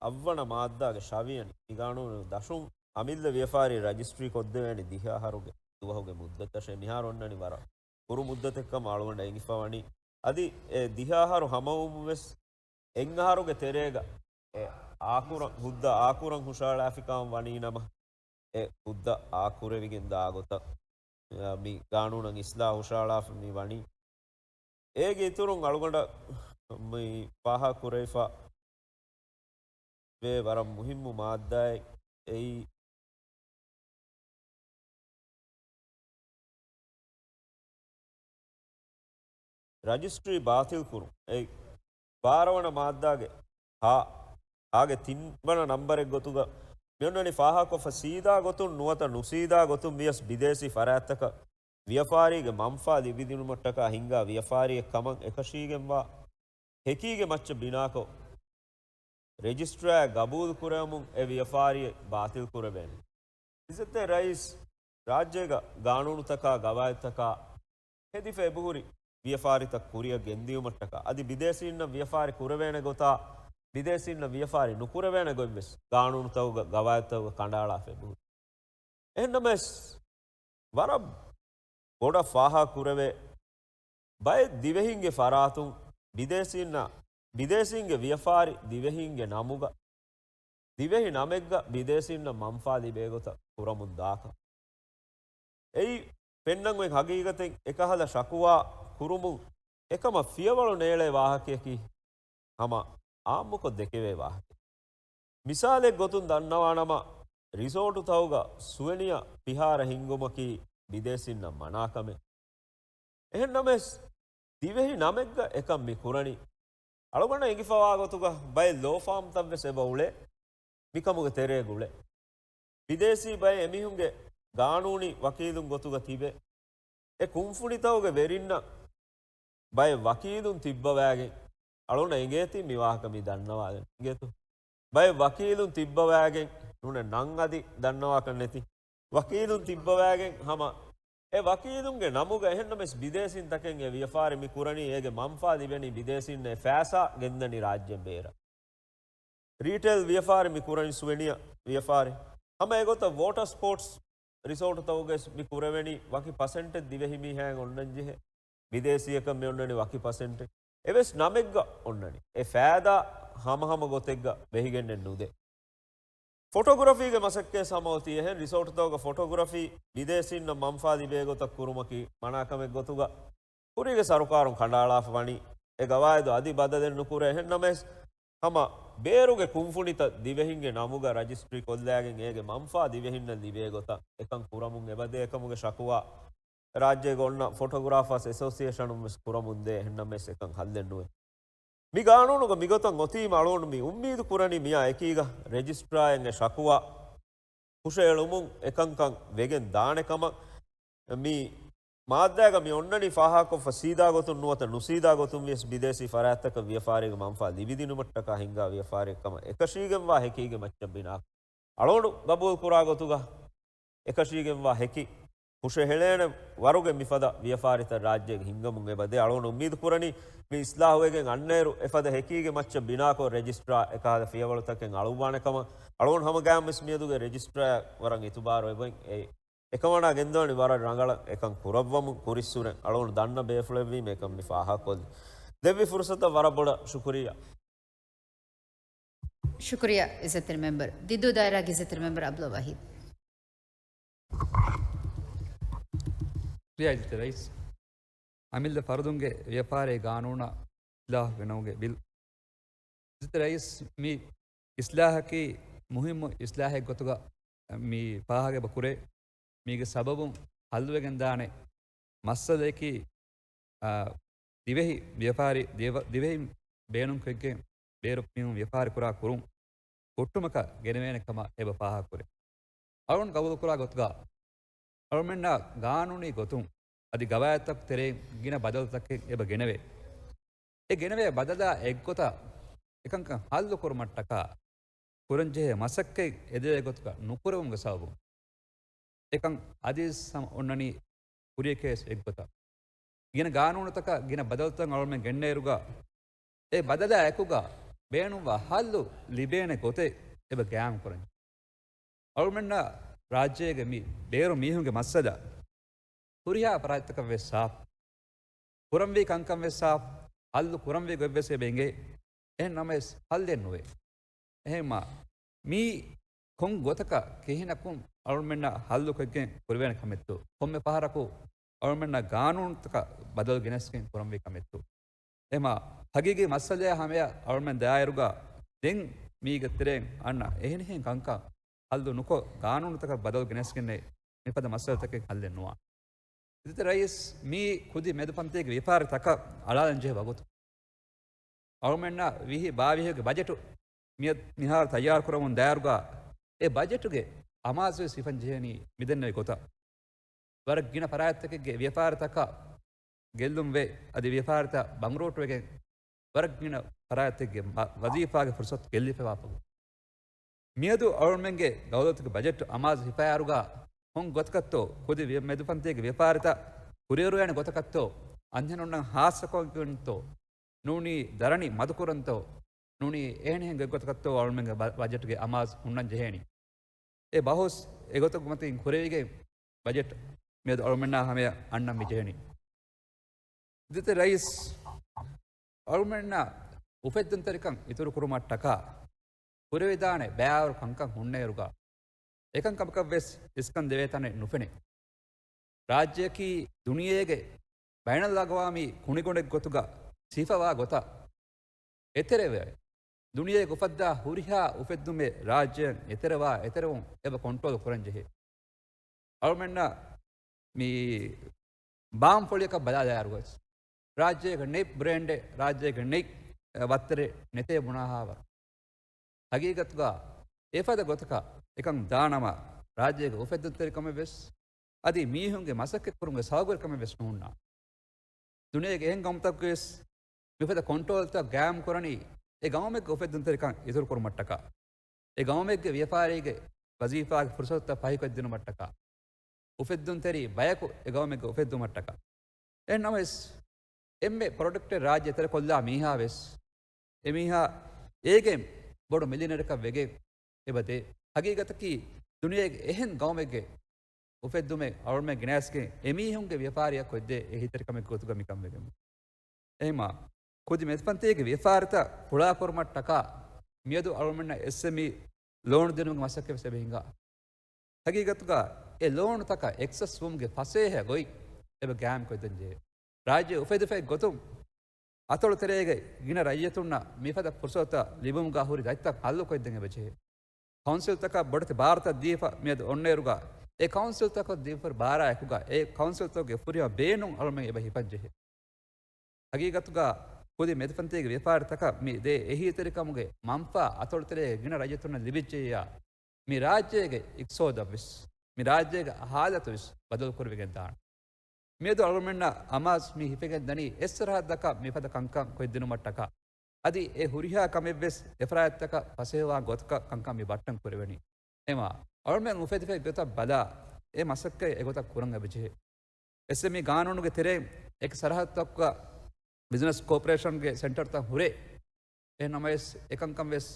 އަށްވަނަ މާއްދާގެ ޝަވިޔަނި، މި ގާނޫނު ދަށުން އަމިއްލަ ވިޔަފާރި ރަޖިސްޓްރީ ކޮށްދެވޭނެ ދިހަ އަހަރުގެ ދުވަހުގެ މުއްދަތަށޭ. މިހާރު އޮންނަނީ ވަރަށް ކުރު މުއްދަތެއްކަމަށް އަޅުގަނޑަށް އެނގިފަވަނީ. އަދި އެ ދިހަ އަހަރު ހަމަވުމުން ވެސް އެއް އަހަރުގެ ތެރޭގަ އެ އާކުރަން، ހުއްދަ އާކުރަން ހުށަހަޅާފިކަމަށް ވަނީ ނަމަ، އެ ހުއްދަ އާކުރެވިގެން ދާ ގޮތަށް، އަ، މި ގާނޫނަށް އިސްލާހު ހުށަހަޅާފަ މި ވަނީ. އޭގެ އިތުރުން އަޅުގަނޑަށް މި ފާހަގަ ކުރެވިފަ ވޭ ވަރަށް މުހިއްމު މާއްދާއެއް އެއީ، ރަޖިސްޓްރީ ބާތިލްކުރުން. އެ ބާރަ ވަނަ މާއްދާގެ ހާ، ހާގެ ތިން ވަނަ ނަންބަރެއް ގޮތުގަ މިއޮންނަނީ ފާހަގަކޮށްފަ ސީދާ ގޮތުން ނުވަތަ ނުސީދާ ގޮތުން ވިޔަސް ބިދޭސީ ފަރާތްތަކަށް ވިޔަފާރީގެ މަންފާ ލިބިދިނުމަށްޓަކާ ހިންގާ ވިޔަފާރިއެއް ކަމަށް އެކަށީގެންވާ ހެކީގެ މައްޗަށް ބިނާކޮށް، ރެޖިސްޓްރާއަށް ގަބޫލު ކުރެވެމުން އެ ވިޔަފާރިއެއް ބާތިލް ކުރެވޭނެ. އިއްޒަތްތެރި ރައީސް، ރާއްޖޭގަ ގާނޫނުތަކާ ގަވާއިދުތަކާ ހެދިފަ އެބަހުރި ވިޔަފާރިތައް ކުރިއަށް ގެންދިޔުމަށްޓަކާ، އަދި ބިދޭސީންނަށް ވިޔަފާރި ކުރެވޭނެ ގޮތާ، ބިދޭސީންނަށް ވިޔަފާރި ނުކުރެވޭނެ ގޮތްވެސް ގާނޫނުތަކުގަ ގަވާއިދުތަކުގަ ކަނޑައަޅާފަ އެބަހުރި. އެހެންނަމަވެސް، ވަރަށް ބޮޑަށް ފާހަގަ ކުރެވޭ، ބައެއް ދިވެހިންގެ ފަރާތުން ބިދޭސީންނަށް، ބިދޭސީންގެ ވިޔަފާރި ދިވެހިންގެ ނަމުގަ، ދިވެހި ނަމެއްގަ ބިދޭސީންނަށް މަންފާ ލިބޭ ގޮތަށް ކުރަމުން ދާކަން. އެއީ ފެންނަން އޮތް ހަގީގަތެއް އެކަހަލަ ޝަކުވާ ކުރުމުން އެކަމަށް ފިޔަވަޅު ނޭޅޭ ވާހަކަޔަކީ ހަމަ އާއްމުކޮށް ދެކެވޭ ވާހަކަ. މިސާލެއް ގޮތުން ދަންނަވާނަމަ، ރިސޯޓުތަކުގަ ސުވެނިއާ ފިހާރަ ހިންގުމަކީ ބިދޭސީންނަށް މަނާކަމެއް. އެހެންނަމަވެސް، ދިވެހި ނަމެއްގަ އެކަން މި ކުރަނީ. އަޅުގަނޑަށް އެނގިފަވާ ގޮތުގަ ބައެއް ލޯ ފާމްތައްވެސް އެބަ އުޅޭ މިކަމުގެ ތެރޭގަ އުޅޭ. ބިދޭސީ ބައެއް އެމީހުންގެ ގާނޫނީ ވަކީލުން ގޮތުގަ ތިބޭ. އެ ކުންފުނިތަކުގެ ވެރިންނަށް ބައެއް ވަކީލުން ތިއްބަވައިގެން، އަޅުގަނޑަށް އެނގޭތީ މި ވާހަކަ މި ދަންނަވާލަން އިނގޭތޯ. ބައެއް ވަކީލުން ތިއްބަވައިގެން ނޫނެއް ނަން އަދި ދަންނަވާކަށް ނެތި. ވަކީލުން ތިއްބަވައިގެން ހަމަ އެ ވަކީލުންގެ ނަމުގަ އެހެންނަމަވެސް ބިދޭސީންތަކެއް އެ ވިޔަފާރި މި ކުރަނީ އޭގެ މަންފާ ލިބެނީ ބިދޭސީންނަށް އެ ފައިސާ ގެންދަނީ ރާއްޖޭން ބޭރަށް. ރީޓެއިލް ވިޔަފާރި މި ކުރަނީ ސުވެނިއާ ވިޔަފާރި. ހަމަ އެގޮތަށް ވޯޓަރ ސްޕޯޓްސް ރިސޯޓުތަކުގައި ވެސް މި ކުރެވެނީ ވަކި ޕަސެންޓެއް ދިވެހި މީހާއަށް އޮންނަން ޖެހޭ. ބިދޭސީއަކަށް މި އޮންނަނީ ވަކި ޕަސެންޓެއް. އެވެސް ނަމެއްގަ އޮންނަނީ. އެ ފައިދާ ހަމަހަމަ ގޮތެއްގަ ބެހިގެންނެއް ނުދޭ. ފޮޓޯގްރަފީގެ މަސައްކަތް ހަމަ އޮތީ އެހެން. ރިސޯޓުތަކުގަ ފޮޓޯގްރަފީ ބިދޭސީންނަށް މަންފާ ލިބޭ ގޮތަށް ކުރުމަކީ މަނާކަމެއް ގޮތުގަ ކުރީގެ ސަރުކާރުން ކަނޑައަޅާފަ ވަނީ. އެ ގަވާއިދު އަދި ބަދަލެއް ނުކުރޭ. އެހެން ނަމަވެސް، ހަމަ ބޭރުގެ ކުންފުނިތައް ދިވެހިންގެ ނަމުގަ ރަޖިސްޓްރީ ކޮށްލައިގެން އޭގެ މަންފާ ދިވެހިންނަށް ލިބޭ ގޮތަށް އެކަން ކުރަމުން އެބަދޭ. އެކަމުގެ ޝަކުވާ ރާއްޖޭގަ އޮންނަ ފޮޓޯގްރާފާސް އެސޯސިއޭޝަނުން ވެސް ކުރަމުންދޭ. އެހެން ނަމަވެސް އެކަން ހައްލެއް ނުވޭ. މި ގާނޫނުގަ މިގޮތަށް އޮތީމަ އަޅުގަނޑު މި އުއްމީދު ކުރަނީ މިއާ އެކީގަ ރެޖިސްޓްރާއަށް އެ ޝަކުވާ ހުށައެޅުމުން އެކަންކަން ވެގެން ދާނެ ކަމަށް. މި މާއްދާގަ މި އޮންނަނީ ފާހަގަކޮށްފަ ސީދާ ގޮތުން ނުވަތަ ނުސީދާ ގޮތުން ވިޔަސް ބިދޭސީ ފަރާތްތަކަށް ވިޔަފާރީގެ މަންފާ ލިބިދިނުމަށްޓަކާ ހިންގާ ވިޔަފާރިއެއް ކަމަށް އެކަށީގެންވާ ހެކީގެ މައްޗަށް ބިނާ އަޅުގަނޑު ގަބޫލު ކުރާ ގޮތުގަ އެކަށީގެންވާ ހެކި ހުށަހެޅޭނެ ވަރުގެ މިފަދަ ވިޔަފާރިތައް ރާއްޖޭގަ ހިންގަމުން އެބަދޭ. އަޅުގަނޑު އުއްމީދު ކުރަނީ މި އިސްލާހުވެގެން އަންނައިރު އެފަދަ ހެކީގެ މައްޗަށް ބިނާކޮށް ރެޖިސްޓްރާ އެކަހަލަ ފިޔަވަޅުތަކެއް އަޅުއްވާނެ ކަމަށް. އަޅުގަނޑު ހަމަ ގައިމުވެސް މިއަދުގެ ރެޖިސްޓްރާއަށް ވަރަށް އިތުބާރު އެބައިން އެ އެކަމަނާ ގެންދަވަނީ ވަރަށް ރަނގަޅަށް އެކަން ކުރައްވަމުން ކުރިއްސުރެން އަޅުގަނޑު ދަންނަ ބޭފުޅެއްވީމަ އެކަން މި ފާހަގަކޮށްލި. ދެއްވި ފުރުސަތަށް ވަރަށް ބޮޑަށް ޝުކުރިއްޔާ. ޝުކުރިއްޔާ އިއްޒަތްތެރި މެމްބަރު. ދިއްދޫ ދާއިރާގެ އިއްޒަތްތެރި މެމްބަރު އަބްދުﷲ ވަހީދު. ޝުކުރިއްޔާ އިއްޒަތްތެރި ރައީސް. އަމިއްލަ ފަރުދުންގެ ވިޔަފާރޭ ގާނޫނަށް އިސްލާހު ގެނައުމުގެ ބިލް. އިއްޒަތްތެރި ރައީސް، މި އިސްލާހަކީ މުހިއްމު އިސްލާހެއް ގޮތުގަ މި ފާހަގަ އެބަ ކުރޭ. މީގެ ސަބަބުން ހައްލުވެގެން ދާނެ މައްސަލައަކީ، އާ، ދިވެހި ވިޔަފާރި، ދިވެ-، ދިވެހި ބޭނުންކޮށްގެން ބޭރު މީހުން ވިޔަފާރި ކުރާ ކުރުން ހުއްޓުމަކަށް ގެނެވޭނެ ކަމަށް އެބަ ފާހަގަކުރޭ. އަޅުން ގަބޫލުކުރާ ގޮތުގަ އަޅުމެންނަށް ގާނޫނީ ގޮތުން އަދި ގަވާއިދުތަކުގެ ތެރެއިން ގިނަ ބަދަލުތަކެއް އެބަ ގެނެވޭ. އެ ގެނެވޭ ބަދަލާ އެއްގޮތަށް އެކަންކަން ހައްލު ކުރުމަށްޓަކާ ކުރަންޖެހޭ މަސައްކަތް އެދެވޭ ގޮތަކަށް ނުކުރެވުމުގެ ސަބަބުން އެކަން އަދިވެސް ހަމަ އޮންނަނީ ކުރިޔަކޭސް އެއްގޮތަށް. ގިނަ ގާނޫނުތަކަށް ގިނަ ބަދަލުތައް އަޅުމެން ގެންނައިރުގަ، އެ ބަދަލާ އެކުގަ ބޭނުންވާ ހައްލު ލިބޭނެ ގޮތެއް އެބަ ގައިމު ކުރަން. އަޅުމެންނަށް ރާއްޖޭގެ މި ބޭރު މީހުންގެ މައްސަލަ ހުރިހާ ފަރާތްތަކަށް ވެސް ސާފު. ކުރަންވީ ކަންކަން ވެސް ސާފު. ހައްލު ކުރަންވީ ގޮތް ވެސް އެބަ އެނގޭ. އެހެން ނަމަވެސް ހައްލެއް ނުވޭ. އެހެންމާ މީ ކޮން ގޮތަކަށް ކިހިނަކުން އަޅުމެންނަށް ހައްލުކޮށްގެން ކުރެވޭނެ ކަމެއްތޯ؟ ކޮންމެ ފަހަރަކު އަޅުމެންނަށް ގާނޫނުތަކަށް ބަދަލު ގެނެސްގެން ކުރަންވީ ކަމެއްތޯ؟ އެހެންމާ ހަގީގީ މައްސަލަޔާ ހަމަޔަށް އަޅުމެން ދާއިރުގަ ދެން މީގެ ތެރެއިން އަންނަ އެހެނިހެން ކަންކަން ހައްލު ނުކޮށް، ގާނޫނުތަކަށް ބަދަލު ގެނެސްގެންނެއް މިފަދަ މައްސަލަތަކެއް ހައްލެއް ނުވާނެ. އިއްޒަތްތެރި ރައީސް، މީ ކުދި މެދު ފަންތީގެ ވިޔަފާރިތަކަށް އަޅާލަން ޖެހޭ ވަގުތު. އަޅުމެންނަށް ވިހި ބާވީސްގެ ބަޖެޓު މި-، މިހާރު ތައްޔާރު ކުރަމުން ދާއިރުގަ، އެ ބަޖެޓުގެ އަމާޒުވެސް ހިފަން ޖެހެނީ މިދެންނެވި ގޮތަށް. ވަރަށް ގިނަ ފަރާތްތަކެއްގެ ވިޔަފާރިތަކަށް ގެއްލުންވެ، އަދި ވިޔަފާރިތައް ބަނގުރޫޓުވެގެން، ވަރަށް ގިނަ ފަރާތްތަކެއްގެ މަ-، ވަޒީފާގެ ފުރުސަތު ގެއްލިފައިވާފަ. މިއަދު އަޅުމެންގެ ދައުލަތުގެ ބަޖެޓް އަމާޒު ހިފައިއިރުގަ ކޮން ގޮތަކަށްތޯ ކުދި ވި-، މެދުފަންތީގެ ވިޔަފާރިތައް ކުރިއެރުވޭނެ ގޮތަކަށްތޯ، އަންހެނުންނަށް ހާއްސަކޮށްގެންތޯ، ނޫނީ ދަރަނި މަދުކުރަންތޯ، ނޫނީ އެހެނިހެން ގޮތްގޮތަކަށްތޯ އަޅުމެންގެ ބަ-، ބަޖެޓުގެ އަމާޒު ހުންނަން ޖެހޭނީ. އެ ބަހުސް އެގޮތަށް މަތިން ކުރެވިގެން ބަޖެޓް މިއަދު އަޅުމެންނާ ހަމަޔަށް އަންނަން މި ޖެހެނީ. އިއްޒަތްތެރި ރައީސް، އަޅުމެންނަށް އުފެއްދުންތެރިކަން އިތުރުކުރުމަށްޓަކާ ކުރެވިދާނެ ބައިވަރު ކަންކަން ހުންނައިރުގަ، އެކަންކަމަކަށްވެސް އިސްކަން ދެވޭ ތަނެއް ނުފެނޭ. ރާއްޖެއަކީ ދުނިޔޭގެ ބައިނަލްއަގުވާމީ ކުނިގޮނޑެއްގެ ގޮތުގަ ސިފަވާ ގޮތަށް އެތެރެވެ، ދުނިޔޭގެ އުފައްދާ ހުރިހާ އުފެއްދުމެއް ރާއްޖެއިން އެތެރެވާ އެތެރެވުން އެބަ ކޮންޓްރޯލް ކުރަންޖެހޭ. އަޅުމެންނަށް މި ބާން ފޮޅިއަކަށް ބަލާލާއިރުވެސް، ރާއްޖޭގެ ނެތް ބްރޭންޑެއް، ރާއްޖޭގެ ނެތް، އެ، ވައްތަރެއް ނެތޭ ބުނާހާވަރު. ހަގީގަތުގަ އެފަދަ ގޮތަކަށް އެކަން ދާނަމަ، ރާއްޖޭގެ އުފެއްދުންތެރިކަމެއް ވެސް، އަދި މީހުންގެ މަސައްކަތްކުރުމުގެ ސައުގުރިކަމެއް ވެސް ނޫންނާނެ. ދުނިޔޭގެ އެހެން ގައުމުތަކުގަވެސް މިފަދަ ކޮންޓްރޯލްތައް ގާއިމް ކުރަނީ އެ ގައުމެއްގެ އުފެއްދުންތެރިކަން އިތުރުކުރުމަށްޓަކާ، އެ ގައުމެއްގެ ވިޔަފާރީގެ ވަޒީފާގެ ފުރުސަތުތައް ފަހިކޮށްދިނުމަށްޓަކާ، އުފެއްދުންތެރި ބަޔަކު އެ ގައުމެއްގަ އުފެއްދުމަށްޓަކާ. އެހެން ނަމަވެސް، އެންމެ ޕްރޮޑަކްޓެއް ރާއްޖެ އެތެރެކޮށްލާ މީހާ ވެސް، އެ މީހާ އޭގެ ބޮޑު މިލިއަނޭރަކަށް ވެގެން އެބަ ދޭ. ހަގީގަތަކީ، ދުނިޔޭގެ އެހެން ގައުމެއްގެ އުފެއްދުމެއް އަޅުމެން ގެނައިސްގެން އެމީހުންގެ ވިޔަފާރިއަށް ކޮށްދޭ އެހީތެރިކަމެއްގެ ގޮތުގަ މިކަން ވެގެން. އެހެމާ، ކުދި މެދުފަންތީގެ ވިޔަފާރިތައް ފުޅާކުރުމަށްޓަކާ މިއަދު އަޅުމެންނަށް އެސްއެމްއީ ލޯނު ދިނުމުގެ މަސައްކަތް ވެސް އެބަ ހިނގާ. ހަގީގަތުގަ އެ ލޯނުތަކަށް އެކްސެސް ވުމުގެ ފަސޭހަ ގޮތް އެބަ ގާއިމް ކޮށްދޭން ޖެހޭ. ރާއްޖެ އުފެދިފައި ގޮތުން އަތޮޅު ތެރޭގެ ގިނަ ރައްޔިތުންނަށް މިފަދަ ފުރުސަތުތައް ލިބުމުގަ ހުރި ދަތިތައް ހައްލު ކޮށްދޭން އެބަ ޖެހޭ. ކައުންސިލްތަކަށް ބޮޑެތި ބާރުތައް ދީފަ މިއަދު އޮންނައިރުގަ، އެ ކައުންސިލްތަކަށް ދީފަ ބާރާ އެކުގަ، އެ ކައުންސިލްތަކުގެ ފުރިހަމަ ބޭނުން އަޅުމެން އެބަ ހިފަން ޖެހޭ. ހަގީގަތުގަ ކުދި މެދުފަންތީގެ ވިޔަފާރިތަކަށް މި ދޭ އެހީތެރިކަމުގެ މަންފާ އަތޮޅުތެރޭގެ ގިނަ ރައްޔިތުންނަށް ލިބިއްޖެއްޔާ، މި ރާއްޖޭގެ އިޤްތިޞާދަށްވެސް، މި ރާއްޖޭގެ ހާލަތުވެސް ބަދަލުކުރެވިގެން ދާނެ. މިއަދު އަޅުގަނޑަށް އަމާޒު މި ހިފެގެން ދަނީ އެއް ސަރަހައްދަކަށް މިފަދަ ކަންކަން ކޮށްދިނުމަށްޓަކާ. އަދި އެ ހުރިހާ ކަމެއްވެސް އެފަރާތްތަކަށް ފަސޭހަވާ ގޮތަކަށް ކަންކަން މި ބައްޓަން ކުރެވެނީ. އެމާ، އަޅުމެން އުފެދިފައި ގޮތަށް ބަލާ، އެ މަސައްކަތް އެގޮތަށް ކުރަން އެބަޖެހޭ. އެސްއެމްއީ ގާނޫނުގެ ތެރެއިން އެކި ސަރަހައްދުތަކުގަ ބިޒްނަސް ކޯޕަރޭޝަންގެ ސެންޓަރތައް ހުރޭ. އެހެން ނަމަވެސް، އެކަންކަން ވެސް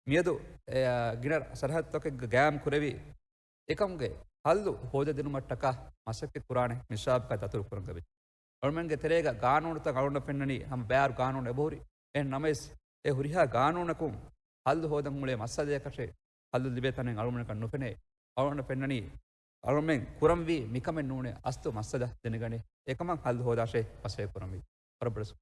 މިއަދު، އެ، ގިނަ ސަރަހައްދުތަކެއްގަ ގާއިމް ކުރެވި، އެކަމުގެ ހައްލު ހޯދަދިނުމަށްޓަކާ މަސައްކަތް ކުރާނެ މިސްރާބުގަ ދަތުރު ކުރަން އެބަޖެހޭ. އަޅުމެންގެ ތެރޭގަ ގާނޫނުތައް އަޅުގަނޑަށް ފެންނަނީ ހަމަ ބާރު ގާނޫނު އެބަހުރި. އެހެން ނަމަވެސް، އެ ހުރިހާ ގާނޫނަކުން ހައްލު ހޯދަން އުޅޭ މައްސަލަޔަކަށެއް ހައްލު ލިބޭ ތަނެއް އަޅުގަނޑަކަށް ނުފެނޭ. އަޅުގަނޑަށް ފެންނަނީ އަޅުމެން ކުރަންވީ މިކަމެއް ނޫނޭ، އަސްލު މައްސަލަ ދެނެގަނެ އެކަމަށް ހައްލު ހޯދާށޭ މަސައްކަތް ކުރަންވީ. ވަރަށް ބޮޑަށް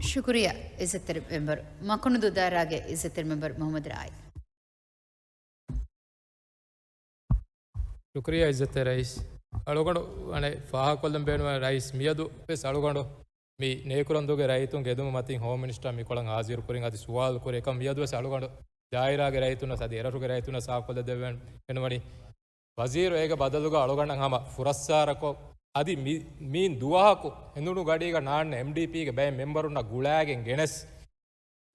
ޝުކުރިއްޔާ އިއްޒަތްތެރި މެމްބަރު. މަކުނުދޫ ދާއިރާގެ އިއްޒަތްތެރި މެމްބަރު މުޙައްމަދު ރާއި. ޝުކުރިއްޔާ އިއްޒަތްތެރި ރައީސް. އަޅުގަނޑު އަނެއް ފާހަގަކޮށްލަން ބޭނުންވާ ރައީސް މިއަދު ވެސް އަޅުގަނޑު މި ނޭކުރަންދޫގެ ރައްޔިތުންގެ އެދުމުގެ މަތިން ހޯމް މިނިސްޓަރ މިކޮޅަށް ހާޒިރު ކުރިން އަދި ސުވާލު ކުރި އެކަމް މިއަދު ވެސް އަޅުގަނޑު ދާއިރާގެ ރައްޔިތުންނަށް އަދި އެރަށުގެ ރައްޔިތުންނަށް ސާފުކޮށްލަދެވެން ފެނުމަނީ. ވަޒީރު އޭގެ ބަދަލުގަ އަޅުގަނޑަށް ހަމަ ފުރައްސާރަކޮށް، އަދި މި، މި ދުވަހަކު ހެނދުނު ގަޑީގަ ނާންނަ އެމްޑީޕީގެ ބައެއް މެމްބަރުންނަށް ގުޅާގެން ގެނެސް،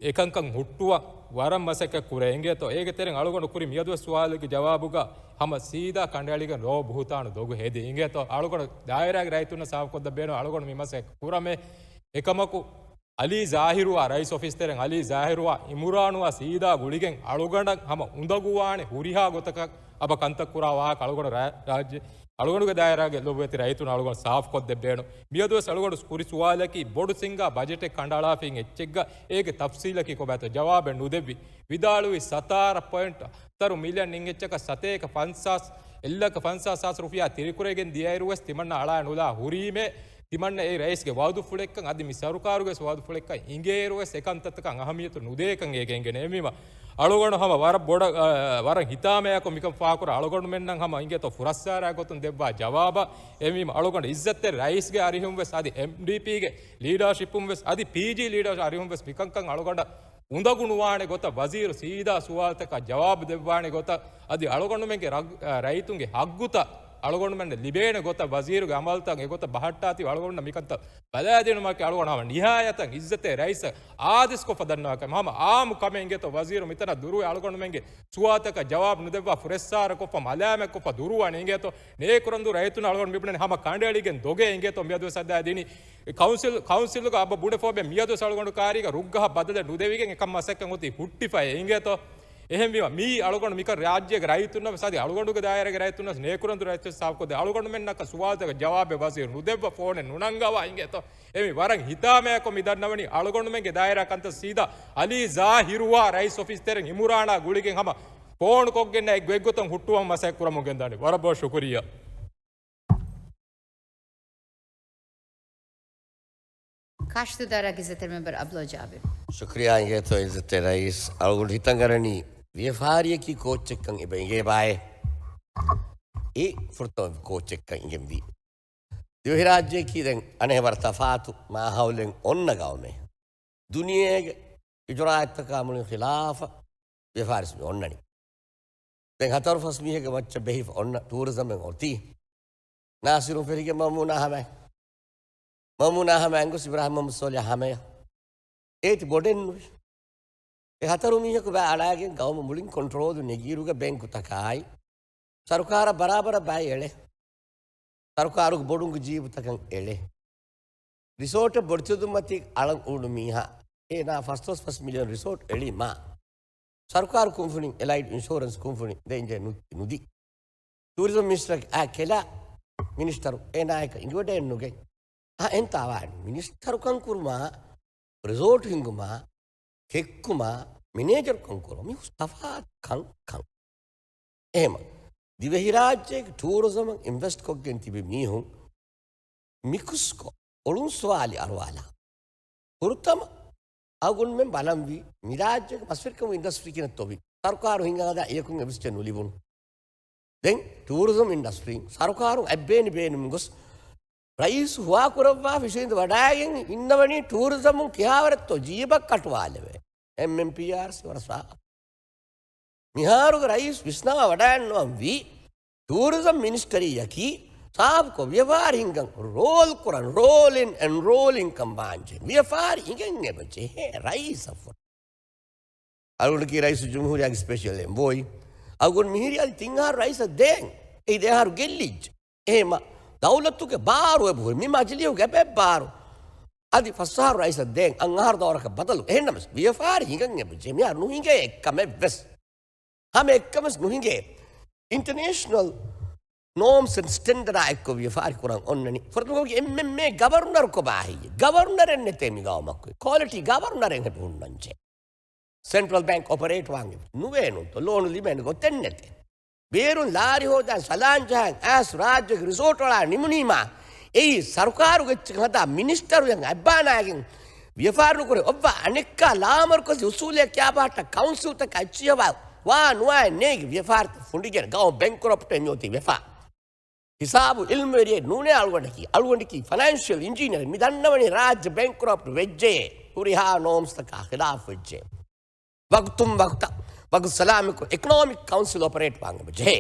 އެކަންކަން ހުއްޓުވަން ވަރަށް މަސައްކަތް ކުރޭ އިނގޭތޯ. އޭގެ ތެރެއިން އަޅުގަނޑު ކުރި މިއަދު ސުވާލުގެ ޖަވާބުގަ ހަމަ ސީދާ ކަނޑައެޅިގެން ރޯ ބުހުތާނު ދޮގު ހެދި އިނގޭތޯ. އަޅުގަނޑު ދާއިރާގެ ރައްޔިތުންނަށް ސާފުކޮށްދެއްވޭނު އަޅުގަނޑު މި މަސައްކަތް ކުރަމޭ. އެކަމަކު، އަލީ ޒާހިރުއާ ރައީސް އޮފީސް ތެރެއިން އަލީ ޒާހިރުއާ އިމުރާނުއާ ސީދާ ގުޅިގެން އަޅުގަނޑަށް ހަމަ އުނދަގޫވާނެ ހުރިހާ ގޮތަކަށް އަބަ ކަންތައް ކުރާ ވާހަކަ އަޅުގަނޑު ރާ-، ރާއްޖެ، އަޅުގަނޑުގެ ދާއިރާގެ ލޮބުވެތި ރައްޔިތުން އަޅުގަނޑު ސާފުކޮށްދެއްވޭނު. މިއަދުވެސް އަޅުގަނޑު ކުރި ސުވާލަކީ ބޮޑު ސިންގާ ބަޖެޓެއް ކަނޑައަޅާފިން އެއްޗެއްގަ އޭގެ ތަފްސީލަކީ ކޮބާތޯ ޖަވާބެއް ނުދެއްވި. ވިދާޅުވި ސަތާރަ ޕޮއިންޓް ހަތަރު މިލިއަން އިން އެއްޗަކަށް ސަތޭކަ ފަންސާސް، އެއްލަކަ ފަންސާސް ހާސް ރުފިޔާ ތިރިކުރެގެން ދިޔައިރުވެސް ތިމަންނަ އަޅާ ނުލާ ހުރީމޭ. ތިމަންނަ އެ ރައީސްގެ ވައުދުފުޅެއްކަން އަދި މި ސަރުކާރުގެ ވައުދުފުޅެއްކަން އިނގޭއިރުވެސް އެކަންތައްތަކަށް އަހަމިޔަތު ނުދޭކަން އޭގެ އެނގެނެ. އެހެންވީމަ އަޅުގަނޑު ހަމަ ވަރަށް ބޮޑަށް، އަ، ވަރަށް ހިތާމަޔަކު މިކަން ފާހަގަކުރާ އަޅުގަނޑުމެންނަށް ހަމަ އިނގޭތޯ ފުރައްސާރާ ގޮތުން ދެއްވާ ޖަވާބަށް. އެހެންވީމަ އަޅުގަނޑު އިއްޒަތްތެރި ރައީސްގެ އަރިހުން ވެސް އަދި އެމްޑީޕީގެ ލީޑާޝިޕުން ވެސް އަދި ޕީޖީ ލީޑާ އަރިހުން ވެސް މިކަންކަން އަޅުގަނޑަށް އުނދަގޫ ނުވާނެ ގޮތަށް ވަޒީރު ސީދާ ސުވާލުތަކަށް ޖަވާބު ދެއްވާނެ ގޮތަށް އަދި އަޅުގަނޑުމެންގެ ރައް-، އަ، ރައްޔިތުންގެ ހައްގުތައް އަޅުގަނޑުމެންނަށް ލިބޭނެ ގޮތަށް ވަޒީރުގެ އަމަލުތައް އެގޮތަށް ބަހައްޓާތީ އަޅުގަނޑުމެންނަށް މިކަންތައް ބަލާދިނުމަކީ އަޅުގަނޑު ހަމަ ނިހާޔަތަށް އިއްޒަތްތެރި ރައީސަށް އާދޭސްކޮށްފަ ދަންނަވާކަށް ހަމަ އާއްމު ކަމެއް އިނގޭތޯ ވަޒީރު މިތަނަށް ދުރުވެ އަޅުގަނޑުމެންގެ ސުވާލުތަކަށް ޖަވާބު ނުދެއްވާ ފުރެއްސާރަކޮށްފަ މަލާމަތްކޮށްފަ ދުރުވާނެ އިނގޭތޯ ނޭކުރަންދޫ ރައްޔިތުން އަޅުގަނޑު މިބުނަނީ ހަމަ ކަނޑައެޅިގެން ދޮގެއް އިނގޭތޯ މިއަދުވެސް ހައްދާދިނީ. ކައުންސިލް، ކައުންސިލުގަ އަބަ ބުނެފޯބެ މިއަދުވެސް އަޅުގަނޑު ކާރީގަ ރުއްގަހަށް ބަދަލެއް ނުދެވިގެން އެކަން މަސައްކަތް އޮތީ ހުއްޓިފައޭ އިނގޭތޯ. އެހެންވީމަ މީ އަޅުގަނޑު މިކަން ރާއްޖޭގެ ރައްޔިތުންނަށް ވެސް އަދި އަޅުގަނޑުގެ ދާއިރާގެ ރައްޔިތުންނަށް ނޭކުރަންދޫ ރައްޔިތުން ސާފުކޮށްދޭ. އަޅުގަނޑުމެންނަކަށް ސުވާލުތަކަށް ޖަވާބެއް ވަޒީރު ނުދެއްވަ ފޯނެއް ނުނަންގަވާ އިނގޭތޯ. އެމީ ވަރަށް ހިތާމަޔަކު މި ދަންނަވަނީ އަޅުގަނޑުމެންގެ ދާއިރާ ކަންތައް ސީދާ އަލީ ޒާހިރުއާ ރައީސް އޮފީސް ތެރެއިން އިމުރާނާ ގުޅިގެން ހަމަ ފޯނު ކޮށްގެން އެ ގޮތްގޮތަށް ހުއްޓުވަން މަސައްކަތް ކުރަމުން ގެންދާނެ. ވަރަށް ބޮޑަށް ޝުކުރިއްޔާ. ކާށި ދާއިރާގެ އިއްޒަތްތެރި މެމްބަރު އަބްދުﷲ ޖާބިރު. ޝުކުރިއްޔާ އިނގޭތޯ އިއްޒަތްތެރި ރައީސް. އަޅުގަނޑު ހިތަށް އަރަނީ ވިޔަފާރިއަކީ ކޯއްޗެއްކަން އެބަ އެނގޭބާއޭ. އެ ފުރަތަމަ ކޯއްޗެއްކަން އެނގެންވީ. ދިވެހިރާއްޖެއަކީ ދެން އަނެއް ވަރަށް ތަފާތު މާހައުލެއް އޮންނަ ގައުމެއް. ދުނިޔޭގެ އިޖުރާއަތްތަކާ މުޅި ޚިލާފަށް ވިޔަފާރިސް މި އޮންނަނީ. ދެން ހަތަރު ފަސް މީހެއްގެ މައްޗަށް ބެހިފަ އޮންނަ ޓޫރިޒަމެއް އޮތީ. ނާސިރު ފެށިގެން މައުމޫނާ ހަމައިން. މައުމޫނާ ހަމައިން ގޮސް އިބްރާހިމް މުހައްމަދު ސޯލިހް ހަމަޔަށް. އޭތި ބޮޑެއް ނުވި. އެ ހަތަރު މީހަކު ބައި އަޅާގެން ގައުމު މުޅިން ކޮންޓްރޯލު ނެގިއިރުގަ ބޭންކުތަކާއި ސަރުކާރަށް ބަރާބަރަށް ބައި އެޅޭ. ސަރުކާރުގެ ބޮޑުންގެ ޖީބުތަކަށް އެޅޭ. ރިސޯޓެއް ބޮޑުތެދުމަތީ އަޅަން އުޅުނު މީހާ އޭނާ ފަސްދޮޅަސް ފަސް މިލިއަން ރިސޯޓް އެޅީމާ، ސަރުކާރު ކުންފުނިން، އެލައިޑް އިންޝުއަރެންސް ކުންފުނި ދޭންޖެހޭ ނު-، ނުދީ. ޓޫރިޒަމް މިނިސްޓަރ އާ ކެލާ މިނިސްޓަރު އޭނާއަކަށް އިނގިވަޑައެއް ނުގެން. އާ އެންތާ ވާނީ މިނިސްޓަރުކަން ކުރުމާ، ރިސޯޓް ހިންގުމާ، ކެއްކުމާ، މެނޭޖަރުކަން ކުރުމަށް މި ހުސް ތަފާތު ކަންކަން. އެހެމަ ދިވެހިރާއްޖޭގެ ޓޫރިޒަމަށް އިންވެސްޓް ކޮށްގެން ތިބި މީހުން މިކުސްކޮށް އޮޅުން ސުވާލެއް އަރުވާލާ. ފުރަތަމަ އަޅުގަނޑުމެން ބަލަންވީ މި ރާއްޖޭގެ މަސްވެރިކަމުގެ އިންޑަސްޓްރީ ކިހިނެއްތޯ ވީ. ސަރުކާރު ހިންގާދާ އެޔަކުން އެއްވެސް ޖެއް ނުލިބުނު. ދެން ޓޫރިޒަމް އިންޑަސްޓްރީން ސަރުކާރުން އަތްބޭނި ބޭނުމިން ގޮސް ރައީސް ހުވާކުރައްވާފަ އިށީނދެ ވަޑައިގެން އިންނަވަނީ ޓޫރިޒަމުން ކިހާވަރެއްތޯ ޖީބަށް ކަޓުވާލެވޭ. އެމްއެމްޕީއާރްސީ ވަރަށް ސާފު. މިހާރުގެ ރައީސް ވިސްނާ ވަޑައިންނަވަންވީ ޓޫރިޒަމް މިނިސްޓަރީއަކީ ސާފުކޮށް ވިޔަފާރި ހިންގަން ރޯލް ކުރަން، ރޯލް އިން އެންރޯލިން ކަން ވާންޖެހޭ. ވިޔަފާރި ހިނގަން އެބަ ޖެހޭ ރައީސަށް ފުރަތަމަ. އަޅުގަނޑަކީ ރައީސުލްޖުމްހޫރިއްޔާގެ ސްޕެޝަލް އެންވޯއީ. އަޅުގަނޑު މިހިރީ އަދި ތިން އަހަރު ރައީސަށް ދޭން. އެއީ ދެ އަހަރު ގެއްލިއްޖެ. އެހެމަ ދައުލަތުގެ ބާރު އެބަހުރި. މި މަޖިލީހުގެ އެބަ ބާރު. އަދި ފަސް އަހަރު ރައީސަށް ދޭން. އަށް އަހަރު ދައުރަކަށް ބަދަލު. އެހެންނަމަސް ވިޔަފާރި ހިނގަން އެބަ ޖެހޭ. މިހާރު ނުހިނގޭ އެއްކަމެއްވެސް. ހަމަ އެއްކަމެސް ނުހިނގޭ. އިންޓަނޭޝަނަލް ނޯމްސް އެންޑް ސްޓެންޑަޑާ އެއްކޮށް ވިޔަފާރި ކުރަން އޮންނަނީ. ފުރަތަމަ އެމްއެމްއޭ ގަވަރުނަރު ކޮބާ ހެއްޔޭ؟ ގަވަރުނަރެއް ނެތޭ މި ގައުމަކު. ކޯލިޓީ ގަވަރުނަރެއް ހެދި ހުންނަންޖެ. ސެންޓްރަލް ބޭންކް އޮޕަރޭޓް ވާން ނުވޭނުންތޯ؟ ލޯނު ލިބޭނެ ގޮތެއް ނެތޭ. ބޭރުން ލާރި ހޯދާ ސަލާން ޖަހަން އައިސް ރާއްޖޭގެ ރިސޯޓް އަޅާ ނިމުނީމާ، އެއީ ސަރުކާރުގެ އެއްޗެއް ހަދާ މިނިސްޓަރު އައްބާނާގެން ވިޔަފާރި ނުކުރެ އޮއްވާ އަނެއްކާ ލާމަރުކަޒީ އުސޫލެއް ކިޔާ ބަހައްޓާ ކައުންސިލްތަކާ އެއްޗިހި ހަވާ ވާ ނުވާ ނޭގި ވިޔަފާރިތައް ފުނޑިގެން ގައުމު ބޭންކްރަޕްޓް މިއޮތީ ވެފާ. ހިސާބު އިލްމުވެރިއެއް ނޫނޭ އަޅުގަނޑަކީ. އަޅުގަނޑަކީ ފަނޭންޝިއަލް އިންޖީނިއަރ. މި ދަންނަވަނީ ރާއްޖެ ބޭންކްރަޕްޓް ވެއްޖެ. ހުރިހާ ނޯމްސްތަކާ ޚިލާފް ވެއްޖެ. ވަގުތުން ވަގުތަށް ވަގުތު ސަލާމަތް ކުރުން އިކޮނޮމިކް ކައުންސިލް އޮޕަރޭޓް ވާން އެބަ ޖެހޭ.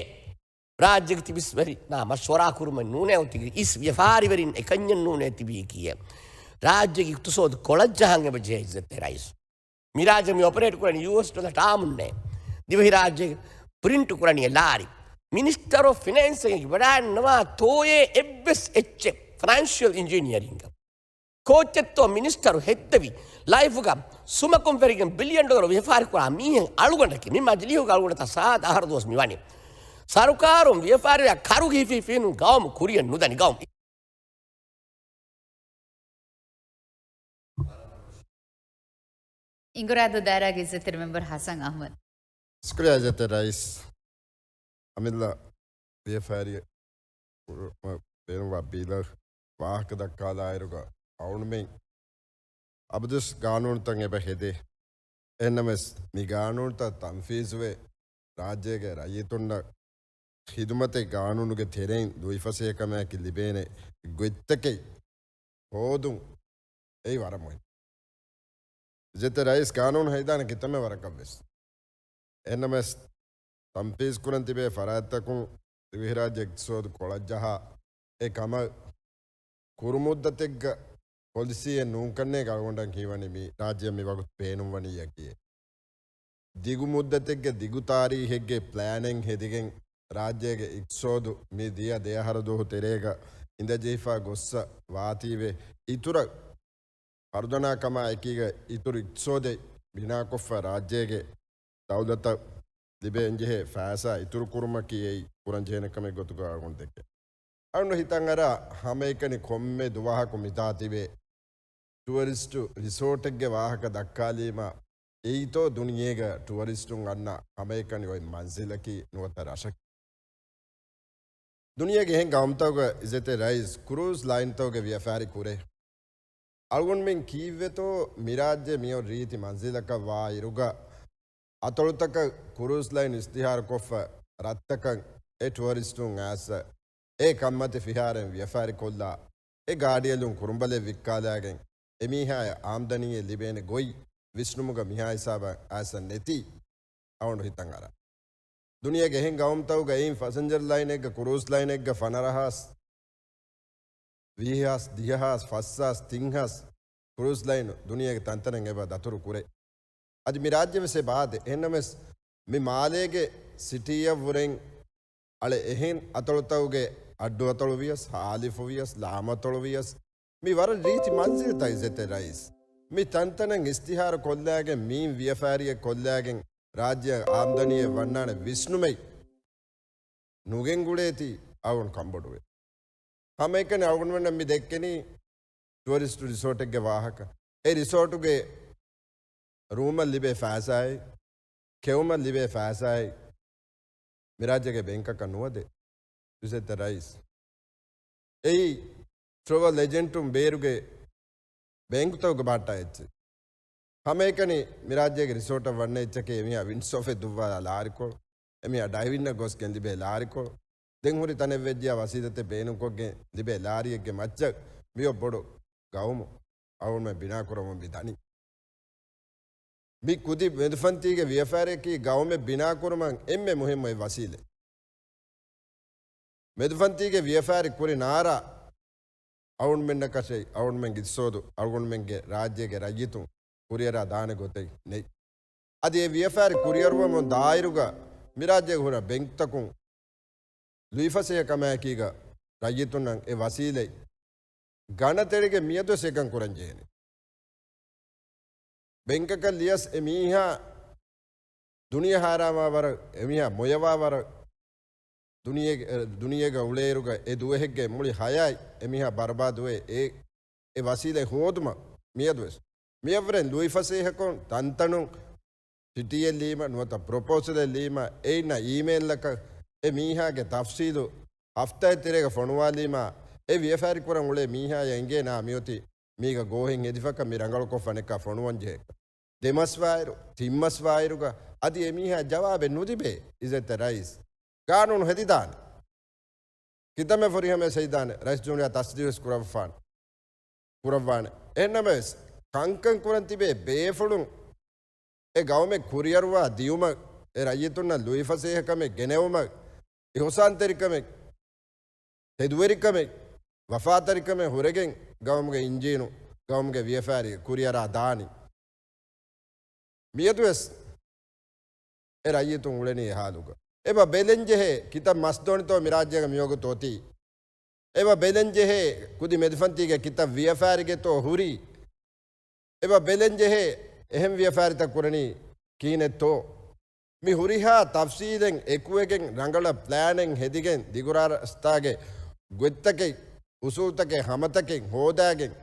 ރާއްޖޭގެ ތިބިސްވެރިންނާ މަޝްވަރާ ކުރުމެއް ނޫނޭ އޮތީ. އިސް ވިޔަފާރިވެރިން އެކަންޏެއް ނޫނޭ ތިބީކީއެއް. ރާއްޖޭގެ އިޤްތިޞާދު ކޮޅަށް ޖަހަން އެބަ ޖެހޭ އިއްޒަތްތެރި ރައީސް. މި ރާއްޖެ މި އޮޕަރޭޓް ކުރަނީ ޔޫއެސް ޑޮލަރ ޓާމުންނޭ. ދިވެހިރާއްޖޭގެ ޕްރިންޓް ކުރަނީ އެ ލާރި. މިނިސްޓަރ އޮފް ފިނޭންސް އެނގި ވަޑައިންނަވާ ތޯއޭ އެއްވެސް އެއްޗެއް ފަނޭންޝިއަލް އިންޖީނިއަރިންގ. ކޯއްޗެއްތޯ މިނިސްޓަރު ހެއްދެވި ލައިފުގަ ސުމަކުން ފެށިގެން ބިލިއަން ޑޮލަރު ވިޔަފާރި ކުރާ މީހެއް އަޅުގަނޑަކީ. މި މަޖިލީހުގަ އަޅުގަނޑަށް ސާދަ އަހަރު ދުވަސް މިވަނީ. ސަރުކާރުން ވިޔަފާރިއާ ކަރު ހިފި ފިނުން ގައުމު ކުރިއަށް ނުދަނި ގައުމު. އިނގުރާދޫ ދާއިރާގެ އިއްޒަތްތެރި މެމްބަރު ހަސަން އަޙްމަދު. ޝުކުރިއްޔާ އިއްޒަތްތެރި ރައީސް. އަމިއްލަ ވިޔަފާރި ބޭނުންވާ ބިލަށް ވާހަކަ ދައްކާލާއިރުގަ އަޅުގަނޑުމެން އަބަދުވެސް ގާނޫނުތައް އެބަ ހެދޭ. އެހެންނަމަވެސް މި ގާނޫނުތައް ތަންފީޒުވެ ރާއްޖޭގެ ރައްޔިތުންނަށް ޚިދުމަތެއް ގާނޫނުގެ ތެރެއިން ލުއިފަސޭހަކަމާއެކީ ލިބޭނެ ގޮތްތަކެއް ހޯދުން އެއީ ވަރަށް މުހިންމު. އިއްޒަތްތެރި ރައީސް ގާނޫނު ހައިދާނެ ކިތަންމެ ވަރަކަށްވެސް. އެހެންނަމަވެސް ތަންފީޒު ކުރަން ތިބޭ ފަރާތްތަކުން ދިވެހިރާއްޖެ އިޤްތިޞާދު ކޮޅަށްޖަހާ އެ ކަމަށް ކުރު މުއްދަތެއްގަ ޕޮލިސީއެއް ނޫންކަންނޭ އަޅުގަނޑަށް ހީވަނީ މި ރާއްޖެއަށް މި ވަގުތު ބޭނުންވަނީއަކީ. ދިގު މުއްދަތެއްގެ ދިގު ތާރީހެއްގެ ޕްލޭނެއް ހެދިގެން ރާއްޖޭގެ އިޤްތިޞާދު މި ދިޔަ ދެއަހަރު ދުވަހު ތެރޭގަ އިނދެޖެހިފަ ގޮއްސަ ވާތީވެ އިތުރަށް ހަރުދަނާ ކަމާ އެކީގަ އިތުރު އިޤްތިޞާދެއް ބިނާކޮށްފަ ރާއްޖޭގެ ދައުލަތަށް ލިބޭންޖެހޭ ފައިސާ އިތުރު ކުރުމަކީ އެއީ ކުރަންޖެހޭނެ ކަމެއް ގޮތުގަ އަޅުގަނޑު ދެކެ. އަޅުގަނޑު ހިތަށް އަރާ ހަމައެކަނި ކޮންމެ ދުވަހަކު މިތާ ތިބޭ ޓުއަރިސްޓު ރިސޯޓެއްގެ ވާހަކަ ދައްކާލީމަ އެއީތޯ ދުނިޔޭގަ ޓުއަރިސްޓުން އަންނަ ހަމައެކަނި އޮތް މަންޒިލަކީ ނުވަތަ ރަށަކީ. ދުނިޔޭގެ އެހެން ގައުމުތަކުގަ އިއްޒަތްތެރި ރައީސް ކުރޫޒް ލައިންތަކުގެ ވިޔަފާރި ކުރޭ. އަޅުގަނޑުމެން ކީއްވެތޯ މިރާއްޖެ މިއޮތް ރީތި މަންޒިލަކަށް ވާއިރުގަ އަތޮޅުތަކަށް ކުރޫޒް ލައިން އިސްތިހާރުކޮށްފަ ރަށްތަކަށް އެ ޓުއަރިސްޓުން އައިސް އެ ކަންމަތި ފިހާރައިން ވިޔަފާރިކޮށްލާ، އެ ގާޑިއެލުން ކުރުނބަލެއް ވިއްކާލާގެން އެމީހާޔަށް އާމްދަނީއެއް ލިބޭނެ ގޮތް ވިސްނުމުގަ މިހާ ހިސާބަށް އައިސް ނެތީ އަޅުގަނޑު ހިތަށް އަރާ. ދުނިޔޭގެ އެހެން ގައުމުތަކުގަ އެއިން ފަސެންޖަރ ލައިނެއްގަ ކުރޫޒް ލައިނެއްގަ ފަނަރަ ހާސް، ވިހި ހާސް، ދިހަ ހާސް، ފަސް ހާސް، ތިން ހާސް ކުރޫޒް ލައިން ދުނިޔޭގެ ތަންތަނަށް އެބަ ދަތުރު ކުރޭ. އަދި މި ރާއްޖެ ވެސް އެބަ އާދޭ. އެހެންނަމަވެސް މި މާލޭގެ ސިޓީއަށްވުރެން އަޅެ އެހެން އަތޮޅުތަކުގެ އައްޑު އަތޮޅު ވިޔަސް، ހާލިފު ވިޔަސް، ލާމަތޮޅު ވިޔަސް، މި ވަރަށް ރީތި މަންޒިލްތައް އިއްޒަތްތެރި ރައީސް. މި ތަންތަނަށް އިސްތިހާރު ކޮށްލާގެން މީން ވިޔަފާރިއެއް ކޮށްލާގެން ރާއްޖެއަށް އާމްދަނީއެއް ވަންނާނެ ވިސްނުމެއް ނުގެންގުޅޭތީ އަޅުގަނޑު ކަންބޮޑުވޭ. ހަމައެކަނި އަޅުގަނޑުމެންނަށް މި ދެއްކެނީ ޓުއަރިސްޓު ރިސޯޓެއްގެ ވާހަކަ. އެ ރިސޯޓުގެ ރޫމަށް ލިބޭ ފައިސާއެއް، ކެއުމަށް ލިބޭ ފައިސާއެއް މިރާއްޖޭގެ ބޭންކަކަށް ނުވަދޭ. އިއްޒަތްތެރި ރައީސް. އެއީ ޓްރެވަލް އެޖެންޓުން ބޭރުގެ ބޭންކުތަކުގެ ބަހައްޓާ އެއްޗެއް. ހަމައެކަނި މިރާއްޖޭގެ ރިސޯޓަށް ވަންނަ އެއްޗަކީ އެމީހާ ވިންޑްސޯފެއް ދުއްވާލާ ލާރިކޮޅު، އެމީހާ ޑައިވިންއަށް ގޮސްގެން ލިބޭ ލާރިކޮޅު، ދެން ހުރި ތަނެއްވެއްޖިޔާ ވަސީލަތެއް ބޭނުންކޮށްގެން ލިބޭ ލާރިއެއްގެ މައްޗަށް މިއޮތް ބޮޑު ގައުމު އަޅުގަނޑުމެން ބިނާކުރަމުން މި ދަނީ. މި ކުދި މެދުފަންތީގެ ވިޔަފާރިއަކީ ގައުމެއް ބިނާކުރުމަށް އެންމެ މުހިއްމު އެއް ވަސީލަތް. މެދުފަންތީގެ ވިޔަފާރި ކުރި ނާރާ އަޅުގަނޑުމެންނަކަށެއް އަޅުގަނޑުމެންގެ އިޤްތިޞާދު، އަޅުގަނޑުމެންގެ ރާއްޖޭގެ ރައްޔިތުން ކުރިއަރާ ދާނެ ގޮތެއް ނެތް. އަދި އެ ވިޔަފާރި ކުރިއަރުވަމުން ދާއިރުގަ މިރާއްޖޭގަ ހުރި ބެންކްތަކުން ލުއިފަސޭހަކަމާއެކީގަ ރައްޔިތުންނަށް އެ ވަސީލަތް ގަނަތެރިގެ މިއަދުވެސް އެކަން ކުރަން ޖެހޭނެ. ބެންކަކަށް ލިޔަސް އެ މީހާ ދުނިޔެ ހާރާމާ ވަރަށް، އެ މީހާ މޮޔަވާ ވަރަށް، ދުނިޔޭގެ، ދުނިޔޭގަ އުޅޭއިރުގަ އެ ދުވަހެއްގެ މުޅި ހަޔާތް އެ މީހާ ބަރުބާދުވޭ އެ، އެ ވަސީލަތް ހޯދުމަށް މިއަދުވެސް. މިއަށްވުރެން ލުއިފަސޭހަކޮށް ތަންތަނުން ޗިޓީއެއް ލީމަ ނުވަތަ ޕްރޮޕޯސަލެއް ލީމަ އެއިންނަށް އީމެއިލްއަކަށް އެ މީހާގެ ތަފްސީލު ހަފްތާއެއް ތެރޭގަ ފޮނުވާލީމަ އެ ވިޔަފާރި ކުރަން އުޅޭ މީހާޔަށް އެނގޭނާ މިއޮތީ މީގަ ގޯހެއް ހެދިފަކަ މި ރަނގަޅުކޮށްފަނެކާ ފޮނުވަންޖެހޭކަށް. ދެމަސްވާއިރު، ތިންމަސްވާއިރުގަ އަދި އެމީހާ ޖަވާބެއް ނުލިބޭ އިއްޒަތްތެރި ރައީސް. ގާނޫނު ހެދިދާނެ. ކިތަންމެ ފުރިހަމަޔަށް ހެދިދާނެ. ރައީސް ޖުމްހޫރިއްޔާ ތަސްދީގުވެސް ކުރައްވާނެ. ކުރައްވާނެ. އެހެންނަމަވެސް، ކަންކަން ކުރަން ތިބޭ ބޭފުޅުން އެ ގައުމެއް ކުރިއަރުވާ ދިޔުމަށް، އެ ރައްޔިތުންނަށް ލުއިފަސޭހަކަމެއް ގެނެވުމަށް، އިހުސާންތެރިކަމެއް، ތެދުވެރިކަމެއް، ވަފާތެރިކަމެއް ހުރެގެން ގައުމުގެ އިންޖީނު، ގައުމުގެ ވިޔަފާރި ކުރިއަރާ ދާނީ. މިއަދުވެސް އެ ރައްޔިތުން އުޅެނީ އެ ހާލުގަ. އެބަ ބެލެންޖެހޭ ކިތައް މަސް ދޯނިތޯ މި ރާއްޖޭގަ މިވަގުތު އޮތީ. އެބަ ބެލެންޖެހޭ ކުދި މެދުފަންތީގެ ކިތައް ވިޔަފާރިގެތޯ ހުރީ. އެބަ ބެލެންޖެހޭ އެހެން ވިޔަފާރިތައް ކުރަނީ ކިހިނެއްތޯ. މި ހުރިހާ ތަފްސީލެއް އެކުވެގެން ރަނގަޅަށް ޕްލޭނެއް ހެދިގެން ދިގުރާސްތާގެ ގޮތްތަކެއް، އުސޫލްތަކެއް، ހަމަތަކެއް ހޯދާގެން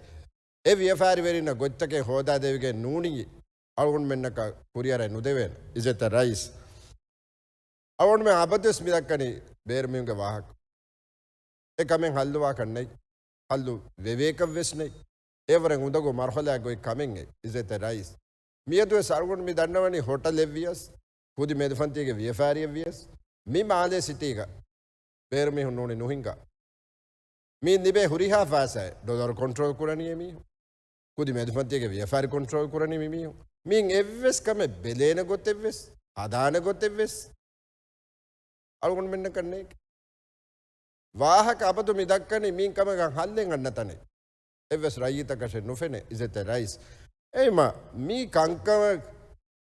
އެ ވިޔަފާރިވެރިންނަށް ގޮތްތަކެއް ހޯދާދެވިގެން ނޫނީ އަޅުގަނޑުމެންނަކަށް ކުރިއަރައެއް ނުދެވޭނެ. އިއްޒަތްތެރި ރައީސް، އަޅުގަނޑުމެން އަބަދުވެސް މިދައްކަނީ ބޭރުމީހުންގެ ވާހަކަ. އެ ކަމެއް ހައްލުވާކަށް ނެތް. ހައްލު ވެވޭކަށް ވެސް ނެތް. އެވަރެއް އުނދަގޫ މަރުހަލާ ގޮތް ކަމެއް އެއް އިއްޒަތްތެރި ރައީސް. މިއަދުވެސް އަޅުގަނޑު މި ދަންނަވަނީ ހޮޓަލެއް ވިޔަސް، ކުދި މެދުފަންތީގެ ވިޔަފާރިއެއް ވިޔަސް، މި މާލޭ ސިޓީގަ ބޭރުމީހުން ނޫނީ ނުހިނގާ. މީ ލިބޭ ހުރިހާ ފައިސާއެއް، ޑޮލަރު ކޮންޓްރޯލް ކުރަނީ އެމީހުން. ކުދި މެދުފަންތީގެ ވިޔަފާރި ކޮންޓްރޯލް ކުރަނީ މިމީހުން. މީން އެއްވެސް ކަމެއް ބެލޭނެ ގޮތެއްވެސް، ހަދާނެ ގޮތެއްވެސް އަޅުގަނޑުމެންނަކަށް ނޭނގެ. ވާހަކަ އަބަދު މި ދައްކަނީ މީން ކަމަކަށް ހައްލެއް އަންނަ ތަނެއް. އެއްވެސް ރައްޔިތަކަށެއް ނުފެނޭ އިއްޒަތްތެރި ރައީސް. އެހެންމަ މީ ކަންކަމަށް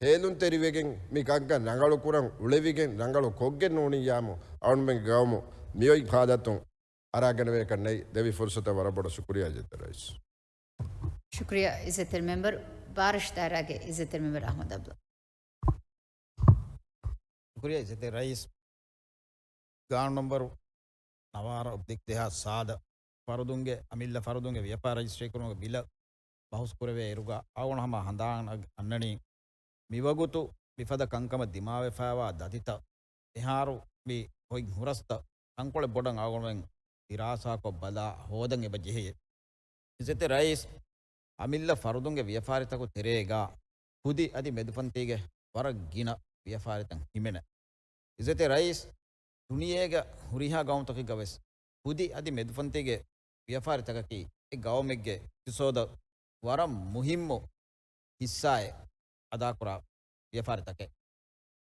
ހޭލުންތެރިވެގެން، މި ކަންކަން ރަނގަޅު ކުރަން އުޅެވިގެން، ރަނގަޅު ކޮށްގެން ނޫނިއްޔާމު އަޅުގަނޑުމެންގެ ގައުމު މިއޮތް ހާލަތުން އަރާގަނެވޭކަށް ނެތް. ދެވި ފުރުސަތަށް ވަރަށް ބޮޑަށް ޝުކުރިއްޔާ އިއްޒަތްތެރި ރައީސް. ޝުކުރިއްޔާ އިއްޒަތްތެރި މެމްބަރު. ބާރަށު ދާއިރާގެ އިއްޒަތްތެރި މެމްބަރު އަޙްމަދު އަބްދުﷲ. ޝުކުރިއްޔާ އިއްޒަތްތެރި ރައީސް. ގާނޫނު ނަންބަރު ނަވާރަ އޮބްލިކް ދެހާސް ސާދަ ފަރުދުންގެ، އަމިއްލަ ފަރުދުންގެ ވިޔަފާރި ރަޖިސްޓްރީ ކުރުމުގެ ބިލަށް ބަހުސް ކުރެވޭ އިރުގަ އަޅުގަނޑު ހަމަ ހަނދާން އަންނަނީ މިވަގުތު މިފަދަ ކަންކަމަށް ދިމާވެފައިވާ ދަތިތައް، އެހާރު މި ހޮތް ހުރަސްތައް ތަންކޮޅެއް ބޮޑަށް އަޅުގަނޑުމެން ދިރާސާކޮށް ބަލާ ހޯދަން އެބަ ޖެހެޔޭ. އިއްޒަތްތެރި ރައީސް، އަމިއްލަ ފަރުދުންގެ ވިޔަފާރިތަކު ތެރޭގަ ކުދި އަދި މެދުފަންތީގެ ވަރަށް ގިނަ ވިޔަފާރިތައް ހިމެނޭ. އިއްޒަތްތެރި ރައީސް، ދުނިޔޭގެ ހުރިހާ ގައުމުތަކެއްގަ ވެސް ކުދި އަދި މެދުފަންތީގެ ވިޔަފާރިތަކަކީ އެ ގައުމެއްގެ އިޤްތިޞާދަށް ވަރަށް މުހިއްމު ހިއްސާއެއް އަދާކުރާ ވިޔަފާރިތަކެއް.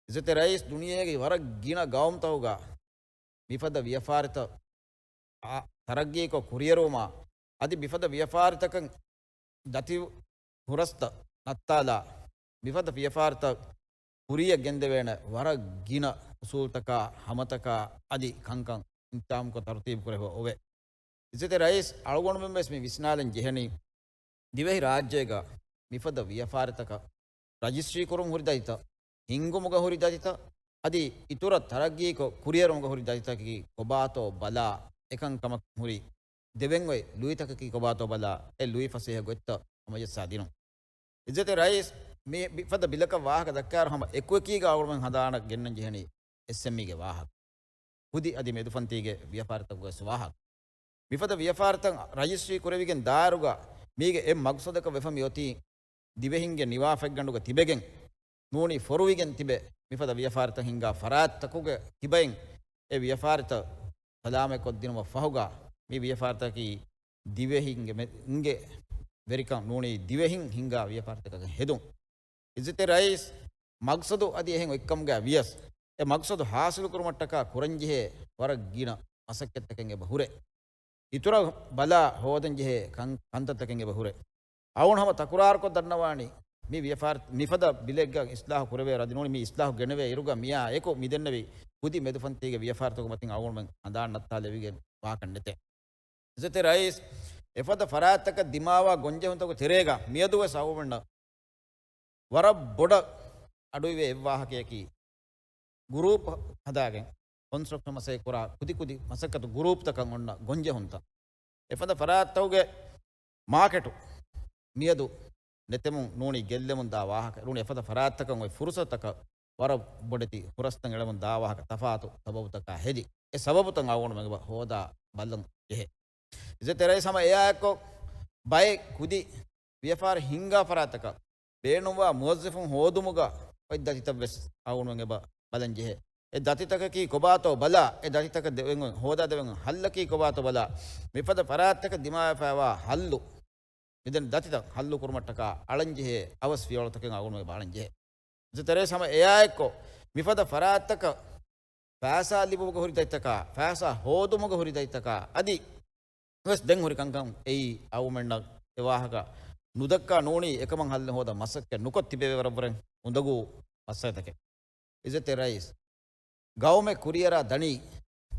އިއްޒަތްތެރި ރައީސް، ދުނިޔޭގެ ވަރަށް ގިނަ ގައުމުތަކުގަ މިފަދަ ވިޔަފާރިތައް އާ، ތަރައްގީކޮށް ކުރިއެރުވުމާ، އަދި މިފަދަ ވިޔަފާރިތަކަށް ދަތި ހުރަސްތައް ނައްތާލާ، މިފަދަ ވިޔަފާރިތައް ކުރިއަށް ގެންދެވޭނެ ވަރަށް ގިނަ އުސޫލުތަކާ ހަމަތަކާ އަދި ކަންކަން އިންތިޒާމުކޮށް ތަރުތީބު ކުރެވި އޮވޭ. އިއްޒަތްތެރި ރައީސް، އަޅުގަނޑުމެން ވެސް މި ވިސްނާލަން ޖެހެނީ، ދިވެހި ރާއްޖޭގަ މިފަދަ ވިޔަފާރިތަކަށް ރަޖިސްޓްރީ ކުރުން ހުރި ދަތިތައް، ހިންގުމުގަ ހުރި ދަތިތައް، އަދި އިތުރަށް ތަރައްގީކޮށް ކުރިއެރުމުގަ ހުރި ދަތިތަކަކީ ކޮބާތޯ ބަލާ، އެކަންކަމަށް ހުރި ދެވެން އޮތް ލުއިތަކަކީ ކޮބާތޯ ބަލާ، އެ ލުއި ފަސޭހަ ގޮތްތައް ހަމަޖައްސާ ދިނުން. އިއްޒަތްތެރި ރައީސް، މި މިފަދަ ބިލަކަށް ވާހަކަ ދައްކާއިރު ހަމަ އެކުއެކީގަ އަޅުގަނޑުމެން ހަނދާނަށް ގެންނަން ޖެހެނީ އެސްއެމްއީގެ ވާހަކަ. ކުދި އަދި މެދުފަންތީގެ ވިޔަފާރިތަކުގެ ވެސް ވާހަކަ. މިފަދަ ވިޔަފާރިތައް ރަޖިސްޓްރީ ކުރެވިގެން ދާއިރުގަ މީގެ އެއް މަގްސަދަކަށް ވެފަ މިއޮތީ ދިވެހިންގެ ނިވާ ފަތްގަނޑުގަ ތިބެގެން ނޫނީ ފޮރުވިގެން ތިބެ މިފަދަ ވިޔަފާރިތައް ހިންގާ ފަރާތްތަކުގެ ކިބައިން އެ ވިޔަފާރިތައް ސަލާމަތްކޮށްދިނުމަށް ފަހުގަ މި ވިޔަފާރިތަކީ ދިވެހިންގެ މެ-، އިނގެ ވެރިކަން ނޫނީ ދިވެހިން ހިންގާ ވިޔަފާރިތަކަކަށް ހެދުން. އިއްޒަތްތެރި ރައީސް، މަގްސަދު އަދި އެހެން އޮތްކަމުގަ ވިޔަސް، އެ މަގްސަދު ހާސިލުކުރުމަށްޓަކާ ކުރަންޖެހޭ ވަރަށް ގިނަ މަސައްކަތްތަކެއް އެބަ ހުރޭ. އިތުރަށް ބަލާ ހޯދަންޖެހޭ ކަން-، ކަންތައްތަކެއް އެބަ ހުރޭ. އަޅުގަނޑު ހަމަ ތަކުރާރުކޮށް ދަންނަވާނީ، މި ވިޔަފާރި-، މިފަދަ ބިލެއްގަ އިސްލާހު ކުރެވޭ އަދި ނޫނީ މި އިސްލާހު ގެނެވޭ އިރުގަ މިއާ އެކު މިދެންނެވި ކުދި މެދުފަންތީގެ ވިޔަފާރިތަކުގެ މަތިން އަޅުގަނޑުމެން ހަނދާން ނައްތާލެވިގެން ވާކަށް ނެތޭ. އިއްޒަތްތެރި ރައީސް، އެފަދަ ފަރާތްތަކަށް ދިމާވާ ގޮންޖެހުންތަކުގެ ތެރޭގަ މިއަދު ވެސް އަޅުގަނޑަށް ވަރަށް ބޮޑަށް އަޑުއިވޭ އެއްވާހަކަޔަކީ، ގުރޫޕް ހަދާގެން، ކޮންސްޓްރަކްޝަން މަސައްކަތް ކުރާ ކުދި ކުދި މަސައްކަތު ގުރޫޕްތަކަށް އޮންނަ ގޮންޖެހުންތައް. އެފަދަ ފަރާތްތަކުގެ މާކެޓު މިއަދު ނެތެމުން ނޫނީ ގެއްލެމުން ދާ ވާހަކަ. ނޫނީ އެފަދަ ފަރާތްތަކަށް އޮތް ފުރުސަތަކަށް ވަރަށް ބޮޑެތި ހުރަސްތައް އެޅެމުން ދާ ވާހަކަ ތަފާތު ސަބަބުތަކާ ހެދި، އެ ސަބަބުތައް އަޅުގަނޑުމެން އެބަ ހޯދާ ބަލަން ޖެހޭ. އިއްޒަތްތެރި ރައީސް، ހަމަ އެއާއެއްކޮށް ބައެއް ކުދި ވިޔަފާރި ހިންގާ ފަރާތްތަކަށް ބޭނުންވާ މުވައްޒަފުން ހޯދުމުގަ އޮތް ދަތިތައް ވެސް އަޅުގަނޑުމެން އެބަ ބަލަން ޖެހޭ. އެ ދަތިތަކަކީ ކޮބާތޯ ބަލާ، އެ ދަތިތަކަށް ދެވެން ހޯދާ ދެވެން ހައްލަކީ ކޮބާތޯ ބަލާ، މިފަދަ ފަރާތްތަކަށް ދިމާވެފައިވާ ހައްލު، މިދެން ދަތިތައް ހައްލު ކުރުމަށްޓަކާ އަޅަން ޖެހޭ އަވަސް ފިޔަވަޅުތަކެއް އަޅުގަނޑުމެން އެބަ އަޅަން ޖެހޭ. އިއްޒަތްތެރި ރައީސް، ހަމަ އެއާއެއްކޮށް މިފަދަ ފަރާތްތަކަށް ފައިސާ ލިބުމުގެ ހުރި ދަތިތަކާ، ފައިސާ ހޯދުމުގެ ހުރި ދަތިތަކާ އަދި ވެސް ދެން ހުރި ކަންކަން އެއީ އަޅުގަނޑުމެންނަށް އެ ވާހަކަ ނުދައްކާ ނޫނީ އެކަމަށް ހައްލެއް ހޯދަން މަސައްކަތް ނުކޮށް ތިބެވޭ ވަރަށްވުރެ އުނދަގޫ މައްސަލަތަކެއް. އިއްޒަތްތެރި ރައީސް، ގައުމެއް ކުރިއަރާ ދަނީ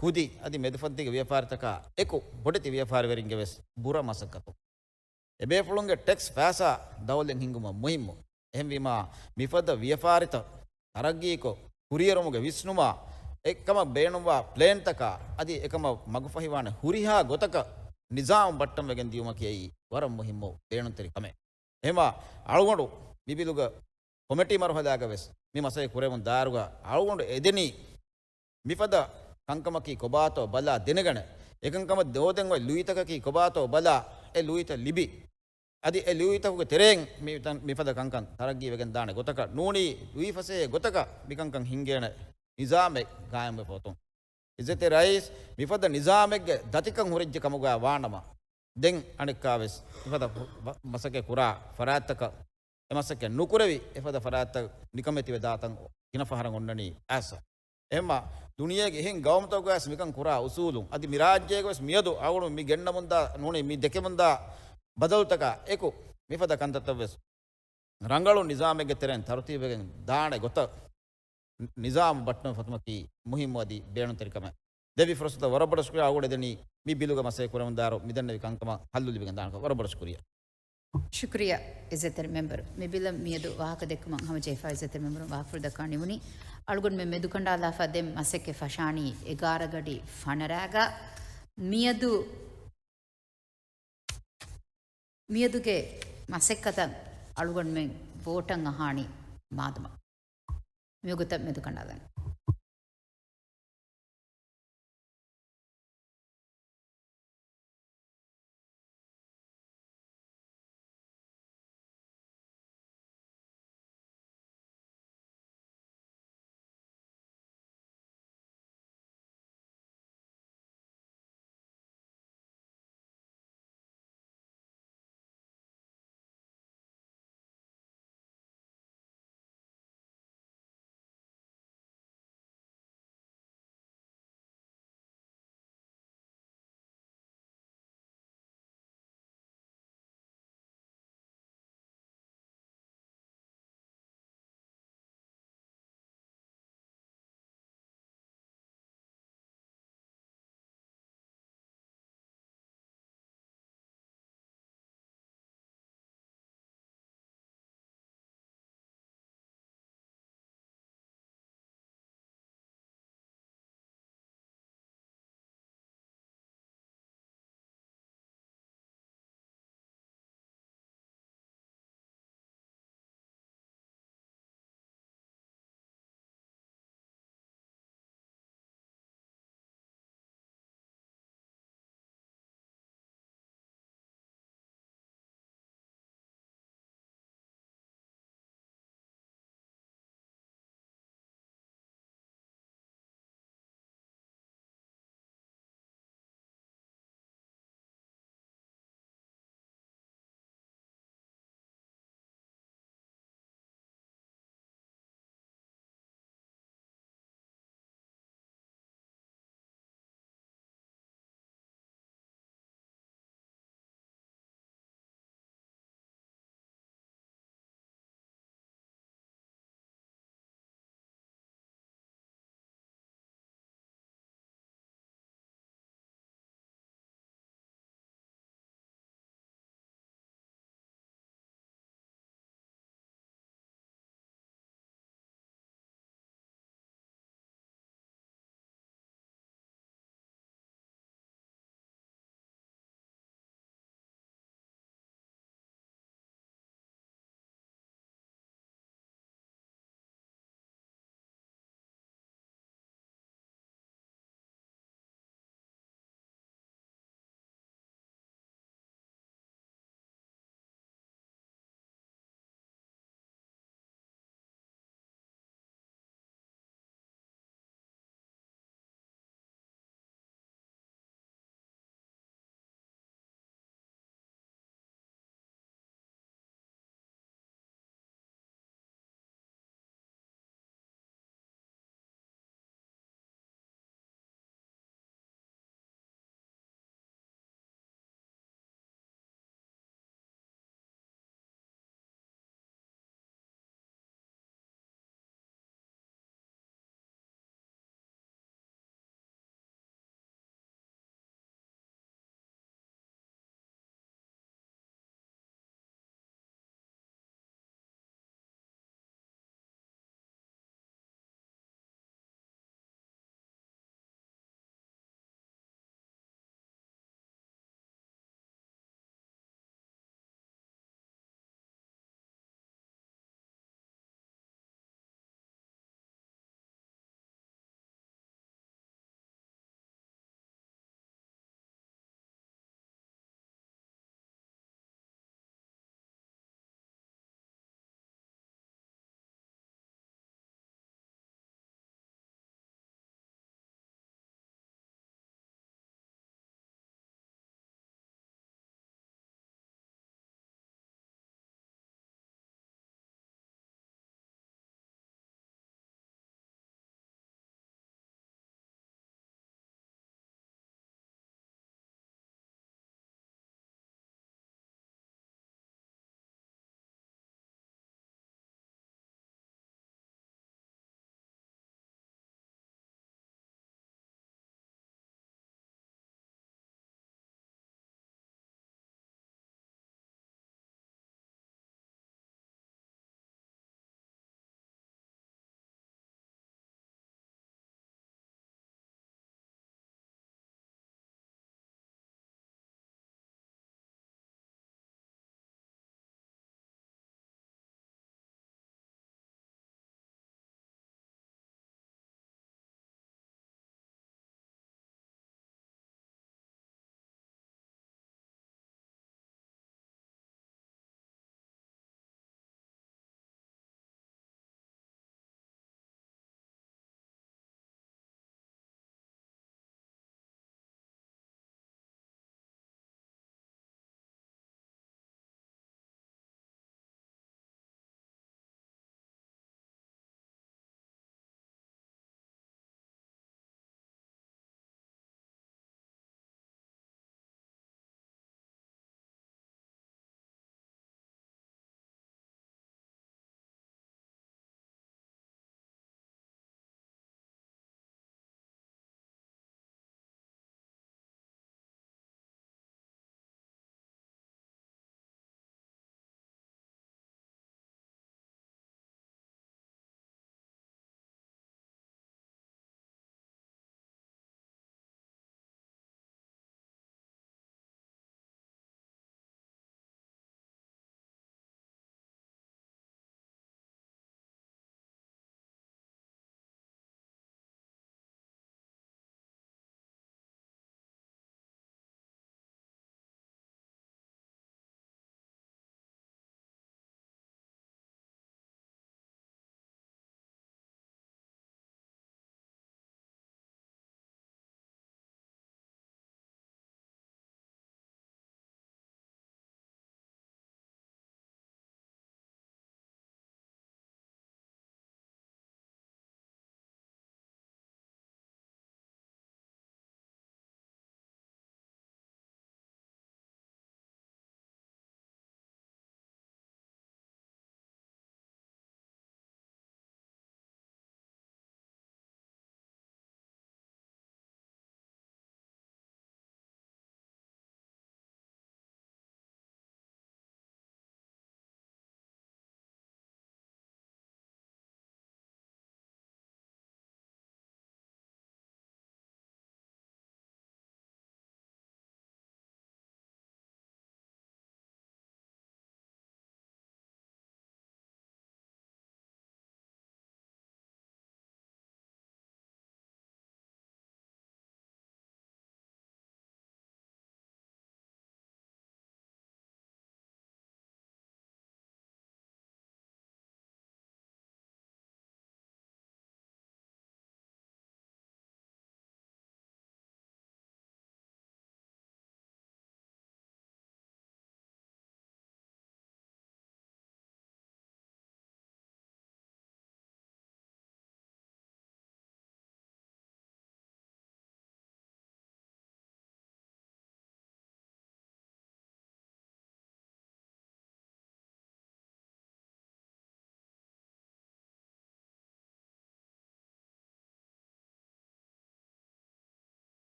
ކުދި އަދި މެދުފަންތީގެ ވިޔަފާރިތަކާ އެކު ބޮޑެތި ވިޔަފާރިވެރިންގެ ވެސް ބުރަ މަސައްކަތު. އެބޭފުޅުންގެ ޓެކްސް ފައިސާ ދައުލަތް ހިންގުމަށް މުހިއްމު. އެހެންވީމާ، މިފަދަ ވިޔަފާރިތައް ތަރައްގީކޮށް، ކުރިއެރުމުގެ ވިސްނުމާ، އެކަމަށް ބޭނުންވާ ޕްލޭންތަކާ އަދި އެކަމަށް މަގުފަހިވާނެ ހުރިހާ ގޮތަކަށް ނިޒާމު ބައްޓަންވެގެން ދިޔުމަކީ އެއީ ވަރަށް މުހިއްމު ބޭނުންތެރި ކަމެއް. އެހެމާ، އަޅުގަނޑު މި ބިލުގަ ކޮމިޓީ މަރުހަލާގަ ވެސް މި މަސައްކަތް ކުރެވުން ދާއިރުގަ އަޅުގަނޑު އެދެނީ، މިފަދަ ކަންކަމަކީ ކޮބާތޯ ބަލާ ދެނެގަނެ، އެކަންކަމަށް ހޯދެން އޮތް ލުއިތަކަކީ ކޮބާތޯ ބަލާ، އެ ލުއިތައް ލިބި، އަދި އެ ލުއިތަކުގެ ތެރެއިން މި ތަން-، މިފަދަ ކަންކަން ތަރައްގީވެގެން ދާނެ ގޮތަކަށް ނޫނީ، ލުއިފަސޭހަ ގޮތަކަށް މިކަންކަން ހިންގޭނެ ނިޒާމެއް ގާއިމްވެފަ އޮތުން. އިއްޒަތްތެރި ރައީސް، މިފަދަ ނިޒާމެއްގެ ދަތިކަން ހުރެއްޖެ ކަމުގަ ވާނަމަ، ދެން އަނެއްކާވެސް މިފަދަ މަ-، މަސައްކަތް ކުރާ ފަރާތްތަކަށް އެ މަސައްކަތް ނުކުރެވި، އެފަދަ ފަރާތްތައް ނިކަމެތިވެ ދާތަން ގިނަ ފަހަރަށް އޮންނަނީ އައިސް. އެހެންމާ، ދުނިޔޭގެ އެހެން ގައުމުތަކުގައިވެސް މިކަން ކުރާ އުސޫލުން، އަދި މި ރާއްޖޭގަވެސް މިއަދު އަޅުގަނޑު މި ގެންނަމުންދާ ނޫނީ މި ދެކެމުންދާ ބަދަލުތަކާ އެކު، މިފަދަ ކަންތައްތައްވެސް ރަނގަޅު ނިޒާމެއްގެ ތެރެއިން ތަރުތީބުވެގެން ދާނެ ގޮތަށް ނިޒާމު ބައްޓަން ފަތުމަކީ މުހިއްމު އަދި ބޭނުންތެރި ކަމެއް. ދެއްވި ފުރުސަތަށް ވަރަށް ބޮޑަށް ޝުކުރިއްޔާ. އަޅުގަނޑު އެދެނީ މި ބިލުގަ މަސައްކަތް ކުރެވުންދާއިރު މިދެންނެވި ކަންކަމަށް ހައްލު ލިބިގެން ދާނެކަން. ވަރަށް ބޮޑަށް ޝުކުރިއްޔާ. ޝުކުރިއްޔާ އިއްޒަތްތެރި މެމްބަރު. މި ބިލަށް މިއަދު ވާހަކަ ދެއްކުމަށް ހަމަޖެހިފައި އިއްޒަތްތެރި މެމްބަރުން ވާހަކަފުޅު ދައްކާ ނިމުނީ. އަޅުގަނޑުމެން މެދުކަނޑާލާފަ ދެން މަސައްކަތް ފަށާނީ އެގާރަ ގަޑި ފަނަރައިގަ. މިއަދު، މިއަދުގެ މަސައްކަތަށް އަޅުގަނޑުމެން ވޯޓަށް އަހާނީ މާދަމާ. މިވަގުތަށް މެދުކަނޑާލަން.